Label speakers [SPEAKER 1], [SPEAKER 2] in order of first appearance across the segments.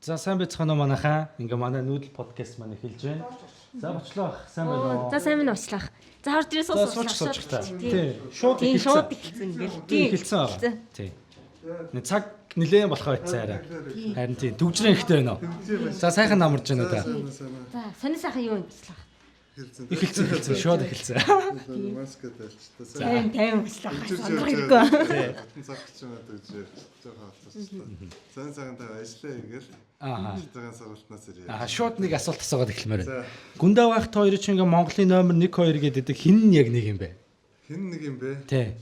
[SPEAKER 1] За, сайн байцгаана уу, манайхаа. Ингээ манай нүүдэл подкаст маань эхэлж байна. За, бочлоо ах, сайн байна уу?
[SPEAKER 2] За, сайн байна, уучлах. За, хор дээрээ
[SPEAKER 1] За,
[SPEAKER 2] сууж
[SPEAKER 1] сууч сууч та. Тий. Шууд
[SPEAKER 2] Тийм,
[SPEAKER 1] эхэлсэн.
[SPEAKER 2] шууд эхэлсэн ингээл.
[SPEAKER 1] Тийм, эхэлсэн байгаа. Тий. Нэг цаг нилээн болохоо байцсан арай. Харин тий, төгжрэн ихтэй байна уу? За, сайхан намарж байна уу та?
[SPEAKER 2] За, сони сайхан юу юм уучлах.
[SPEAKER 1] Эхэлсэн, эхэлсэн, шууд эхэлсэн.
[SPEAKER 3] Маска тайлчтай.
[SPEAKER 2] 50 50 уучлах.
[SPEAKER 3] Сонирхолтой.
[SPEAKER 2] Хэрэггүй.
[SPEAKER 3] Хатан цаг ч юм уу гэж жоохон алдчихлаа. Сайн сайхан та ажиллаа хийгээл.
[SPEAKER 1] Аа.
[SPEAKER 3] Цагаан сургалтнаас ирээ.
[SPEAKER 1] Аа, шууд нэг асуулт асуугаад эхлэмээр байна.
[SPEAKER 3] За.
[SPEAKER 1] Гүндав ах та хоёр чинь ингээ Монголын номер 1 2 гэдэг хин нь яг нэг юм бэ?
[SPEAKER 3] Хэн нэг юм бэ?
[SPEAKER 1] Тий.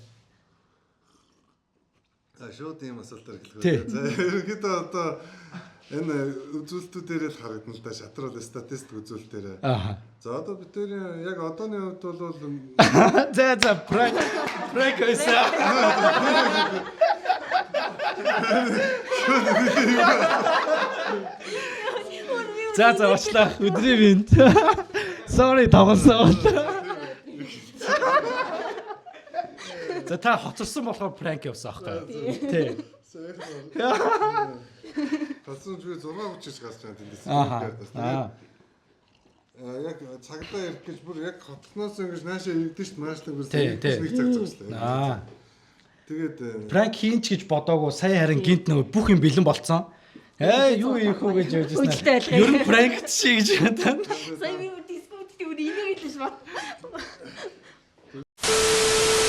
[SPEAKER 3] А, шууд ийм асуултаар эхлэх
[SPEAKER 1] Тий.
[SPEAKER 3] үү. За, ерөнхийдөө одоо энэ үзүүлэлтүүдээр л харагдана л да. Шатрал статистик үзүүлэлтээр.
[SPEAKER 1] Аа.
[SPEAKER 3] За, одоо бид тэрийн яг одооны хувьд бол
[SPEAKER 1] За за, prank prank байсан. За за, уучлаа. Өдрийн минь. Sorry, тоглосон. За, та хоцорсон болохоор prank явсан аахгүй юу? Тий.
[SPEAKER 3] сайхан. Талсан би 6:30 гэж гарч байгаа тэндээс.
[SPEAKER 1] Ааха. Аа.
[SPEAKER 3] Яг цагдаа ирэх гэж бүр яг хотхноос ингэж наашаа ирдэ шít maaшлаг бүр
[SPEAKER 1] Тий, тий.
[SPEAKER 3] нэг цаг зогслоо.
[SPEAKER 1] Аа.
[SPEAKER 3] Тэгээд
[SPEAKER 1] Prank хийн ч гэж бодоагүй, сая харин гинт нөгөө бүх юм бэлэн болцсон. Ээ, юу хийх үү гэж явж
[SPEAKER 2] Үүдэлтэй
[SPEAKER 1] байсан.
[SPEAKER 2] байлгаа.
[SPEAKER 1] Ер нь prank чи гэж бодсон.
[SPEAKER 2] Сая би бүр дискут тийм энийг л бат.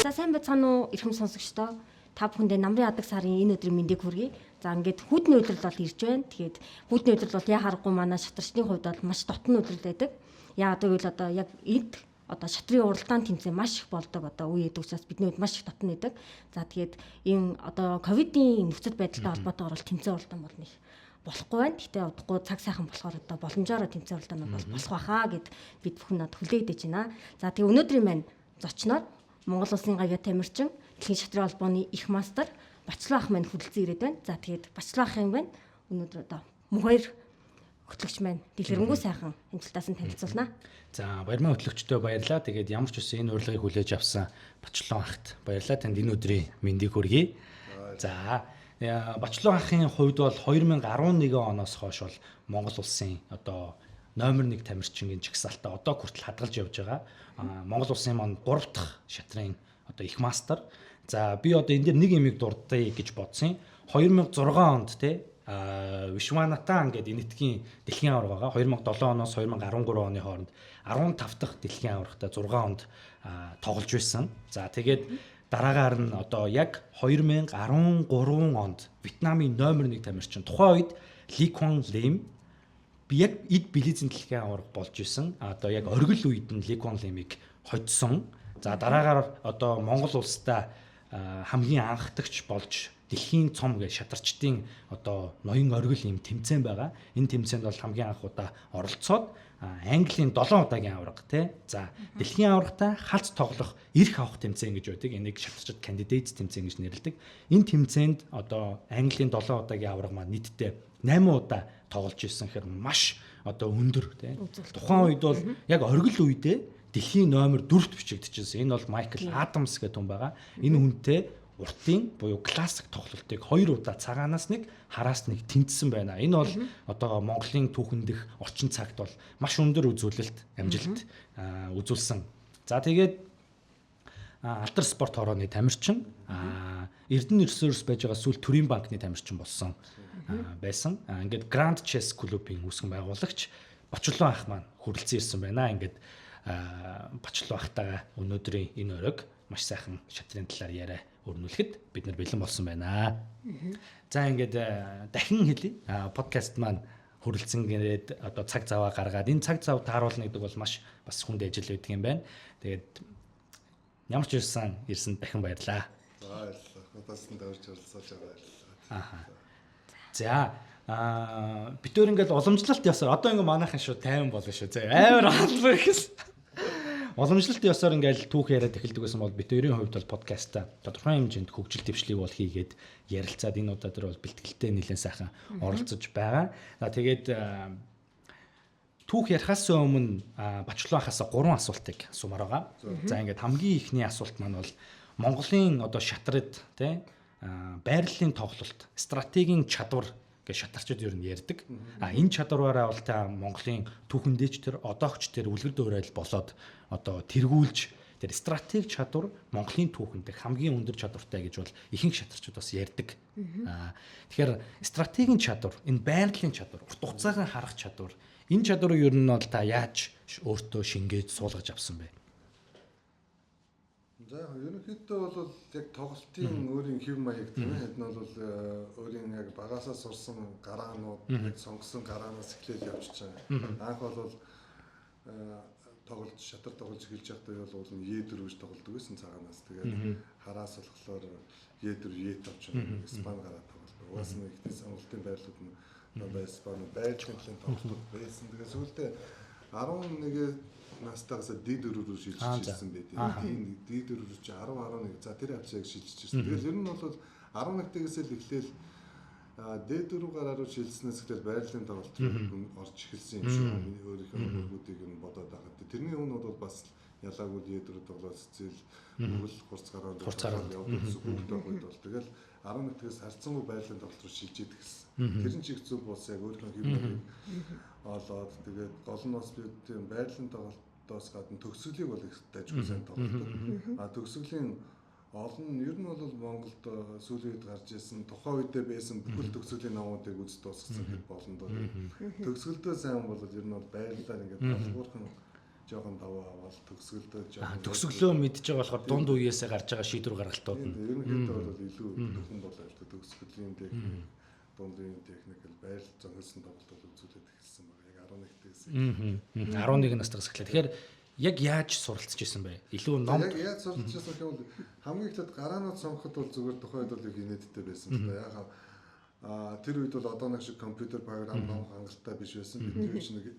[SPEAKER 2] За, сайн байцгаана уу, эрхэм сонсогчдоо. Та бүхэндээ намрын адаг сарын энэ өдрийн мэндийг хүргэе. За, ингээд хүйтний өдрөл бол ирж байна. Тэгээд хүйтний өдрөл бол яа харахгүй манай шатарчны хувьд бол маш дотн өдрөл байдаг. Яагаад гэвэл одоо яг эд одоо шатрын уралдаан тэмцээн маш их болдог одоо үе гэдэг учраас бидний хувьд маш их дотн байдаг. За, тэгээд ийм одоо ковидын нөхцөл байдалтай холбоотойгоор бол тэмцээн уралдаан болно их болохгүй байна. Гэхдээ удахгүй цаг сайхан болохоор одоо боломжоор тэмцээн уралдаанууд бол болох байхаа гэд бид бүхэн над хүлээдэж байна. За, тэгээ өнөөдрийн маань зочноор Монгол Улсын гавьяа тамирчин, Дэлхийн шатрын холбооны их мастер Бачлаа ах маань хүрэлцэн ирээд байна. За, тэгээд Бачлаа ах юм байна. Өнөөдөр одоо мөнх хоёр хөтлөгч маань дэлгэрэнгүй сайхан амжилтаас нь танилцуулнаа.
[SPEAKER 1] За, баярмаа хөтлөгчдөө баярлалаа. Тэгээд ямар ч үсэн энэ урилгыг хүлээж авсан Бачлон ахт баярлалаа. Танд энэ өдрийн мэндийг хүргэе. За, Бачлон ахын хувьд бол 2011 оноос хойш бол Монгол улсын одоо номер 1 тамирчингийн жагсаалтаа одоо хүртэл хадгалж явж байгаа. Монгол улсын маань 3 дахь шатрын одоо их мастер. За, би одоо энэ дээр нэг юмыг дурдъя гэж бодсон. 2006 онд те Вишванатан гэдэг энэтхийн дэлхийн аварга байгаа. 2007 оноос 2013 оны хооронд 15 дахь дэлхийн аваргатай 6 онд тоглож байсан. За, тэгээд дараагаар нь одоо яг 2013 онд Вьетнамын номер 1 тамирчин, тухайн үед Ли Кван Лим би яг эд Белизийн дэлхийн аварга болж исэн. Одоо яг оргил үед нь Ли Кван Лимийг хоцсон. За, дараагаар одоо Монгол улстай хамгийн анхдагч болж дэлхийн цом гэж шатарчдын одоо ноён оргил юм тэмцээн байгаа. Энэ тэмцээнд бол хамгийн анх удаа оролцоод Английн 7 удаагийн аварга тий. За, дэлхийн аваргатай халц тоглох эрх авах тэмцээн гэж байдаг. Энийг шатарчид кандидат тэмцээн гэж нэрлэдэг. Энэ тэмцээнд одоо Английн 7 удаагийн аварга маань нийтдээ 8 удаа тоглож ирсэн гэхээр маш одоо өндөр тий. Тухайн үед бол яг оргил үедээ дэлхийн номер 4-т бичигдчихсэн. Энэ бол Майкл Адамс гэдэг хүн байгаа. Энэ хүнтэй уртын буюу классик тоглолтыг хоёр удаа цагаанаас нэг, хараас нэг тэнцсэн байна. Энэ бол одоо Монголын түүхэн дэх орчин цагт бол маш өндөр үзүүлэлт, амжилт үзүүлсэн. За, тэгээд Алдар спорт хорооны тамирчин, Эрдэнэ ресурс байж байгаа сүүл төрийн банкны тамирчин болсон байсан. Ингээд Grand Chess клубын үүсгэн байгуулагч Бочлон ах маань хүрэлцэн ирсэн байна. Ингээд Бочлон ахтайгаа өнөөдрийн энэ оройг маш сайхан шатрын талаар яриа өрнүүлэхэд бид нар бэлэн болсон байна. За, ингээд дахин хэлье. Подкаст маань хүрэлцэн гэрээд одоо цаг заваа гаргаад, энэ цаг зав тааруулна гэдэг бол маш бас хүнд ажил байдаг юм байна. Тэгээд ямар ч ирсэн ирсэн дахин баярлаа.
[SPEAKER 3] За, баярлалаа. Надаас нь дөрж оролцож байгаа, баярлалаа.
[SPEAKER 1] Ааха. За, бид өөр ингээд уламжлалт ёсоор одоо ингээд манайхан шүү 50 болно шүү. За, амар албар гэсэн. Уламжлалт ёсоор ингээд түүх яриад эхэлдэг байсан бол бид өөрийн хувьд бол подкастаа тодорхой хэмжээнд хөгжил дэвшлиг бол хийгээд ярилцаад энэ удаа дээр бол бэлтгэлтэй нэлээд сайхан оролцож байгаа. За, тэгээд түүх ярихаас өмнө Бачлон ахаас гурван асуултыг асуумаар байгаа. За, ингээд хамгийн ихний асуулт маань бол Монголын одоо шатрад тий байрлалын тоглолт, стратегийн чадвар гэж шатарчид ер нь ярьдаг. А энэ чадвараараа бол та Монголын түүхэндээ ч тэр одоогч тэр үлгэр дуурайл болоод одоо тэргүүлж тэр стратеги чадвар Монголын түүхэнд хамгийн өндөр чадвартай гэж бол ихэнх шатарчид бас ярьдаг. Тэгэхээр стратегийн чадвар, энэ байрлалын чадвар, урт хугацааг нь харах чадвар, энэ чадварыг ер нь бол та яаж өөртөө шингээж суулгаж авсан бэ?
[SPEAKER 3] За ерөнхийдөө бол яг тоглолтын өөрийн хэв маяг тийм ээ. Хэд нь бол өөрийн яг багасаа сурсан гараанууд, яг сонгосон гараанаас эхлээл явчихж байгаа. Анх бол тоглож шатар тоглож эхэлж байхдаа бол уул нь Е4 гэж тоглодог байсан цагаанаас. Тэгээд хараас болохоор Е4 Е5 ч юм Испани гараа тоглодог. Угаасаа нэг ихтэй сонголтын байрлалууд нь дандаа Испани байрлалын талын тоглолтууд байсан. Тэгээд сүүлдээ 11 настайгаас D4 рүү шилжиж ирсэн байт. Тийм D4 рүү чи 10 11 за тэр хавцааг шилжиж ирсэн. Тэгэл ер нь бол 11-ээс л эхлээл D4 гараа руу шилжснээс эхлээл байрлалын тоглолт руу орж эхэлсэн юм шиг миний өөрийнхөө мөргүүдийг нь бодоод байхад. Тэрний өмнө бол бас ялаагүй D4 тоглоод цэцэл мөргөл хурц гараа явдаг хүүхдээ үед бол тэгэл 11-ээс харьцангуй байрлалын тоглолт руу шилжиж эхэлсэн. Тэр нь ч их зүг бас яг өөрийнхөө хэв маягийг олоод тэгээд гол нь бас би тийм байрлалын тоглолтоос гадна төгсгөлийг бол их дажгүй сайн тоглодог. А төгсгөлийн олон нь ер нь бол Монголд сүүлийн үед гарч ирсэн тухайн үедээ байсан бүхэл төгсгөлийн номуудыг үз дуусгасан гэхэд болно доо. Төгсгөлдөө сайн бол ер нь бол байрлалаар ингээд долгуурхан жоохон даваа аваад төгсгөлдөө жоохон
[SPEAKER 1] төгсгөлөө мэдж байгаа болохоор дунд үеэсээ гарч байгаа шийдвэр гаргалтууд нь
[SPEAKER 3] ерөнхийдөө бол илүү дөхөн болоо л дээ. Төгсгөлийн техник, дунд үеийн техник л байрлал зохиосон тоглолт бол үзүүлээд эхэлсэн байгаа. Яг 11-ээс.
[SPEAKER 1] 11 настайгаас эхлэв. Тэгэхээр яг яаж суралцж исэн бэ? Илүү ном
[SPEAKER 3] яг яаж суралцж исэн гэх юм бол хамгийн эхлээд гараанууд сонгоход бол зүгээр тухайн үед бол их инээдтэй байсан л да. Яг тэр үед бол одоо нэг шиг компьютер програм ном хангалттай биш байсан. Бидний чинь нэг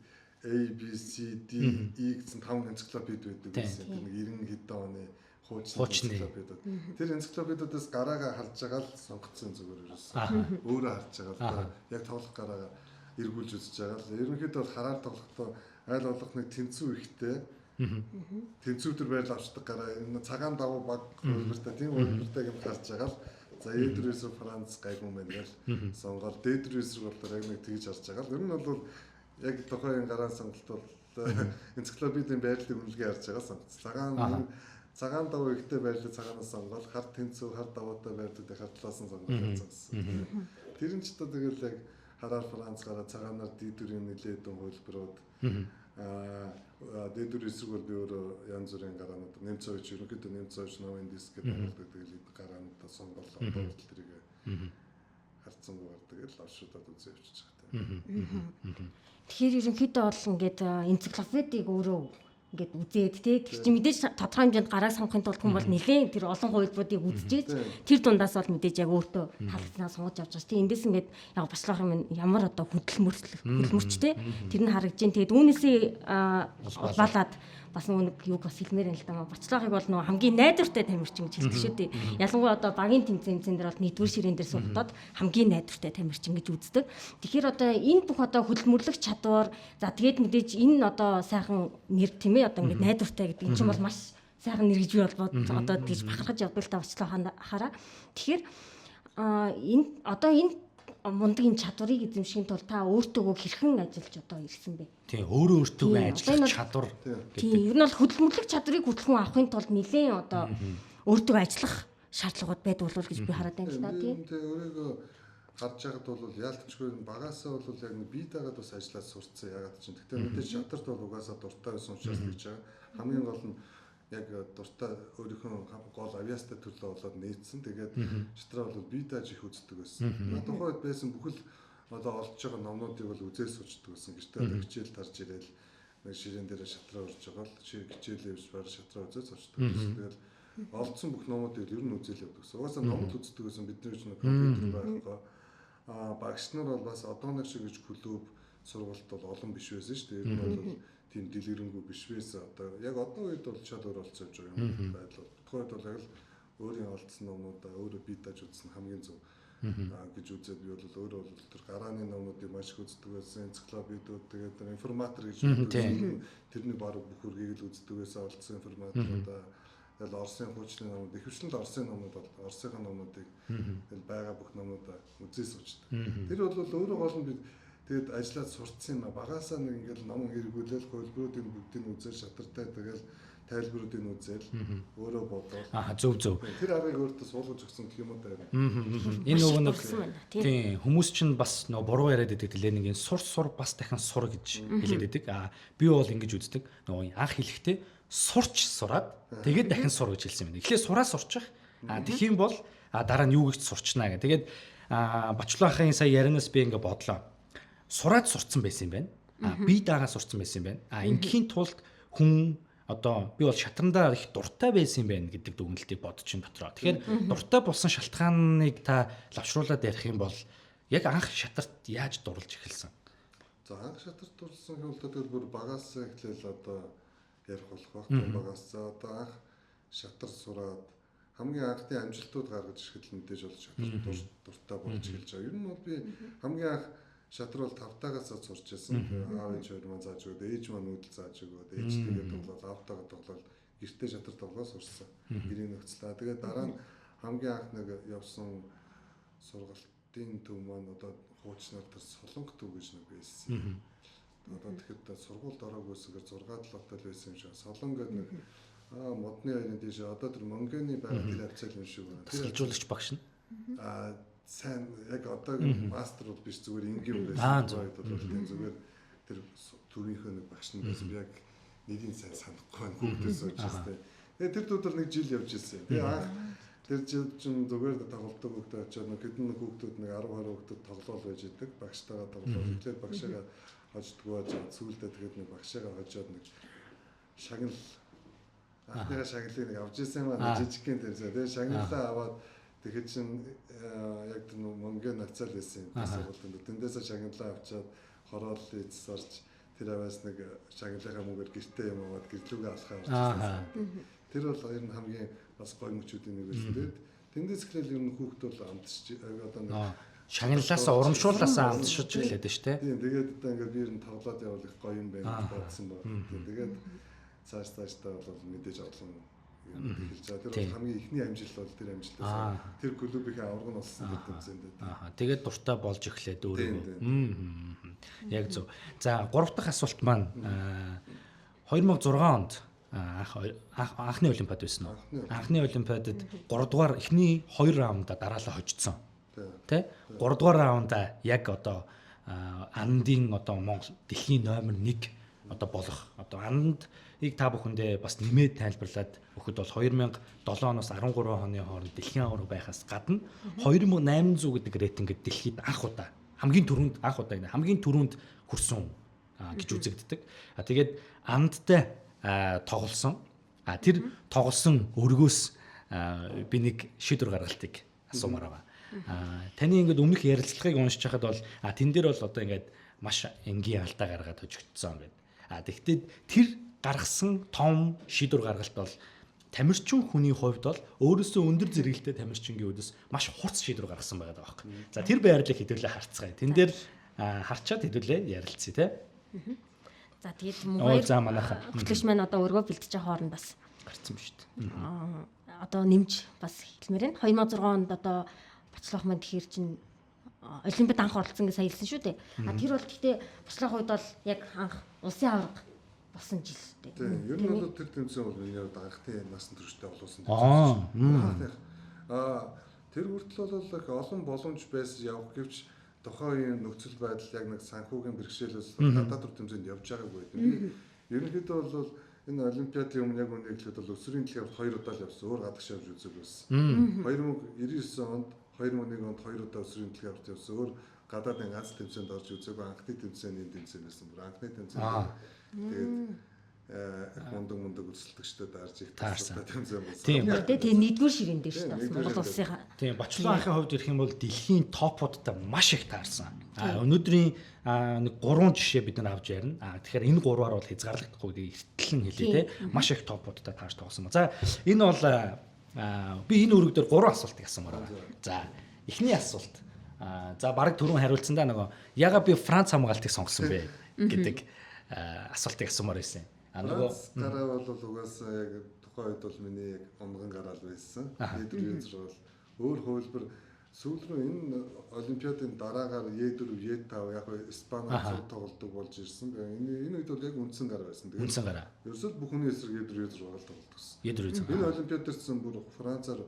[SPEAKER 3] A B C D E гэсэн 5 энциклопед байдаг байсан. Тэр нэг 90 хэдэн оны хуучны энциклопедууд. Тэр энциклопедуудаас гараагаа харж байгаа л сонгоцсон зүгээр ерөөсөн. Өөрөө харж байгаа л да. Яг тоглох гараагаа эргүүлж үзэж байгаа л. Ерөнхийдөө бол хараар тоглохдоо аль болох нэг тэнцүү ихтэй. Тэнцүү төр байрлал авчдаг гараа энэ цагаан давуу баг хувилбартай тийм хувилбартай юм харж байгаа л. За Е4-ээс Франц гайгүй мэн гэл сонгоод Д4-ээс болохоор яг нэг тэгж харж байгаа л. Ер нь бол яг тухайн гараан сонголт бол энциклопедийн байрлалын үнэлгээ харж байгаа сонгоц. Цагаан давуу ихтэй байрлал цагаанаас сонгоод хар тэнцүү хар давуутай байрлалыг хар талаас нь сонгоод сонгосон. Тэр нь ч одоо тэгэл яг хараар Франц гараа цагаанаар D4-ийн нэлээд дун хувилбарууд D4 эсрэг бол би өөрөө янз бүрийн гараанууд Немцович ерөнхийдөө Немцович новын диск гэдэг тоглодог тэгэл гараануудаа сонгол одоо хүртэл тэрийг харцсангүй гардаг л оршуудад үзээ явчихж байгаа тийм.
[SPEAKER 2] Тэгэхээр ерөнхийдөө бол ингээд энциклопедийг өөрөө ингээд үзээд тий тэр чинь мэдээж тодорхой хэмжээнд гараа сонгохын тулд хүн бол нэлээд тэр олон хувилбаруудыг үзчихээж тэр дундаас бол мэдээж яг өөртөө таалагдсанаа сонгож авч байгаа ш. Тий эндээс ингээд яг бачлах юм ямар одоо хөдөлмөрч тий тэр нь харагдаж байна. Тэгээд үүнээсээ улбалаад бас нөгөө нэг юг бас хэлмээр байна л да. Бачлахыг бол нөгөө хамгийн найдвартай тамирчин гэж хэлдэг шүү дээ. Ялангуяа одоо багийн тэмцээн дээр бол нэгдүгээр ширээн дээр суухдаад хамгийн найдвартай тамирчин гэж үздэг. Тэгэхээр одоо энэ бүх одоо хөдөлмөрлөх чадвар за тэгээд мэдээж энэ одоо сайхан нэр тийм ээ одоо ингээд найдвартай гэдэг энэ чинь бол маш сайхан нэр гэж би бол одоо тэгж бахархаж явдаг л та Бачлах хараа. Тэгэхээр энэ одоо энэ мундаг энэ чадварыг эзэмшихийн тулд та өөртөөгөө хэрхэн ажиллаж одоо ирсэн бэ?
[SPEAKER 1] Тийм, өөрөө өөртөөгөө ажиллах чадвар
[SPEAKER 2] гэдэг. Тийм, ер нь бол хөдөлмөрлөх чадварыг хүртэл хүн авахын тулд нэлээд одоо өөртөөгөө ажиллах шаардлагууд байдаг болов гэж би хараад байна л да тийм.
[SPEAKER 3] Тийм, өөрийгөө харж байхад бол яалтчгүй багасаа бол яг нэг бие дагаад бас ажиллаад сурцсан ягаад чинь. Гэхдээ мэдээж шатарт бол угаасаа дуртай байсан учраас гэж байгаа. Хамгийн гол нь яг дуртай өөрийнхөө гол авьяастай төрлөө болоод нээсэн. Тэгээд шатраа бол бие дааж их үздэг байсан. Тухайн үед байсан бүхэл одоо олдж байгаа номнуудыг бол үзэл суучдаг байсан. Гэртээ одоо хичээл тарж ирээл нэг ширээн дээр шатраа урж байгаа л хичээл явж барь шатраа үзэл суучдаг байсан. Тэгээд олдсон бүх номуудыг ер нь үзэл явдаг гэсэн. Угаасаа номд үздэг байсан. Бидний ч нэг компьютер байхгүй. Багш нар бол бас одоо нэг шиг гэж клуб сургалт бол олон биш байсан шүү дээ. Ер нь бол тийм дэлгэрэнгүй биш байсан. Одоо яг одоо үед бол шал өөр болцсон юм юм байдал. Тухайн үед бол яг л өөрийн олдсон номнуудаа өөрөө бие дааж үзсэн хамгийн зөв гэж үзээд би бол өөрөө бол тэр гарааны номнуудыг маш их үздэг байсан. Энциклопедиуд тэгээд информатор гэж үздэг. Тэрний бараг бүх үргийг л үздэг байсан. Олдсон информаторудаа Тэгэл Оросын хуучны номууд, ихэвчлэн л Оросын номууд бол Оросын номуудыг тэгэл байгаа бүх номуудаа үзээ суучдаг. Тэр бол өөрөө гол нь би тэгээд ажиллаад сурцсан юм а. Багасаа нэг ингээл ном хэрэгүүлэл хувилбаруудын бүгдийг үзэл шатартай тэгэл тайлбаруудыг үзэл өөрөө бодоол.
[SPEAKER 1] Аа, зөв зөв.
[SPEAKER 3] Тэр аргыг өөртөө суулгаж өгсөн гэх юм уу даа.
[SPEAKER 1] Энэ нөгөө нэг тийм хүмүүс чинь бас нөгөө буруу яриад байдаг тэлээ, нэг энэ сур сур бас дахин сур гэж хэлээд байдаг. Аа, би бол ингэж үздэг. Нөгөө анх хэлэхдээ сурч сураад тэгээд дахин сур гэж хэлсэн юм. Эхлээ сураа сурчих. Аа, тэгэх юм бол дараа нь юу гэж сурчнаа гэх. Тэгээд Бачлаахын сая ярианаас би ингэ бодлоо. Сураад сурцсан байсан юм байна. Аа, би дагаа сурцсан байсан юм байна. Аа, ингээхийн тулд хүн одоо би бол шатрандаа их дуртай байсан юм байна гэдэг дүгнэлтийг бодож ин дотроо. Тэгэхээр дуртай болсон шалтгааныг та лавшруулад ярих юм бол яг анх шатарт яаж дурлж эхэлсэн?
[SPEAKER 3] За, анх шатарт дурлсан гэвэл тэгэл бүр багаас эхлээл одоо ярих болох байх. Багаас за одоо анх шатар сураад хамгийн анхны амжилтууд гаргаж ирэхэд л мэдээж бол шатарт дуртай болж эхэлж байгаа. Ер нь бол би хамгийн анх шатар бол тавтаагаас сурч байсан. Аав ээж хоёр маань зааж өгөөд, ээж маань үүдэл зааж өгөөд, ээжтэйгээ тоглоод, аавтайгаа тоглоод, гэртээ шатар тоглоо сурсан. Гэрийн нөхцөл. Тэгээд дараа нь хамгийн анх нэг явсан сургалтын төв маань одоо хуучнаар тэр Солонго төв гэж нэг байсан. Одоо тэгэхэд сургуульд ороогүйсээр 6 7 тал байсан юм шиг. Солонго гэдэг нэг модны хоёрын тийш одоо тэр Монгоны байгаа тэр хавцал юм шиг байна.
[SPEAKER 1] Тасгалжуулагч багш нь.
[SPEAKER 3] Аа, сайн яг одоогийн мастер бол биш, зүгээр энгийн байсан. Бол тийм зүгээр тэр төвийнхөө нэг багш нь байсан. Би яг нэрийг сайн санахгүй байна. Хүүхдээс сууж байсан. Тэгээ тэр төвд бол нэг жил явж ирсэн. Тэгээ анх тэр жил чинь зүгээр тоглолтог хүүхдүүд очиод нэг хэдэн хүүхдүүд нэг 10 20 хүүхдүүд тоглоол байж идэг. Багштайгаа тоглоол. Тэгэхээр багшаага хождгоо байж сүүлдээ тэгээд нэг багшаага хожоод нэг шагнал анхныхаа шагналыг нэг авч ирсэн юм аа, жижигхэн тэр. Тэгээ шагналаа аваад тэгэхэд чинь яг тэр Монгийн нацаал байсан юм сургуульд. Тэндээсээ шагналаа авчаад хороолл эцэс орж тэр аваас нэг шагналынхаа мөнгөөр гэртээ юм аваад гэрлүүгээ алхаа орж ирсэн. Тэр бол ер нь хамгийн бас гоё мөчүүдийн нэг байсан. Тэгээд тэндээс эхлээл ер нь хүүхд бол амтч одоо нэг
[SPEAKER 1] шагналаасаа урамшууллаасаа амтшиж эхлээд шүү дээ.
[SPEAKER 3] Тийм, тэгээд одоо ингээд би ер нь тоглоод явбал их гоё юм байна гэж бодсон баг. Тэгээд цааш цаашдаа бол мэдээж олон юм эхэлж байгаа. Тэр бол хамгийн ихний амжилт бол тэр амжилтаас тэр клубийнхээ аварга нь болсон гэдэг тэмцээнд.
[SPEAKER 1] Аа, тэгээд дуртай болж эхлээд өөрийгөө. Яг зөв. За, гурав дахь асуулт маань 2006 онд анхны олимпиад байсан уу? Анхны олимпиадад 3 дугаар эхний 2 раунда дараалал хожигдсон. Тэ? 3 дугаар раунда яг одоо андын одоо Монгол дэлхийн номер 1 одоо болох одоо андыг та бүхэндээ бас нэмээд тайлбарлаад өгөхөд бол 2007 оноос 13 оны хооронд дэлхийн аварга байхаас гадна 2800 гэдэг рейтингэд дэлхийд анх удаа хамгийн түрүүнд анх удаа хамгийн түрүүнд хүрсэн гэж үзэгддэг. А тэгээд андтай тоглосон. А тэр тоглосон өргөөс би нэг шийдвэр гаргалтыг асуумаар байгаа. Таны ингээд өмнөх ярилцлагыг уншиж хахад бол тэн дээр бол одоо ингээд маш энгийн алдаа гаргаад хожигдсон гэдэг. А тэгвэл тэр гаргасан том шийдвэр гаргалт бол тамирчин хүний хувьд бол өөрөөсөө өндөр зэрэгэлтэй тамирчингийн үүдээс маш хурц шийдвэр гаргасан байгаа байхгүй. За, тэр байрлалыг хэдүүлээ харцгаая. Тэн дээр харчаад хэдүүлээ ярилцъя те.
[SPEAKER 2] За, тэгээд мөн за манайха хөтлөгч маань одоо өргөө бэлтэж байгаа хооронд бас
[SPEAKER 1] гарцсан ба шүү дээ.
[SPEAKER 2] Одоо нэмж бас хэлмээр байна. 2006 онд одоо Бачлах маань тэгэхээр чинь олимпиад анх оролцсон гэж сая хэлсэн шүү дээ. А тэр бол гэхдээ Бачлах үед бол яг анх улсын аварга болсон жил шүү дээ.
[SPEAKER 3] Тийм, ер нь бол тэр тэмцээн бол миний хувьд анхны насан туршдаа олуулсан тэмцээн. Аа, тэр хүртэл бол их олон боломж байсан явах гэвч тухайн үеийн нөхцөл байдал яг нэг санхүүгийн бэрхшээлээс гадаад руу тэмцээнд явж байгаагүй. Би ерөнхийдөө бол энэ олимпиадын өмнө яг үнэ хэлэхэд бол өсвөрийн дэлхийн аварга 2 удаа л явсан. Өөр гадагш явж үзег байсан. 2099 онд 2001 онд 2 удаа өсвөрийн дэлхийн аварга явсан. Өөр гадаадын ганц тэмцээнд орж үзээгүй. Анхны тэмцээн энэ тэмцээн байсан. Бүр анхны тэмцээн. Тэгээд их мундаг мундаг өрсөлдөгчдөд дарж их таарсан тэмцээн болсон.
[SPEAKER 2] Тийм. Тэгээ нэгдүгээр ширээн дээр шүү дээ. Монгол улсын.
[SPEAKER 1] Тийм, Бачлан ахын хувьд ирэх юм бол дэлхийн топуудтай маш их таарсан. А өнөөдрийн нэг 3 жишээ бид нар авч ярина. А тэгэхээр энэ гурваар бол хязгаарлагдахгүй гэдгийг эртлэн хэлье те. Маш их топуудтай таарч тоглосон ба. За, энэ бол би энэ өрөг дээр 3 асуултыг асуумаар байгаа. За, эхний асуулт. За, бараг түрүүн хариулсан да, нөгөө яга би Франц хамгаалтыг сонгосон бэ гэдэг асуултыг асуумаар байсан.
[SPEAKER 3] А нөгөө гараа бол угаасаа яг Тухайн үед бол миний яг унган гараал байсан. E4 E6 бол өөр хувилбар сүүл рүү энэ олимпиадын дараагаар E4 E5 яг Испаниар цуг тоглодог болж ирсэн. Энэ үед бол яг үндсэн гар байсан.
[SPEAKER 1] Тэгээд үндсэн гараа.
[SPEAKER 3] Ерөөсөө бүх хүний эсрэг E4 E6 л тоглодог гэсэн.
[SPEAKER 1] E4 E6.
[SPEAKER 3] Энэ олимпиад дэрсэн бүр Францаар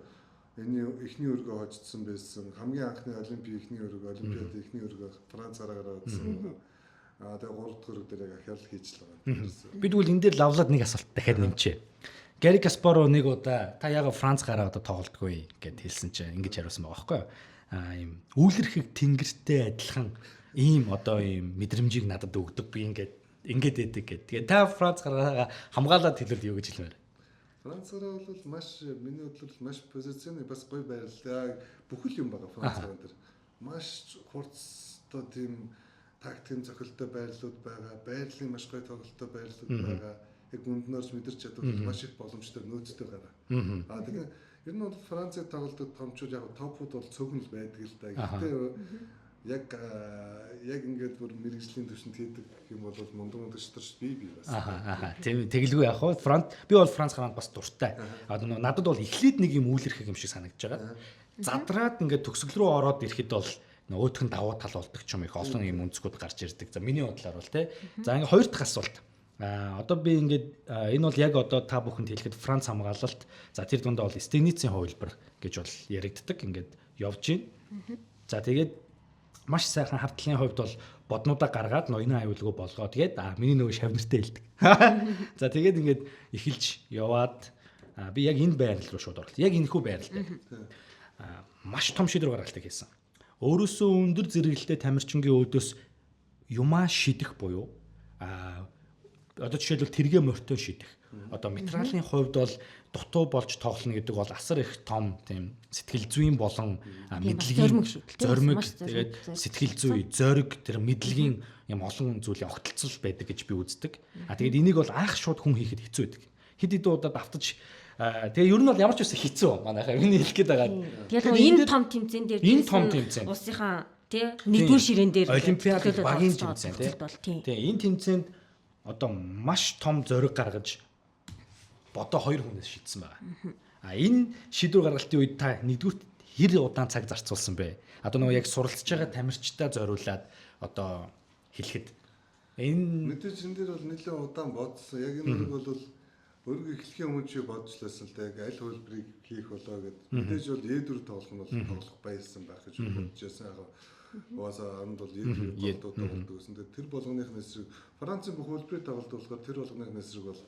[SPEAKER 3] энэ эхний өргөө хожигдсон байсан. Хамгийн анхны олимпийн эхний өргөө, олимпиадын эхний өргөө Францаараа гараадсан. Аа тэгээ 3 дахь өргө дээр яг ахаал хийж л байгаа.
[SPEAKER 1] Би тэгвэл энэ дээр лавлаад нэг асуулт дахиад нэмчээ. Гарри Каспаров нэг удаа та яага Франц гараа одоо тоглодгүй гэд хэлсэн чинь ингэж хариулсан байгаа байхгүй юу? Аа ийм үүлэрхэг тэнгэртэй адилхан ийм одоо ийм мэдрэмжийг надад өгдөг би ингээд ингээд өгдөг гэд. Тэгээ та Франц гараагаа хамгаалаад хэлвэл юу гэж хэлмээр?
[SPEAKER 3] Франц гараа бол маш миний бодлоор маш позиционы бас гоё байрлалаа. Бүхэл юм байгаа Франц гараан дээр. Маш хурцтай тийм тактикийн зохилтой байрлалууд байгаа. Байрлалын маш гоё тоглолттой байрлалууд байгаа. Яг үнднэрч мэдэрч чадвал маш их боломжтой нөөцтэй гараа. Аа тэгэхээр ер нь бол Францад тоглолтод томчууд яг топууд бол цөөхөн л байдаг л да. Гэхдээ яг ингээд бүр мэрэгжлийн түвшинд хийдэг юм бол мундаг мундаг шатарч бий бас.
[SPEAKER 1] Аа тийм тэгэлгүй яг хөө Франц би бол Франц гараанд бас дуртай. Аа надад бол эхлээд нэг юм үүлэрхэг юм шиг санагдаж байгаа. Задраад ингээд төгсгөл рүү ороод ирэхэд бол нөгөөх нь давуу тал болдог ч юм их олон юм өнцгүүд гарч ирдэг. За миний бодлоор бол тий. За ингээд хоёр дахь асуулт. А одоо би ингээд энэ бол яг одоо та бүхэнд хэлэхэд Франц хамгаалалт за тэр дундаа бол Стеницийн хувилбар гэж бол яригддаг. Ингээд явж байна. За тэгээд маш сайхан хавтлын хувьд бол боднуудаа гаргаад ноёны аюулгүй болгоо. Тэгээд миний нөгөө шавнартай хэлдэг. За тэгээд ингээд эхэлж яваад би яг энэ байрлал руу шууд орлоо. Яг энэхүү байрлал дээр. Маш том шийдвэр гаргалтыг хийсэн. Өөрөөсөө өндөр зэрэглэлтэй тамирчингийн өөдөөс юмаа шидэх буюу одоо жишээлбэл тэргээ морьтой шидэх. Одоо материалын хувьд бол дутуу болж тоглоно гэдэг бол асар их том тийм сэтгэл зүйн болон мэдлэгийн зоримог тэгээд сэтгэл зүй, зориг тэр мэдлэгийн юм олон зүйлийн огтлцол байдаг гэж би үздэг. А тэгээд энийг бол анх шууд хүн хийхэд хэцүү байдаг. Хэд хэдэн удаа давтаж тэгээ ер нь бол ямар ч үсэн хэцүү манайхаа миний хэлэх гээд байгаа.
[SPEAKER 2] Тэгээд энэ том тэмцээн дээр
[SPEAKER 1] энэ том тэмцээн
[SPEAKER 2] улсынхаа тий нэгдүгээр ширээн дээр
[SPEAKER 1] олимпиад багийн тэмцээн тий. Тэгээ энэ тэмцээнд одоо маш том зориг гаргаж бодоо хоёр хүнээс шийдсэн байгаа. А энэ шийдвэр гаргалтын үед та нэгдүгürt хэр удаан цаг зарцуулсан бэ? Одоо нөгөө яг суралцж байгаа тамирчдаа зориулаад одоо хэлэхэд энэ
[SPEAKER 3] мэдээж энэ дээр бол нэлээд удаан бодсон. Яг энэ нэг бол өргө эхлэхийн өмнө чи бодчихлаасан л да яг аль хувилбарыг хийх болоо гэд. Мэдээж бол Е4 тоглох нь бол тоглох байсан байх гэж бодож байсан. Яг угаасаа анд бол Е4 тоглолтууд тоглодог гэсэн. Тэр болгоных нь эсрэг Францын бүх хувилбарыг тоглолт болохоор тэр болгоных нь эсрэг бол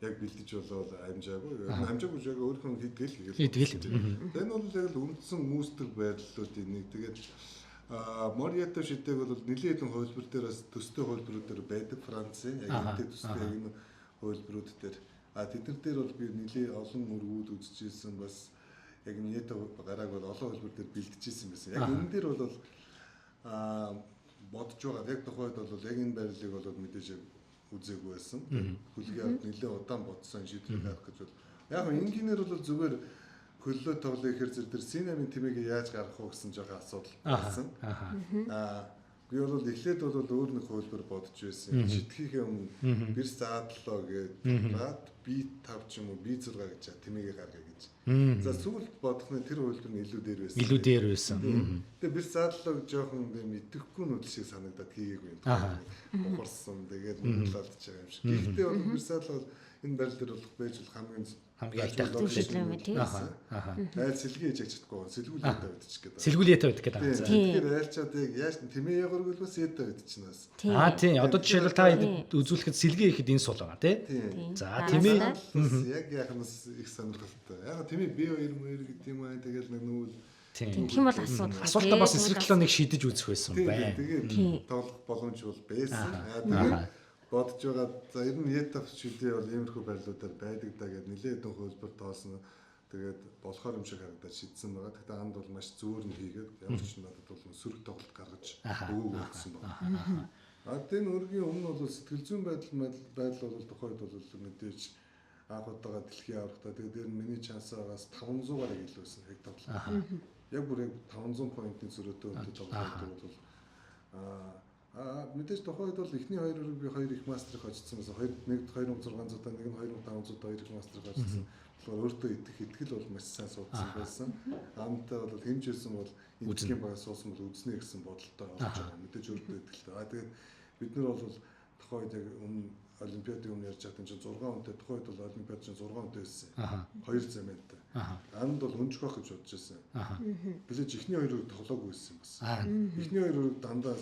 [SPEAKER 3] яг бэлдэж болоод амжаагүй. Амжаагүй яг өөрийнх нь хийдгээл
[SPEAKER 1] хийгээл.
[SPEAKER 3] Энэ бол яг л үндсэн үүсдэг байрлалуудын нэг. Тэгээд Мориато шидээг бол нэлээд хэдэн хувилбар дээр бас төстэй хувилбарууд дээр байдаг Францын. Яг энэтэй төстэй яг энэ хувилбарууд дээр. А тэд нар дээр бол би нэлээд олон өргүүд үзчихсэн бас яг нэтэ гарааг бол олон хувилбар дээр бэлтжижсэн байсан. Яг энэ дээр бол бодож байгаа. Яг тухайд бол яг энэ байрлалыг бол мэдээж үзээгүй байсан. Хүлгээ авд нэлээд удаан бодсон шийдвэр гаргах гэж бол яг энгийнээр бол зүгээр хөллөө тоглоё гэхэр зэрэг тэр Синамын тэмээг яаж гаргах вэ гэсэн жоохон асуудал байсан. Би бол эхлээд бол өөр нэг хувилбар бодож байсан. Шидэхийнхээ өмнө бэрс заадлаа гээд рад би 5 ч юм уу би 6 гэж тэмээгээ гаргая гэж. За сүүлд бодох нь тэр хувилбар нь илүү дээр байсан.
[SPEAKER 1] Илүү дээр байсан.
[SPEAKER 3] Тэгээ бэрс заадлаа гэж жоохон юм итгэхгүй нүдэл шиг санагдаад хийгээгүй юм. Ухарсан. Тэгээд мөнглалдж байгаа юм шиг. Гэхдээ бол бэрс заадлаа бол энэ байрал дээр болох байж бол хамгийн
[SPEAKER 1] айтай
[SPEAKER 2] юм тий.
[SPEAKER 3] Айл сэлгээ хийж чадахгүй. Сэлгүүл ятаа байдчих гэдэг.
[SPEAKER 1] Сэлгүүл ятаа байдаг гэдэг.
[SPEAKER 3] Тэгэхээр айлчаад яг яаж тэмээ ягуург бол бас ятаа байдчихна бас.
[SPEAKER 1] Аа тий. Одоо жишээлбэл та үзүүлэхэд сэлгээ ихэд энэ сул байгаа тий. За тэмээ
[SPEAKER 3] яг яханаас их сонирхолтой. Яг тэмээ B2 мөр гэдэг юм аа тэгэл нэг нүүл.
[SPEAKER 2] Тэгэх юм бол асуудал.
[SPEAKER 1] Асуултаа бас эсрэг талаа нэг шийдэж үзэх байсан байна.
[SPEAKER 3] Тэгээд тоглох боломж бол байсан. Тэгээд бодож байгаа за ер нь E5 шүдээ бол иймэрхүү байрлалуудаар байдаг да гэд нэлээд хэдэн хувилбар тоосон. Тэгээд болохоор юм шиг харагдаад шийдсэн байгаа. Гэхдээ анд бол маш зөөр нь хийгээд ямар ч надад бол сөрөг тоглолт гаргаж өгөөг болсон байна. А энэ өргийн өмнө бол сэтгэл зүйн байдал бол тухайд бол мэдээж анх удаага дэлхийн аврагтаа тэгээд дээр миний чансаагаас 500 гараг илүү байсан яг тоглолт. Яг бүр яг 500 поинтын зөрөөтэй өнтэй тоглолт бол Мэдээж тухайн үед бол эхний хоёр өрөг би хоёр их мастерыг хожсон байсан. 1 2600-аа, нэг нь 2500-аа хоёр их мастерыг хожсон. Тэгэхээр өөртөө итгэх итгэл бол маш сайн суудсан байсан. Амтай бол хэмжээсэн бол энэхийн багаас суусан бол үзнэ гэсэн бодолтой орж байгаа. Мэдээж өөртөө итгэлтэй. Тэгээд бид нар бол тухайн үед яг өмнө олимпиадын өмнө ярьж байхдаа чинь 6 хүнтэй, тухайн үед бол олимпиад чинь 6 хүнтэй байсан. 2 замынтай. Анд бол өнжих байх гэж бодож байсан. Билэж эхний хоёр өрөг тоглоогүй байсан бас. Эхний хоёр өрөг дандаа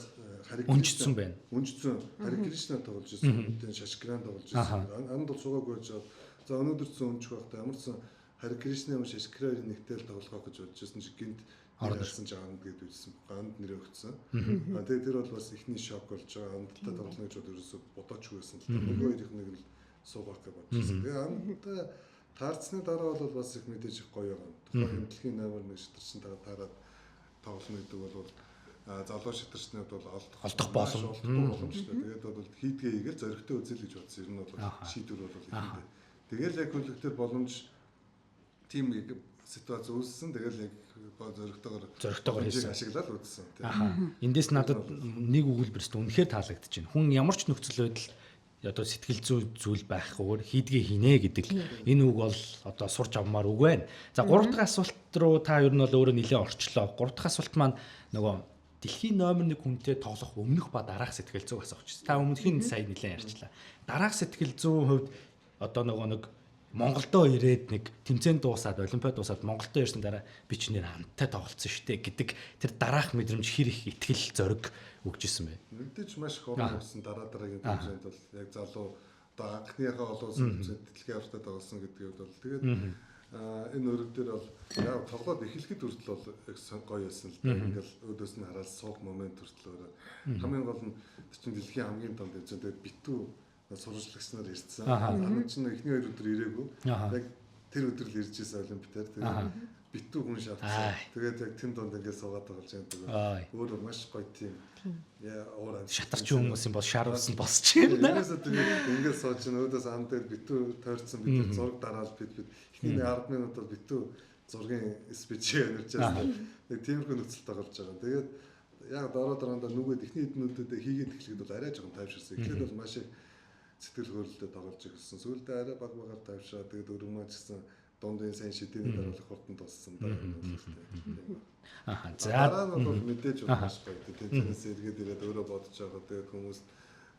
[SPEAKER 3] Хари
[SPEAKER 1] Өнжсөн байна.
[SPEAKER 3] Өнжсөн. Хари Кришна тоглож байсан. Мэдэн Шашкран тоглож байсан. Анд бол суугаагүй байж байгаа. За өнөөдөр ч өнжих байх та ямар ч Хари Кришна юм Шашкра хоёрын нэгтэл тоглох гэж бодож байсан чи гинт орсон ч анд гээд үзсэн. Анд нэрээ өгсөн. Тэгээд тэр бол бас эхний шок болж байгаа. Андтай тоглоно гэж бод ерөөсө бодоочгүй байсан л та. Нөгөө хоёрын нэг л суугах гэж бодож байсан. Тэгээд андтай таарцсны дараа бол бас их мэдээж их гоё байгаа. Тухайн дэлхийн номер 1 шатарчин таарад тоглоно гэдэг бол залуу шатарчнууд бол
[SPEAKER 1] олдох боломжтой.
[SPEAKER 3] Тэгээд бол хийдгээ хийгээл зоригтой үзэл гэж бодсон. Ер нь бол шийдвэр бол ихэндээ. Тэгэл яг хөлөгтөр боломж тийм ситуац үүссэн. Тэгэл яг зоригтойгоор хийсэн. Ашиглаад үзсэн.
[SPEAKER 1] Эндээс надад нэг өгүүлбэрс үнэхээр таалагдчихэв. Хүн ямар ч нөхцөл байдал одоо сэтгэл зүй зүйл байхгүйгээр хийдгээ хийнэ гэдэг энэ үг бол одоо сурч авмаар үг байна. За 3 дахь асуулт руу та ер нь бол өөрөө нэлээд орчлоо. 3 дахь асуулт маань нөгөө дэлхийн номер 1 хүнтэй тоглох өмнөх ба дараах сэтгэл зүйг асуух. Та өмнөхийн сая нэлээд ярьчлаа. Дараах сэтгэл зүйн хувьд одоо нөгөө нэг Монголдоо ирээд нэг тэмцээн дуусаад олимпиад дуусаад Монголдоо ирсэн дараа би ч нэр амттай тоглолцсон штэ гэдэг тэр дараах мэдрэмж хэр их итгэл зориг өгч исэн бэ?
[SPEAKER 3] Мэдээж маш их урам өгсөн дараа дараагийн тэмцээнд бол яг залуу одоо анхныхаа олон улсын тэмцээнд дэлхийн авартай тоглосон гэдгийг бол тэгээд энэ өрөг дээр бол яг тоглоод эхлэхэд хүртэл бол их гоё байсан л да. Ингээл өөдөөс нь хараад суух момент хүртэл өөрөө хамгийн гол нь тэр чинь дэлхийн хамгийн том тэмцээн тэгээд битүү сурвалжлагч нар ирсэн. Анд чинь эхний хоёр өдөр ирээгүй. Яг тэр өдөр л ирж исэн олимпиадаар. Тэгээд битүү хүн шавцсан. Тэгээд яг тэн донд ингээд суугаад тоглож байгаа. Өөрөө маш гоё тийм уур
[SPEAKER 1] шатарч хүмүүсийн бол шаруулсан босч юм да.
[SPEAKER 3] Ерөөсөө тэгээд ингээд сууж ин өөдөөс анд дээр битүү тойрцсон бид зураг дараал бид эхний 10 минут бол битүү зургийн спич өнөрч байсан. Нэг тиймэрхүү нөхцөл тоглож байгаа. Тэгээд яг дараа дараандаа нүгэд эхний хэдэн хийгээд эхлэхэд бол арай жоохон тайвширсан. Эхлээд бол маш их сэтгэл хөдлөлтөд тоглож ирсэн. Сүүлдээ арай баг багаар тавьшаа. Тэгээд өргөн маань ч гэсэн дундын сайн шидэний дараа л хурдан дууссан даа.
[SPEAKER 1] За
[SPEAKER 3] дараа нь бол мэдээж маш гоё. Тэмцээнээс эргээд ирээд өөрөө бодож байгаа. Тэгээд хүмүүс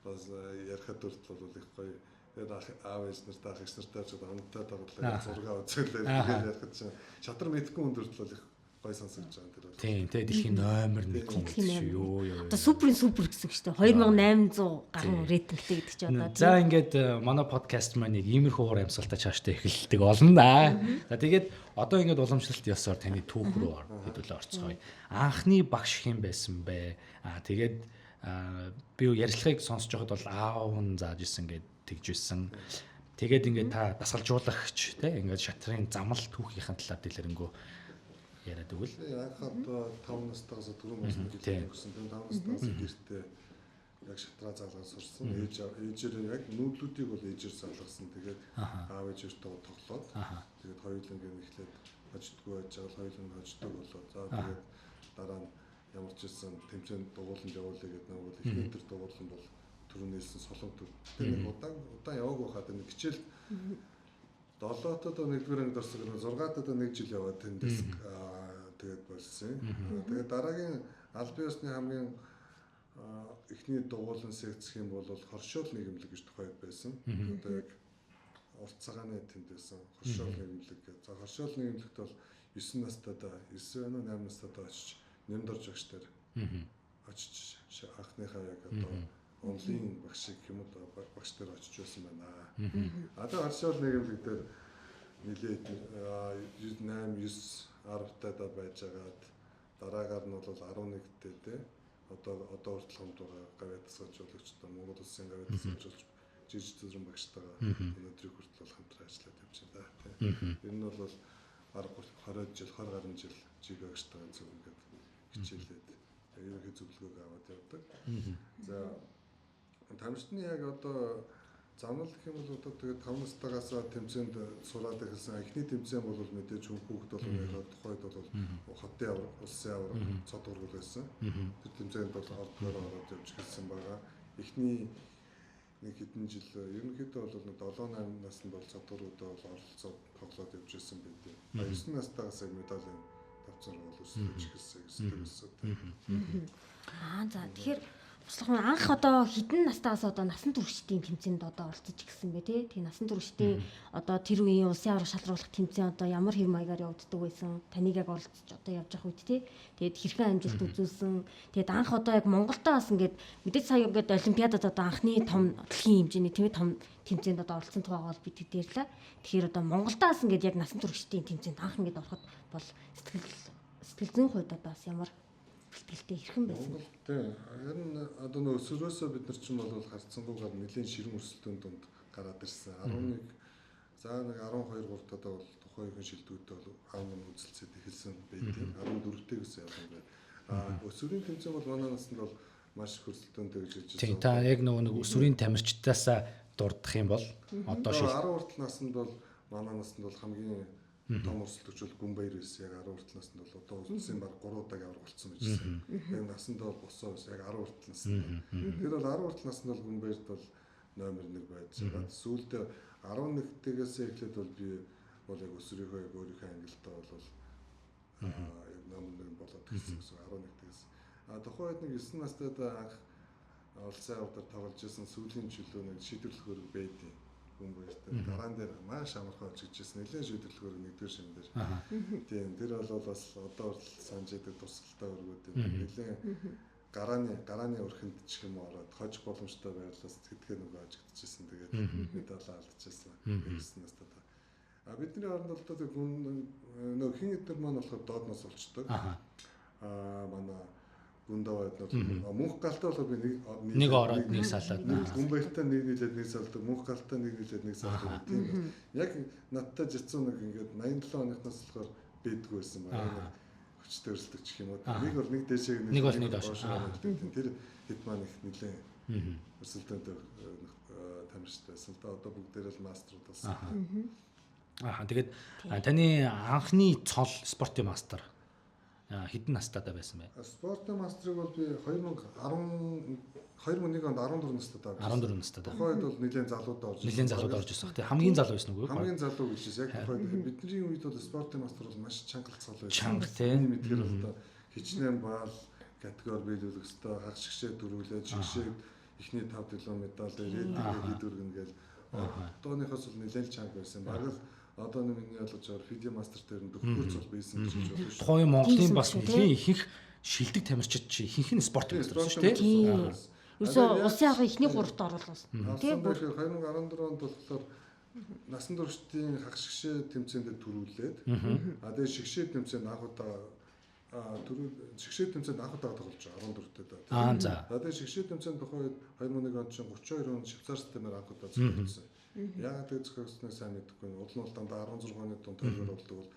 [SPEAKER 3] бас ярихад хүртэл бол их гоё. Тэгээд аав ээж нартай ах эгч нартай ч хамтдаа тоглолоо. Зураг үзүүлээ. Тэгээд ярихад чинь шатар мэдхгүй хүн хүртэл бол их гой сонсогдож байгаа тэр бол.
[SPEAKER 1] Тийм, тэгээ дэлхийн номер 1 хүн шүү. Юу юу.
[SPEAKER 2] Одоо суперын супер гэсэн үг шүү дээ. 2800 гаруй рейтингтэй гэдэг чи одоо.
[SPEAKER 1] За ингээд манай подкаст маань нэг иймэрхүү уур амьсгалтай цаашдаа эхэлдэг болно да. За тэгээд одоо ингээд уламжлалт ёсоор таны түүх рүү хэдүүлээ орцгоё. Анхны багш хэн байсан бэ? Аа тэгээд би ярилцлагыг сонсож байхад бол аав нь зааж исэн гэд тэгж исэн. Тэгээд ингээд та дасгалжуулагч те ингээд шатрын замал түүхийнхэн талаар дэлгэрэнгүй яриад өгвөл.
[SPEAKER 3] Анх одоо 5 настайгаас 4 настай гэлээ өгсөн. 5 настайгаас гэртээ яг шатраа заалгаа сурсан. Ээжээр яг нүүдлүүдийг бол ээжээр заалгасан. Тэгээд аав ээжээртэй тоглоод тэгээд хоёуланг нь эхлээд хождгоо байж байгаа хоёуланг хождог болоо. За тэгээд дараа нь ямар ч байсан тэмцээнд дугууланд явуулъя гэдэг нэг бол эхний өдөр дугуулсан бол түрүүнээсэн солон төр. Тэр нэг удаан яваагүй хаад нэг хичээл 7-тод 1-р ангид орсон гэнэ 6-тод 1 жил яваад тэндээс тэгээд болсон. Тэгээд дараагийн албан ёсны хамгийн эхний дугуулan секц гэх юм бол хоршоол нийгэмлэг гэж тухайд байсан. Одоо яг урт цагааны тэнд байсан хоршоол нийгэмлэг гэх. За хоршоол нийгэмлэгт бол 9 настай да 9 байна уу 8 настай да очиж нэмд орж багш дээр очиж анхныхаа яг одоо онлайн багш гэх юм уу багш дээр очиж байсан байна. Одоо хоршоол нийгэмлэг дээр нэлээд 8 9 10 таа байжгаад дараагаар нь бол 11-тэй те одоо хүртэл хамт байгаа гавьяа дасгалжуулагчтай Монгол улсын гавьяа дасгалжуулагч жижиг зүрэн багштайгаа өнөөдрийг хүртэл бол хамтран ажиллаад явж байна те. Ер нь бол бараг 20 жил 20 гаруй жил жиг багштайгаа зөв ингээд хичээлээд ерөнхий зөвлөгөөг аваад явдаг. За тамирчны яг одоо Замнал гэх юм бол одоо тэгээд 5 настайгаас тэмцээнд сураад эхэлсэн. Эхний тэмцээн бол мэдээж хүн хүүхэд бол яг тухайд бол хотын авраг, улсын авраг, цод ургал байсан. Тэр тэмцээнд бол ордгоор ороод явж эхэлсэн байгаа. Эхний нэг хэдэн жил ерөнхийдөө бол 7 8 наснд бол цод ургуудаа бол оролцоод тоглоод явж ирсэн байдаг. 9 настайгаас яг медалийн тавцан руу бол өсөж эхэлсэн гэсэн.
[SPEAKER 2] Аа за тэгэхээр Туслах анх одоо хэдэн настайгаас одоо насан туршидын тэмцээнд одоо оролцож эхэлсэн бэ те? Тэгээ насан туршидын одоо тэр үеийн улсын аварга шалруулах тэмцээн одоо ямар хэв маягаар явагддаг байсан? Таныг яг оролцож одоо явж явах үед те? Тэгээд хэрхэн амжилт үзүүлсэн? Тэгээд анх одоо яг Монголдо бас ингээд мэдээж сая ингээд олимпиадад одоо анхны том дэлхийн хэмжээний тийм том тэмцээнд одоо оролцсон тухайгаа бол бид ярьлаа. Тэгэхээр одоо Монголдо бас ингээд яг насан туршидын тэмцээнд анх ингээд ороход бол сэтгэл зүйн хувьд одоо бас ямар бэлтгэлтэй хэрхэн байсан бэ?
[SPEAKER 3] Тийм. Харин одоо нөө өсвөрөөсөө бид нар чинь бол харцсангуугаар нэлээд ширэн өрсөлдөөн дунд гараад ирсэн. 11 за нэг 12 3 тадаа бол тухайн үеийн шилдэгүүдээ бол аав нь үзэлцээд эхэлсэн байдаг. 14-тэй гэсэн ялангуяа. А өсвөрийн тэмцээн бол манай насанд бол маш их өрсөлдөөнтэй гэж хэлж байна.
[SPEAKER 1] Тийм. Та яг нөгөө нэг өсвөрийн тамирчдаасаа дурдах юм бол одоо шил
[SPEAKER 3] 10 хүртэл насанд бол манай насанд бол хамгийн том өрсөлдөгч бол Гүнбаяр байсан. Яг 10 хүртэл насанд бол одоо улсын баг 3 удаагийн аварга болсон байжсэн. Яг насанд бол босоо байсан. Яг 10 хүртэл насанд. Тэр бол 10 хүртэл насанд бол Гүнбаярт бол номер 1 байж байгаа. Сүүлдээ 11-тэйгээс эхлээд бол би бол яг өсвөрийнхөө яг өөрийнхөө ангилтаа бол яг номер 1 болоод ирсэн гэсэн 11-тэйгээс. А тухайн үед нэг 9 настай анх улсын аваргаар тоглож исэн сүүлийн чөлөө нэг шийдвэрлэх хөрөг байдیں۔ Гүнбаяртай гараан дээр маш амархан очиж ирсэн. Нэлээд шийдвэрлэх хөрөг нэгдүгээр шим дээр. Тийм тэр бол бас одоо хүртэл санаж идэг турсгалтай өргүүд юм. Нэлээд гарааны өрхөнд ч юм ороод хожих боломжтой байрлалаас тэтгэе нөгөө ажигдчихсэн. Тэгээд медалаа алдчихсан. 9 настай. А бидний оронд бол одоо гүн нөгөө хин эднэр маань болохоор доодноос олчдөг. Аа манай Гүндав эднэр мөнх галтай болохоор би
[SPEAKER 1] нэг ороод нэг салаад
[SPEAKER 3] Гүнбаяртай нэг нийлээд нэг салдаг, мөнх галтай нэг нийлээд нэг салдаг тийм. Яг надтай жицүү нэг ингээд 87 оныхнаас болохоор бэдгүй байсан байна. Хүчтэй өрсөлдөгч юм уу. Нэг бол нэг дээшээ
[SPEAKER 1] нэг бол нэг доош.
[SPEAKER 3] Тэр хэд маань их нэлээд өрсөлдөөнтэй тамирчтай байсан л да. Одоо бүгдээрээ л мастерууд болсон.
[SPEAKER 1] Аа тэгээд таны анхны цол спортын мастер хэдэн настайдаа байсан бэ?
[SPEAKER 3] Спортын мастерыг бол би 2011 онд 14 настайдаа авсан.
[SPEAKER 1] 14 настайдаа.
[SPEAKER 3] Тухайн үед бол нэлээд залуудаа орж.
[SPEAKER 1] Нэлээд залууд орж ирсэн. Тэг хамгийн залуу байсан үгүй юу?
[SPEAKER 3] Хамгийн залуу гэж байна. Яг тухайн бидний үед бол спортын мастер бол маш чанга цол байсан.
[SPEAKER 1] Чанга тийм.
[SPEAKER 3] Мэдгээр бол одоо хичнээн баал категори биелүүлэх ёстой, хаг шигшээ дөрвөлээ, шигшээ эхний 5 км медаль, рейтинг хэд өргөн гээл одооныхоос бол нэлээд чанга байсан. Бараг л одоо нэг миний ойлгож байгаа FIDE мастер дээр нь дөхөхөр цол байсан гэж хэлж болно шүү.
[SPEAKER 1] Тухайн Монголын бас нэлийн ихэнх шилдэг тамирчид чи ихэнх нь спорт мастер байсан шүү дээ.
[SPEAKER 2] Ерөөсөө улсын аварга эхний гуравт оруулсан.
[SPEAKER 3] Тийм 2014 онд болохоор насан туршдын хаг шигшээ тэмцээндээ төрүүлээд а тэгээ шигшээ тэмцээнд анх удаа шигшээ тэмцээнд анх удаа тоглож байгаа 14-т.
[SPEAKER 1] Аа за.
[SPEAKER 3] Тэгээ шигшээ тэмцээнд тухайн үед 2001 онд чинь 32 он Швейцар системээр анх удаа зохиогдсон. Яагаад тэр зохиогдсныг сайн мэдэхгүй. Уул нь бол дандаа 16 оны дунд тойргоор болдог бол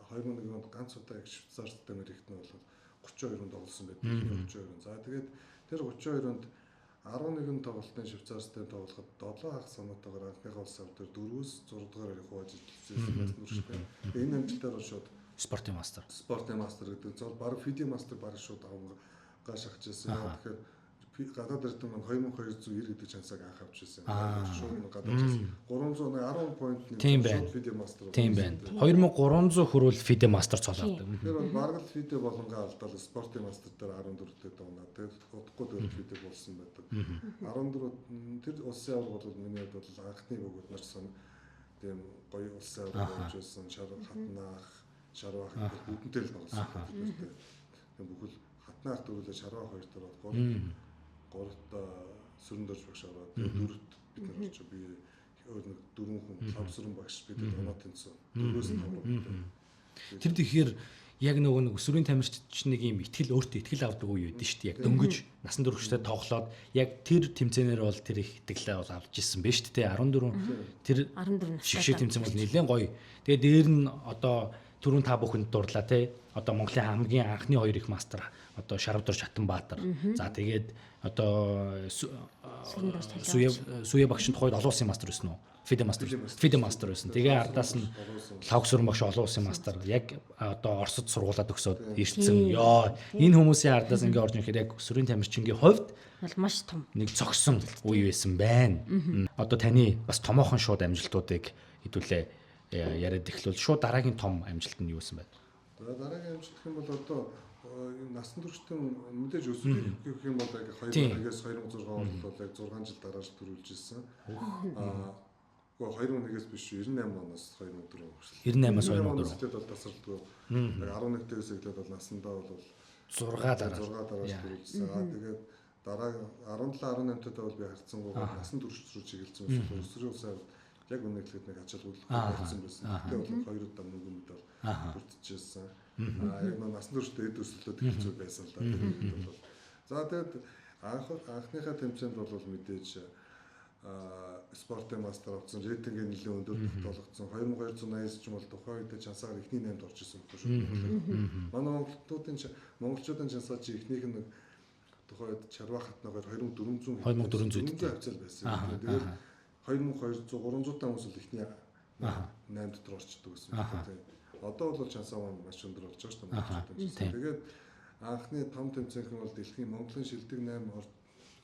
[SPEAKER 3] 2001 онд ганц удаа яг Швейцар системээр ихтэн бол 32 онд тоглосон байдаг. 32. За тэгээд тэр 32 онд 11 тоглолтын Швейцар систем тоглоход 7 хагас санаатайгаар анхныхаа улс авдар 4-өөс 6 дугаар хоёрыг хувааж ижлэсэн байсан нүрштэй. Энэ амжилтаар шууд
[SPEAKER 1] спортын мастер.
[SPEAKER 3] Спортын мастер гэдэг зол баг FIDE мастер баг шууд авгаа шахаж ирсэн. Тэгэхээр гадаад эрдэм маань 2290 гэдэг чансааг анх авч ирсэн. Шууд гадаад чанс 310 point
[SPEAKER 1] шууд
[SPEAKER 3] FIDE мастер.
[SPEAKER 1] Тийм байна. 2300 хүрвэл FIDE мастер цол авдаг.
[SPEAKER 3] Тэр бол бараг л FIDE болонгаа алдаал спортын мастер дээр 14-тэй дуунаа. Тэгээд удахгүй дээр FIDE болсон байдаг. 14 тэр улсын аварга бол миний хувьд бол анхны бөгөөд маш сон тийм гоё улсын аварга болж байсан. Шар хатнаах, шарвах бүгдэнтэй л тоглосон. Тийм бүхэл хатнаах дөрвөлээ шарвах хоёр дээр бол гуравт сүрэн дөрж багш ороод дөрөвт бид нар очиж би өөр нэг дөрвөн хүн лав сүрэн багш бид оноо тэнцсэн. Дөрвөөс тав руу.
[SPEAKER 1] Тэр тэгэхээр яг нөгөө нэг өсвөрийн тамирчид чинь нэг юм итгэл өөртөө итгэл авдаг үе байдаг шүү дээ. Яг дөнгөж насан туршдаа тоглоод яг тэр тэмцээнээр бол тэр их итгэлээ бол авч ирсэн байна шүү дээ. 14 тэр
[SPEAKER 2] 14
[SPEAKER 1] шигшээ тэмцээн бол нэлээд гоё. Тэгээ дээр нь одоо түрүүн та бүхэнд дурлаа те. Одоо Монголын хамгийн анхны хоёр их мастер одоо Шарвдор Шатанбаатар. За тэгээд одоо Сүе багшийн тухайд олон улсын мастер байсан уу? ФИДЕ мастер. ФИДЕ мастер байсан. Тэгээ ардаас нь Лхагва Сүрэн багш олон улсын мастер. Яг одоо Оросд сургуулаа төгсөөд ирсэн. Йоо, энэ хүмүүсийн ардаас ингээ орж ирэхээр яг өсвөрийн тамирчингийн хувьд
[SPEAKER 2] бол маш том
[SPEAKER 1] нэг цогсон үе байсан байна. Одоо таны бас томоохон шууд амжилтуудыг хэдүүлээ яриад эхлүүл шууд дараагийн том амжилт нь юу байсан бэ?
[SPEAKER 3] За, дараагийн амжилт гэх юм бол одоо насан туршдын мэдээж өсвөрийн гэх юм бол яг 2001-ээс 2006 он бол яг 6 жил дарааж төрүүлж ирсэн. Үгүй, 2001-ээс биш, 98 оноос 2004 он хүртэл.
[SPEAKER 1] 98-аас 2004.
[SPEAKER 3] Эхлээд бол тасралтгүй. Яг 11-ээс эхлээд бол насандаа бол
[SPEAKER 1] 6 дараа.
[SPEAKER 3] 6 дарааж төрүүлсэн. Аа, тэгээд дараа 17 18 тад бол би харьцангуй насан турш руу чиглэсэн байсан. Өсвөрийн улсын яг үнэ хэлэхэд нэг ачаалгүйд болсон байсан. Гэтэ бол хоёр удаа мөнгө медаль бүрдчихсэн. Аа, яг нэг насан туршдаа эд өсөлтөд хэцүү байсан л да. Тэр бол. За, тэгээд анхныхаа тэмцээнд бол мэдээж спортын мастер авсан, рейтингээ нэлээд өндөр тогтоологдсон. 2289 ч юм бол тухайн үед чансаагаар эхний 8-д орж исэн байхгүй шүү. Манай монголчуудын чансаа чи эхнийх нь тухайн үед Чарва хатнагаар 2400
[SPEAKER 1] 2400
[SPEAKER 3] хавцал байсан. Тэгээд 2200 300 та хүмүүс л эхний 8 дотор орчдөг гэсэн. Одоо бол чансаа маань маш өндөр болж байгаа шүү дээ монголчуудын чансаа. Тэгээд анхны том тэмцээнх нь бол дэлхийн Монголын шилдэг 8 орд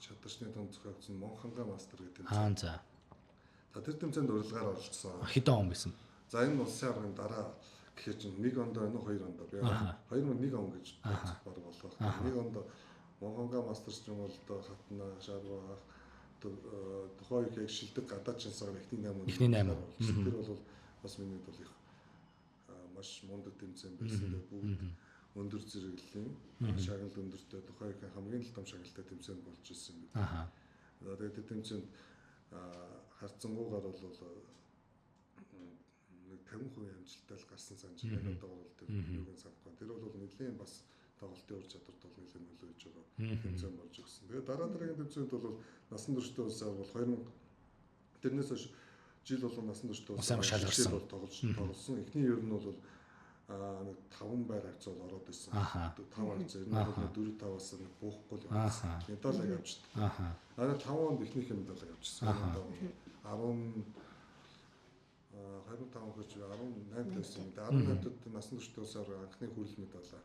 [SPEAKER 3] чадварчны том зохиогдсон Монханга мастер гэдэг тэмцээн.
[SPEAKER 1] Аа, за.
[SPEAKER 3] За, тэр тэмцээнд урилгаар оролцсон.
[SPEAKER 1] Хэдэн он байсан?
[SPEAKER 3] За, энэ улсын аваргын дараа гэхээр чинь нэг ондоо энэ хоёр ондоо би 2001 он гэж баг болох. Нэг онд Монханга мастер ч юм бол одоо хатна шарва тухайн үед яг шилдэг гадаад чансаагаар эхний 8
[SPEAKER 1] Эхний 8.
[SPEAKER 3] Тэр бол бас миний бол их маш мундаг тэмцээн байсан. Тэгээд бүгд өндөр зэрэглэлийн шагнал өндөртэй, тухайн үеийн хамгийн л том шагналтай тэмцээн болж ирсэн юм. За, тэгээд тэр тэмцээнд харьцангуйгаар бол нэг 50% амжилттай л гарсан санаж байна. Одоо бол тэр юуг нь санахгүй. Тэр бол нэлийн бас тоглолтын ур чадварт бол нэлээд нөлөө хийж байгаа тэмцээн болж өгсөн. Тэгээд дараа дараагийн тэмцээнд бол насан туршдаа улсаар бол 2000 тэрнээс хойш жил болгон насан туршдаа
[SPEAKER 1] улсаар шалгарсан
[SPEAKER 3] бол тоглож тоглосон. Эхний ер нь бол нэг 5 байр хавцаа бол ороод ирсэн. 5 хавцаа. Энэ бол 4 5-аас нэг буухгүй л явсан. Медалийг авчдаг. Аа, 5 онд эхнийхээ медалийг авчихсан. 10 25 хөрч 18 байсан. 18-д насан туршдаа улсаар анхны хүрэл медалаа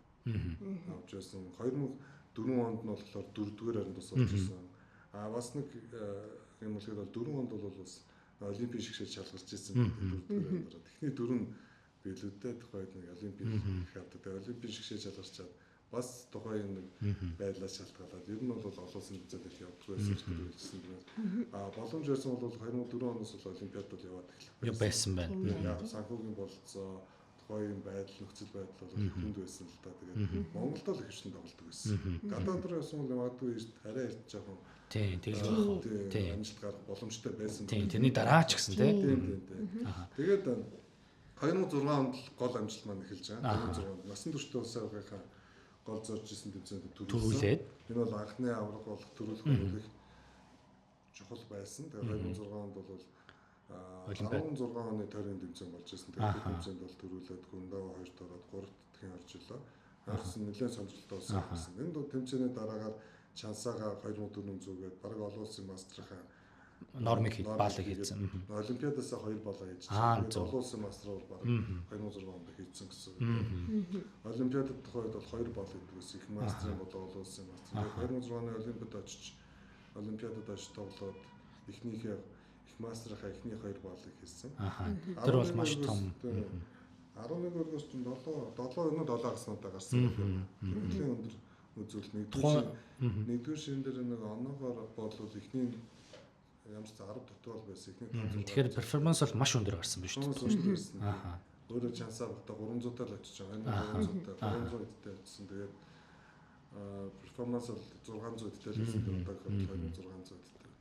[SPEAKER 3] авч байсан. 2004 онд нь болохоор дөрөвдүгээр харин бас орж ирсэн. Аа, бас нэг юм хэлэхэд бол 4 онд бол бас олимпийн шигшээд шалгарч ирсэн. Дөрөвдүгээр харин ороод. Эхний дөрөв билүүдээ тухайд нэг олимпийн их авдаг. Тэгээ олимпийн шигшээд шалгарчаад бас тухайн нэг байдлаас шалтгаалаад ер нь бол олон улсын тэмцээнд их явдаг байсан ч төрүүлсэн юм. Аа, боломж байсан бол 2004 оноос бол олимпиад бол яваад эхлэх
[SPEAKER 1] байсан байна.
[SPEAKER 3] Яг санхүүгийн бололцоо, тухайн байдал, нөхцөл байдал бол хүнд байсан л да. Тэгээд Монголд л ихэвчлэн тоглодог байсан. Гадаад руу явсан бол магадгүй эрт арай эрт жоохон
[SPEAKER 1] Тийм, тэгэл байх.
[SPEAKER 3] Тийм, амжилт гарах боломжтой байсан.
[SPEAKER 1] Тийм, тэрний дараа ч гэсэн
[SPEAKER 3] тийм. Тийм. Тэгээд 2006 онд гол амжилт маань эхэлж байгаа. 2006 онд насан туршдаа улсын аваргынхаа гол зорж исэн тэмцээнд
[SPEAKER 1] төрүүлээд
[SPEAKER 3] энэ бол анхны аварга болох төрүүлэх бол их чухал байсан. Тэгээд 2006 онд бол 16 оны тойргийн тэмцээн болж исэн. Тэгээд тэмцээнд бол төрүүлээд Гүндава хоёрт ороод гуравт дахин орж илаа. Харсан нэлээд сонирхолтой болсон байсан. Энэ тэмцээний дараагаар чансаагаа 2400 гээд бараг олон улсын мастрынхаа
[SPEAKER 1] нормыг баалыг хийсэн.
[SPEAKER 3] Олимпиадаас 2 балаа хийсэн. Олон улсын мастер бол бараг 2006 онд хийсэн гэсэн. Олимпиадад тухайд бол 2 бал гэдэг ус их мастрын болоо олон улсын мастер. 2006 оны олимпиад очиж олимпиадад очиж тоглоод эхнийхээ их мастрынхаа эхний 2 балыг хийсэн.
[SPEAKER 1] Тэр бол маш том.
[SPEAKER 3] 11 өргөөс чинь 7 7 өнөө 7 гарснуудаа гарсан. Нэлээд өндөр үзүүлэлт. Нэгдүгээр ширэн дээр нэг оноогоор болвол эхний ямар ч 10 дотгоол байсан. Эхний
[SPEAKER 1] Тэгэхээр перформанс бол маш өндөр гарсан байна шүү
[SPEAKER 3] дээ. Өөрөө чансаа багтаа 300-аар л очиж байгаа. Энэ 300-тай 300 эдтэй очсон. Тэгээд перформанс бол 600 эдтэй л байсан. Одоо 2600 эдтэй.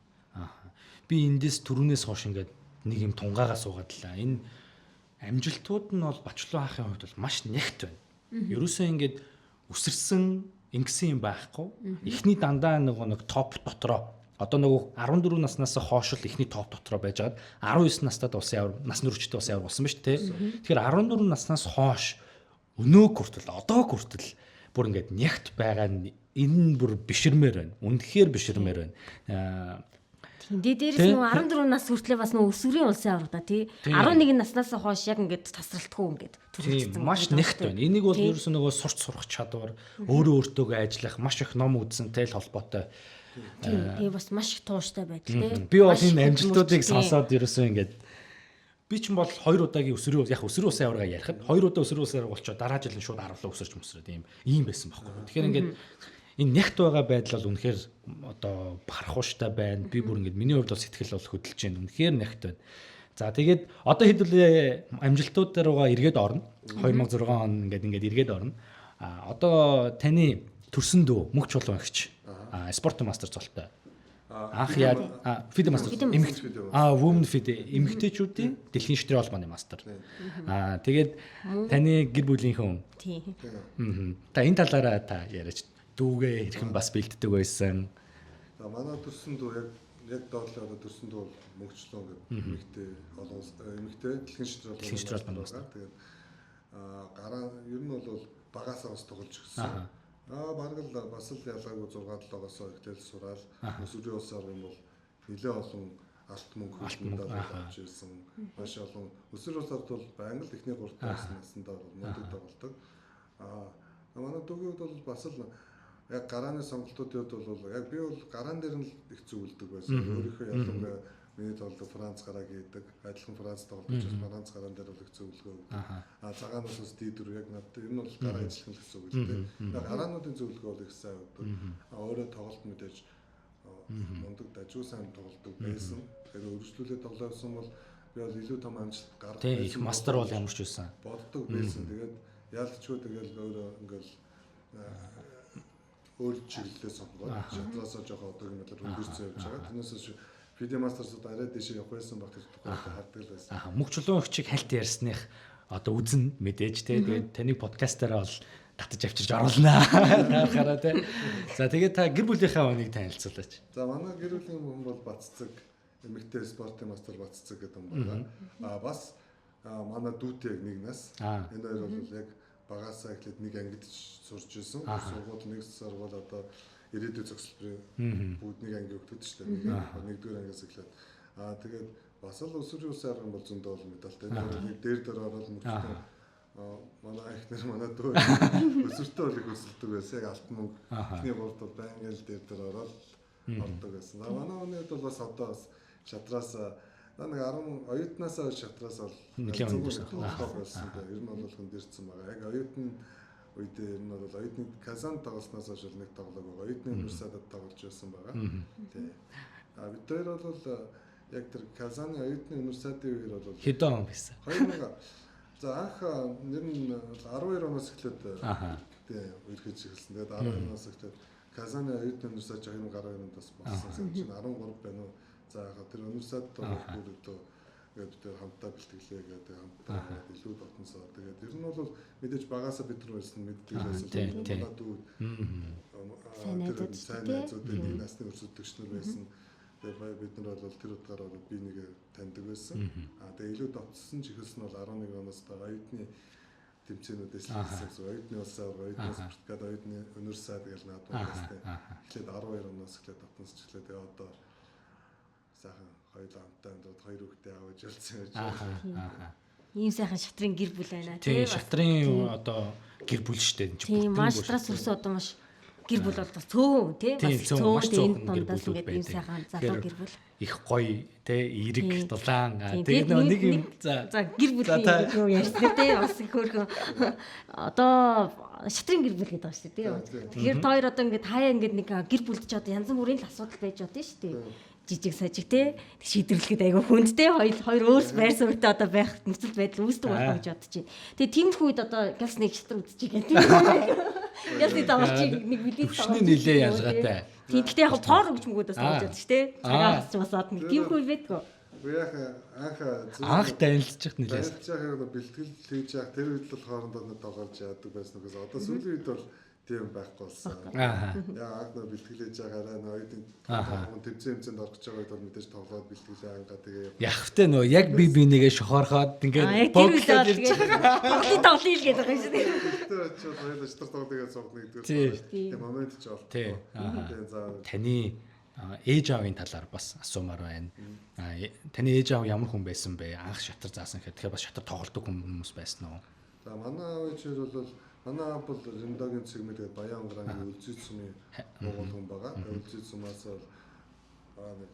[SPEAKER 1] Би эндээс түрүүнээс хойш ингээд нэг юм тунгаагаа суугаад лаа. Энэ амжилтууд нь бол Бачлуу ахын хувьд бол маш нягт байна. Ерөөсөө ингээд үсэрсэн ингэсэн юм байхгүй. Эхний дандаа нөгөө нэг топ дотроо одоо нөгөө 14 наснаас хойш л эхний топ дотроо байжгаад 19 настад улсын авар насны өрчтэй улсын авар болсон ба шүү дээ. Тэгэхээр 14 наснаас хойш өнөөг хүртэл одоо хүртэл бүр ингээд нягт байгаа нь энэ нь бүр биширмээр байна. Үнэхээр биширмээр байна.
[SPEAKER 2] Тийм. Дээрээс нөө 14 нас хүртлээр бас нөө өсвөрийн улсын аварга тий. 11 наснаас хойш яг ингээд тасралтгүй ингээд
[SPEAKER 1] төрөлцсөн. Маш нэгт байна. Энийг бол ерөөсөө нөгөө сурч сурах чадвар, өөрөө өөртөөгөө ажиллах, маш их ном үзсэнтэй л холбоотой.
[SPEAKER 2] Тийм. Тэгээ бас маш их тууштай байдал тий.
[SPEAKER 1] Би бол энэ амжилтуудыг сонсоод ерөөсөө ингээд би ч юм бол 2 удаагийн өсвөрийн яг өсвөрийн улсын аварга ярихад 2 удаа өсвөрийн улсын аварга болчоо дараа жил нь шууд 10 луу өсөрч мөсрөөд ийм байсан байхгүй. Тэгэхээр ингээд энэ нягт байгаа байдал бол үнэхээр одоо барахууштай байна. Би бүр ингээд миний хувьд бол сэтгэл бол хөдөлж байна. Үнэхээр нягт байна. За тэгээд одоо хэдүүлээ амжилтууд руугаа эргээд орно. 2006 он ингээд эргээд орно. А одоо таны төрсөн дүү мөнх чулуун эгч. А спорт мастер золтой. Анх яа FIDE мастер Women FIDE эмэгтэйчүүдийн дэлхийн шитрийн холбооны мастер. Аа тэгээд таны гэр бүлийн хүн. Тийм. Та энэ талаараа та яриач. Дүүгээ хэрхэн бас бэлддэг байсан.
[SPEAKER 3] За манай төрсөн дүү яг доотлоо одоо төрсөн дүү бол мөнгөчлөө гэдэг эмэгтэй олон эмэгтэй дэлхийн шитрийн холбооны мастер. Тэгээд гараа ер нь бол багасаа бас тоглож ирсэн. Бараг л бас л ялгаагүй 6-7-оос ихтэл сураал өсвөрийн улсын аварга бол нэлээ олон алт мөнгө медаль авч ирсэн. Маш олон өсвөрийн улсын аваргад бол байнга л эхний 3 дахь насандаа бол мундаг тоглолдог. Манай дүүгийн хувьд бол бас л яг гарааны сонголтуудын хувьд бол яг би бол гараан дээр нь л их зөвлөдөг байсан. Өөрийнхөө ялангуяа миний тоглолт Франц гараа хийдэг. Адилхан Франц тоглож байсан. Франц гараан дээр бол их зөвлөгөө өгдөг. Цагаанаас бас D4 яг надад ер нь бол гараа ажиллах нь гэсэн үг л дээ. Гараануудын зөвлөгөө бол их сайн өгдөг. Өөрөө тоглолт мэдээж мундаг дажгүй сайн тоглодог байсан. Тэгэхээр өргөжлүүлээд тоглосон бол би бол илүү том амжилт гаргах
[SPEAKER 1] байсан. Их мастер бол ямар ч байсан.
[SPEAKER 3] Боддог байсан. Тэгээд яалтчгүй тэгэл өөрөө ингээл өөр чиглэлээ сонгоод шатраасаа жоохон одоогийн байдлаар хөнгөрцөн явж байгаа. Тэрнээс хойш FIDE Masters-ууд арай дэшээ явах байсан баг тэр тухайд хардаг л байсан.
[SPEAKER 1] Мөнх чулуун эгчийг хальт ярьсных одоо үзэн мэдээж те. Тэгээд таны подкастаараа бол татаж авчирч оруулнаа. Таарахаараа те. За тэгээд та гэр бүлийнхээ хүнийг танилцуулаач.
[SPEAKER 3] За манай гэр бүлийн хүн бол Баццэг эмэгтэй спортын мастер Баццэг гэдэг хүн байна. Бас манай дүүтэй яг нэг нас. Энэ хоёр бол яг багасаа эхлээд нэг ангид сурч ирсэн. Сургууль нэг сургууль одоо ирээдүйн зохицолборын бүгд нэг анги өгдөг шүү дээ. Нэгдүгээр ангиас эхлээд тэгээд бас л өсвөрийн улсын аварга бол зөндөө олон медальтай. Нэг дээр дээр ороод мөрчтэй манай эхнэр манай дүү өсвөртөө бол их өсөлдөг байсан. Яг алтан мөнгө эхний гуравт бол байнга л дээр дээр ороод ордог байсан. Манай хүний хувьд бол бас одоо бас шатраас нэг 10 оюутнаасаа шатраас бол
[SPEAKER 1] нэлээд өндөр
[SPEAKER 3] байсан. Ер нь бол хөндөрцөн байгаа. Яг оюутан үедээ ер нь бол оюутны Казан тоглосноос хойш нэг тоглоог байгаа. Оюутны университетад тоглож байсан байгаа. Тий. Бид хоёр бол яг тэр Казаны оюутны университетийн үеэр бол
[SPEAKER 1] хэдэн он байсан?
[SPEAKER 3] 2000. За анх нэр нь 12 оноос эхлээд тий үерхэж эхэлсэн. Тэгээд 12 оноос эхлээд Казаны оюутны университет 2012 онд бас болсон. Чинь 13 байна уу? За яг тэр университетад тоглох бүрдөө ингээд бид хамтдаа бэлтгэлээ гэдэг хамтдаа илүү дотносоо. Тэгээд ер нь бол мэдээж багасаа бид нар байсан мэддэг байсан. Манай дүү сайн найзууд нэг насны өрсөлдөгч нар байсан. Тэгээд бид нар бол тэр утгаараа бол би нэгэ таньдаг байсан. Тэгээд илүү дотсон ч эхэлсэн бол 11 оноос та оюутны тэмцээнүүдээс л эхэлсэн. Оюутны улсын аварга, оюутны спорткад, оюутны университет гэж наадмаас тийм. Эхлээд 12 оноос эхлээд дотносч эхлээд тэгээд одоо сайхан хоёулаа хамтдаа амьдраад хоёр хүүхдээ аваад явсан гэж байна.
[SPEAKER 2] Ийм сайхан шатрын гэр бүл байна
[SPEAKER 1] тийм. Шатрын одоо гэр бүл шүү дээ.
[SPEAKER 2] Тийм, маш шатраас өрсөн одоо маш гэр бүл бол бас цөөн тийм бас цөөн энэ дундаас ингээд ийм сайхан залуу гэр бүл.
[SPEAKER 1] Их гоё тий эерэг дулаан. Тэгээд нэг юм
[SPEAKER 2] за гэр бүлийн юу ярьсан тий бас их хөөрхөн одоо шатрын гэр бүл гэдэг байгаа шүү дээ тий. Тэгэхээр та хоёр одоо ингээд хаяа ингээд нэг гэр бүлд ч одоо янз бүрийн л асуудал байж одоо шүү дээ. Жижиг сажиг те шийдвэрлэхэд айгүй хүнд те хоёр өөрс байр суурьтай одоо байх нөхцөл байдал үүсдэг болох гэж бодож байна. Тэгээ тиймэрхүү үед одоо галс нэг шатар үзчихээ гэх тийм. Галс нэг даваач нэг мэдээ
[SPEAKER 1] төвшний нилээ ялгаатай.
[SPEAKER 2] Тийм гэхдээ яг поор өгч мөгөөд бас болж байдаг шүү те. Цагаан хасч басаад нэг тиймэрхүү байдгүй.
[SPEAKER 3] Үгүй яг
[SPEAKER 1] анх танилцчих нилээ.
[SPEAKER 3] Танилцчих яг бэлтгэл хийж явах тэр үед л хоорондоо нэг тоглож яадаг байсан гэсэн. Одоо сүүлийн үед бол тийм байхгүй болсон. Яа анх нөө бэлтгэлээж байгаараа нөө оюутны тэмцээн хэмцээнд орох гэж байгаа үед бол мэдээж тоглоод бэлтгэлээ ангаа тэгээ
[SPEAKER 1] явхтай нөө яг би бинийгээ шохорхоод ингээд
[SPEAKER 2] боглоод ирж байгаа. Тоглоё л гэдэг юм шүү дээ.
[SPEAKER 3] Тэр очиод хоёул шатар тоглоё гэж суух нэгдүгээр. Тийм момент ч олдсон.
[SPEAKER 1] Тийм за таны Ээж аавын талаар бас асуумаар байна. Таны ээж аав ямар хүн байсан бэ? Анх шатар заасан гэхэд тэгэхээр бас шатар тоглодог хүмүүс байсан уу?
[SPEAKER 3] За манай аав ээж бол манай аав бол Ремдогийн цэгмэл гэдэг Баян грангийн Өлзий сумын Монгол хүн байгаа. Өлзий сумаас бол нэг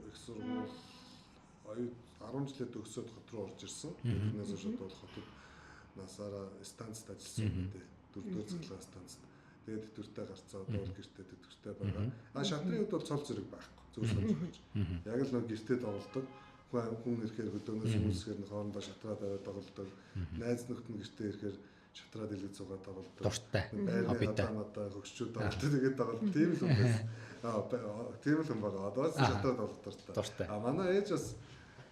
[SPEAKER 3] их сургууль 10 жилээ төгсөөд хот руу орж ирсэн. Тэрнээс хойш бол хотод насаараа станцд ажилласан юм дээ. 4-р цахилгаан станцд. Тэгээд тэтгэвртэй гарцаа одоо бол гэртээ тэтгэвртэй байгаа. А шатрын хувьд бол цол зэрэг байхгүй. Зүгээр сонирхож. Яг л нэг гэртээ тоглолдог. Хүн ирэхээр хөдөөнөөс хүмүүсээр нь хоорондоо шатраа тавиад тоглолдог. Найз нөхд нь гэртээ ирэхээр шатраа дэлгэц суугаад тоглолдог.
[SPEAKER 1] Дуртай.
[SPEAKER 3] Хоббитай. Одоо хөгшчүүд тоглолдог. Тэгээд тоглолт. Тийм л хүн байсан. Тийм л хүн байгаа. Одоо бас шатраа тоглох дуртай. А манай ээж бас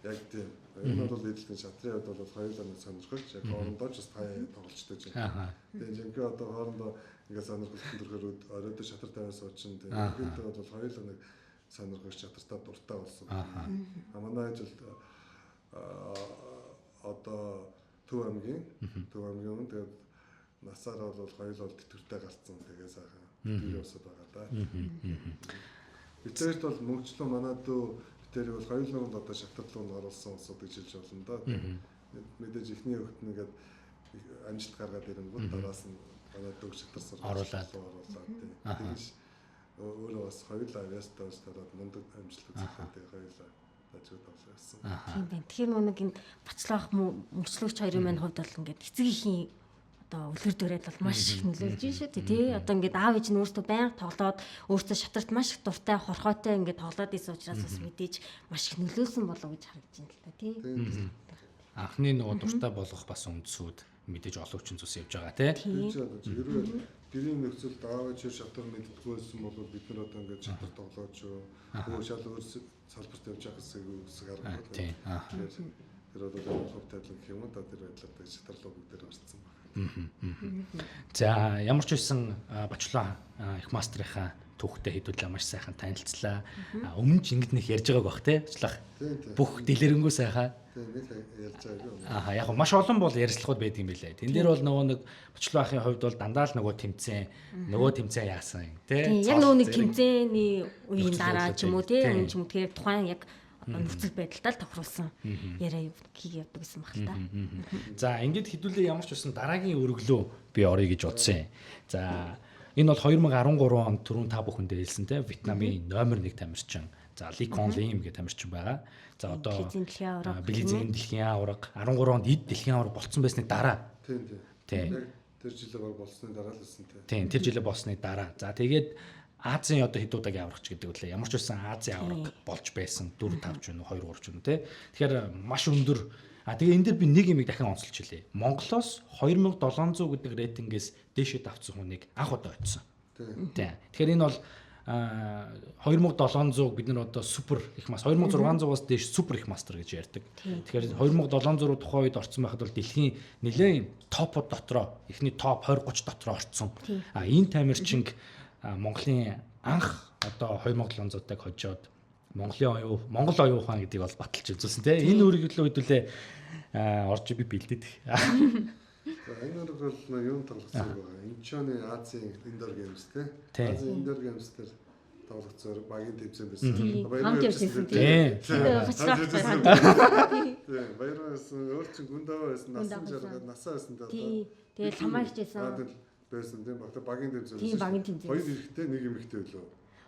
[SPEAKER 3] яг тийм. Энэ бол эдэлтэн шатрын хувьд бол хоёулаа нэг сонирхолч. Яг хоорондоо ч бас таяа тоглолцдог юм. Тэгээд жинхэнэ одоо хоорондоо ингээд сонирхолтой төрхөөр оройдоо шатар тавиас уучин. Тэгээд бол хоёулаа нэг сонирхолч шатартаа дуртай болсон. А манай ээж бол одоо Төв аймгийн өмнө тэгээд насаараа бол хоёулаа бол тэтгэвртэй гарцсан. Тэгээ сайхан тэтгэврийн усад байгаа да. Битэрт бол мөнгөчлөө манай дүү битэрийг бол хоёулаа нь одоо шатарлуу нь оруулсан улсууд гэж хэлж болно да. Мэдээж эхний хөвгт нь ингээд амжилт гаргаад ирэнгүүт дараас нь манай дүүг шатар сургуулаад оруулаад тэгэж өөрөө бас хоёулаа авьяастай болж тараад мундаг амжилт үзүүлээд тэгээ хоёулаа дажгүй тоглоо гэсэн.
[SPEAKER 2] Тийм байна. Тэгэхээр нэг энэ Бацлаах мөчлөгч хоёрын маань хувьд бол ингээд эцэг эхийн одоо үлгэр дуурайл бол маш их нөлөөлж шүү дээ тий. Одоо ингээд аав ээж нь өөртөө байнга тоглоод өөртөө шатарт маш их дуртай хорхойтой ингээд тоглоод исэн учраас бас мэдээж маш их нөлөөлсөн болов уу гэж харагдаж байна л та тий.
[SPEAKER 1] Анхны нөгөө дуртай болгох бас үндсүүд мэдээж олон хүчин зүйлс явж байгаа тий.
[SPEAKER 3] Хэрвээ гэрийн нөхцөлд аав ээж шатар мэддэггүй байсан бол бид нар одоо ингээд шатар тоглооч юу шал өөр салбарт явж байгаа хэсэг үсэг аргагүй. Тэр бол хувь тавилан гэх юм уу да тэр байдлаар шатарлуу бүгдээр орцсон байна.
[SPEAKER 1] За ямар ч байсан Бачлаа их мастрынхаа түүхтэй хэдүүлээ маш сайхан танилцлаа. Өмнө ч ингэж нэг ярьж байгааг бах те. Бачлах. Бүх дэлгэрэнгүй сайхан.
[SPEAKER 3] Тийм нэг ярьж байгаагүй.
[SPEAKER 1] Аа яг маш олон бол ярилцлагууд байдаг юм билээ. Тэн дээр бол нөгөө нэг Бачлаа ахын хувьд бол дандаа л нөгөө тэмцээн, нөгөө тэмцээн яасан те.
[SPEAKER 2] Яг нөгөө нэг тэмцээний үеийн дараа ч юм уу те, өмнө ч юм уу тэгэхээр тухайн яг одоо нөхцөл байдалтай л тохируулсан яриа хийгээ явдаг гэсэн баг л та.
[SPEAKER 1] За ингээд хэдүүлээ ямар ч байсан дараагийн өргөлөө би орё гэж бодсон юм. За энэ бол 2013 онд түрүүн та бүхэндээ хэлсэн те Вьетнамын номер 1 тамирчин. За Ли Кон Лим гэх тамирчин байгаа. За одоо Белизийн дэлхийн аварга 13 онд эд дэлхийн аварга болцсон байсны дараа.
[SPEAKER 3] Тийм тийм. Тэр жилээ баг болсны дараа л байсан те.
[SPEAKER 1] Тийм тэр жилээ болсны дараа. За тэгээд Азийн одоо хэд удаагийн аваргач гэдэг үлээ. Ямар ч байсан Азийн аварга болж байсан 4 5 ч юм уу 2 3 ч юм уу те. Тэгэхээр маш өндөр. А тэгээ энэ дэр би нэг юмыг дахин онцолж хэлье. Монголоос 2700 гэдэг рейтингээс дээшээ давцсан хүнийг анх удаа очсон. Тийм. Тэгэхээр энэ бол 2700 бид нар одоо супер их мас 2600-аас дээш супер их мастер гэж ярьдаг. Тэгэхээр 2700 руу тухайн үед орсон байхад бол дэлхийн нэлээд топод дотроо эхний топ 20 30 дотроо орсон. А энэ тамирчинг Монголын анх одоо 2700-ыг хожоод Монголын оюу Монгол оюун ухаан гэдгийг бол баталж үзүүлсэн тийм. Энэ үргэлжлэл хэдүүлээ орж би бэлдээд.
[SPEAKER 3] За энэ үрэг бол юун тоглогдсон байгаа. Инчоны Азийн Indoor Games тийм. Азийн Indoor Games дээр тоглогдсон багийн тэмцээн байсан.
[SPEAKER 2] Хамт явж байсан тийм.
[SPEAKER 3] Тийм. Баяр байсан. Өөр чинь Гүндава байсан, Насан жаргал, Насаа байсан тийм.
[SPEAKER 2] Тэгээд Ламаа хичээсэн.
[SPEAKER 3] Байсан тийм багта багийн тэмцээн.
[SPEAKER 2] Тийм багийн тэмцээн.
[SPEAKER 3] Хоёр эрэгтэй нэг эмэгтэй билүү?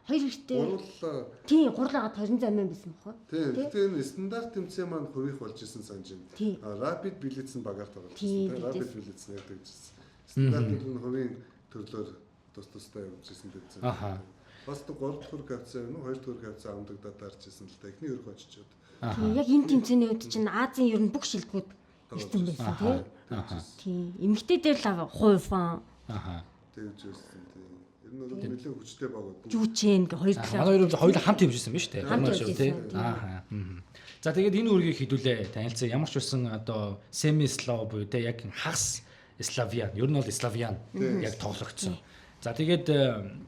[SPEAKER 2] Хоёр эрэгтэй.
[SPEAKER 3] Гурлаа.
[SPEAKER 2] Тийм, гурлаагаад 28 байсан бохоо.
[SPEAKER 3] Тийм. Гэтэ энэ стандарт тэмцээн маань хувийнх болж исэн санаж байна. А Rapid Blitz нь багаар тоглож байсан тийм. Rapid Blitz нэр тэгжсэн. Стандарт нь хувийн төрлөөр тус тустай явж исэн тэмцээн.
[SPEAKER 1] Аха.
[SPEAKER 3] Бас 3 дахь хавцаа юм уу 2 дахь хавцаа амдагдаад дарж исэн л да. Эхний өрх очичоод.
[SPEAKER 2] Тийм, яг энэ тэмцээний үед чинь Азийн ер нь бүх шилдэгүүд ирсэн байсан тийм. Тийм. Эмэгтэй дээр л хувь фан.
[SPEAKER 1] Аха.
[SPEAKER 3] Тэгж байсан тийм. Ер нь бол нэлээд хүчтэй баг.
[SPEAKER 2] Жүчэн гэ хоёр талаа.
[SPEAKER 1] Манай хоёр хоёулаа хамт хэмжсэн биз дээ.
[SPEAKER 2] Хамт
[SPEAKER 1] тийм. Ааха. За тэгээд энэ үргийг хэдүүлээ танилцаа. Ямар ч байсан одоо semi slav буюу те яг хагас славян. Ер нь бол славян яг тоглогдсон. За тэгээд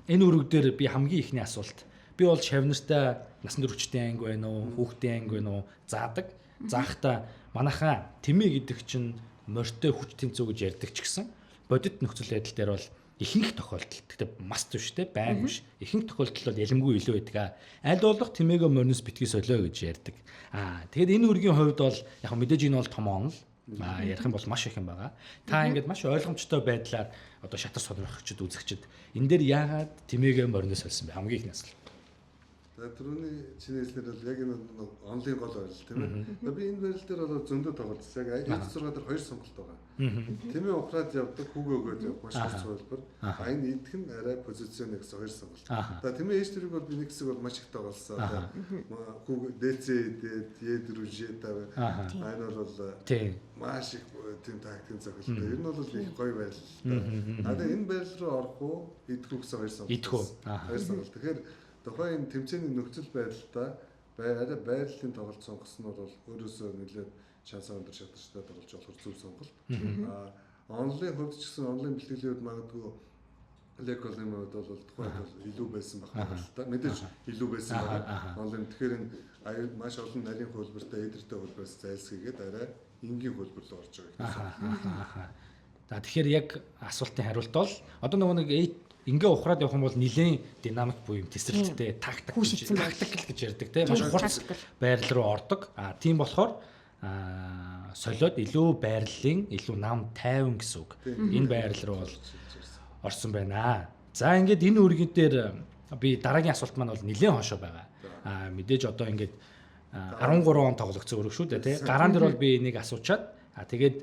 [SPEAKER 1] энэ үрэг дээр би хамгийн ихний асуулт. Би бол шавнартай насан туршидтын анги байна уу, хүүхдийн анги байна уу заадаг. Заахта манайхаа тэмээ гэдэг чинь морьтой хүч тэмцүү гэж ярьдаг ч гэсэн бодит нөхцөл байдал дээр бол Ихэнх тохиолдолд гэхдээ мас биш те байн биш. Ихэнх тохиолдолд бол ялимгүй илүү байдаг. Аль болох тэмээгөө морноос битгий солио гэж ярьдаг. Тэгээд энэ үргийн хувьд бол яг мэдээж энэ бол том онол. Ярих юм бол маш их юм байгаа. Та ингээд маш ойлгомжтой байдлаар одоо шатар сонирхогчд үзэгчд энэ дээр яагаад тэмээгээ морноос сольсон бэ? Хамгийн ихний асуулт.
[SPEAKER 3] За түрүүний чиний хэлснээр бол яг энэ онлын гол байрлал тийм ээ. Би энэ байрлал дээр бол зөндөө тоглолцсон. Яг H6 дээр хоёр сонголт байгаа. Тэмээ ухраад явдаг, хүүгээ өгөөд явах маш их хувилбар. А энэ идэх нь арай позицион гэсэн хоёр сонголт. За тэмээ H4-ийг бол би нэг хэсэг бол маш их тоглолцсон. Хүүг DC идээд E4 G5. Энэ бол маш их тийм тактикийн зохиолтой. Ер нь бол их гоё байрлал. А тэгээ энэ байрлал руу орох уу, идэх үү гэсэн хоёр сонголт.
[SPEAKER 1] Идэх үү.
[SPEAKER 3] Хоёр сонголт. Тэгэхээр тухайн тэмцээний нөхцөл байдалтай арай байрлалын тоглолт сонгосон нь бол өөрөөсөө нэлээд шанс өндөр шатарчтай тоглож болохоор зөв сонголт. Онлын хувьд ч гэсэн онлын бэлтгэлийн хувьд магадгүй Леколын хувьд бол тухайд бол илүү байсан байх магадaltaй. Мэдээж илүү байсан байгаа. Онлын тэгэхээр энэ маш олон нарийн хувилбартай, эдэртэй хувилбараас зайлсхийгээд арай энгийн хувилбар руу орж байгаа
[SPEAKER 1] гэсэн. За тэгэхээр яг асуултын хариулт бол одоо нөгөө нэг ингээ ухраад явах юм бол нилээн динамик буюу юм тесрэлттэй тактик гэж ярьдаг тийм маш хурц байрлал руу ордог. Тийм болохоор солиод илүү байрлалын илүү нам 50 гэсэн үг. Энэ байрлал руу бол орсон байна. За ингээд энэ үргэн дээр би дараагийн асуулт маань бол нилээн хошоо байгаа. Мэдээж одоо ингээд 13 он тоглогдсон өрөг шүү дээ тийм. Гараан дээр бол би энийг асуучаад тэгээд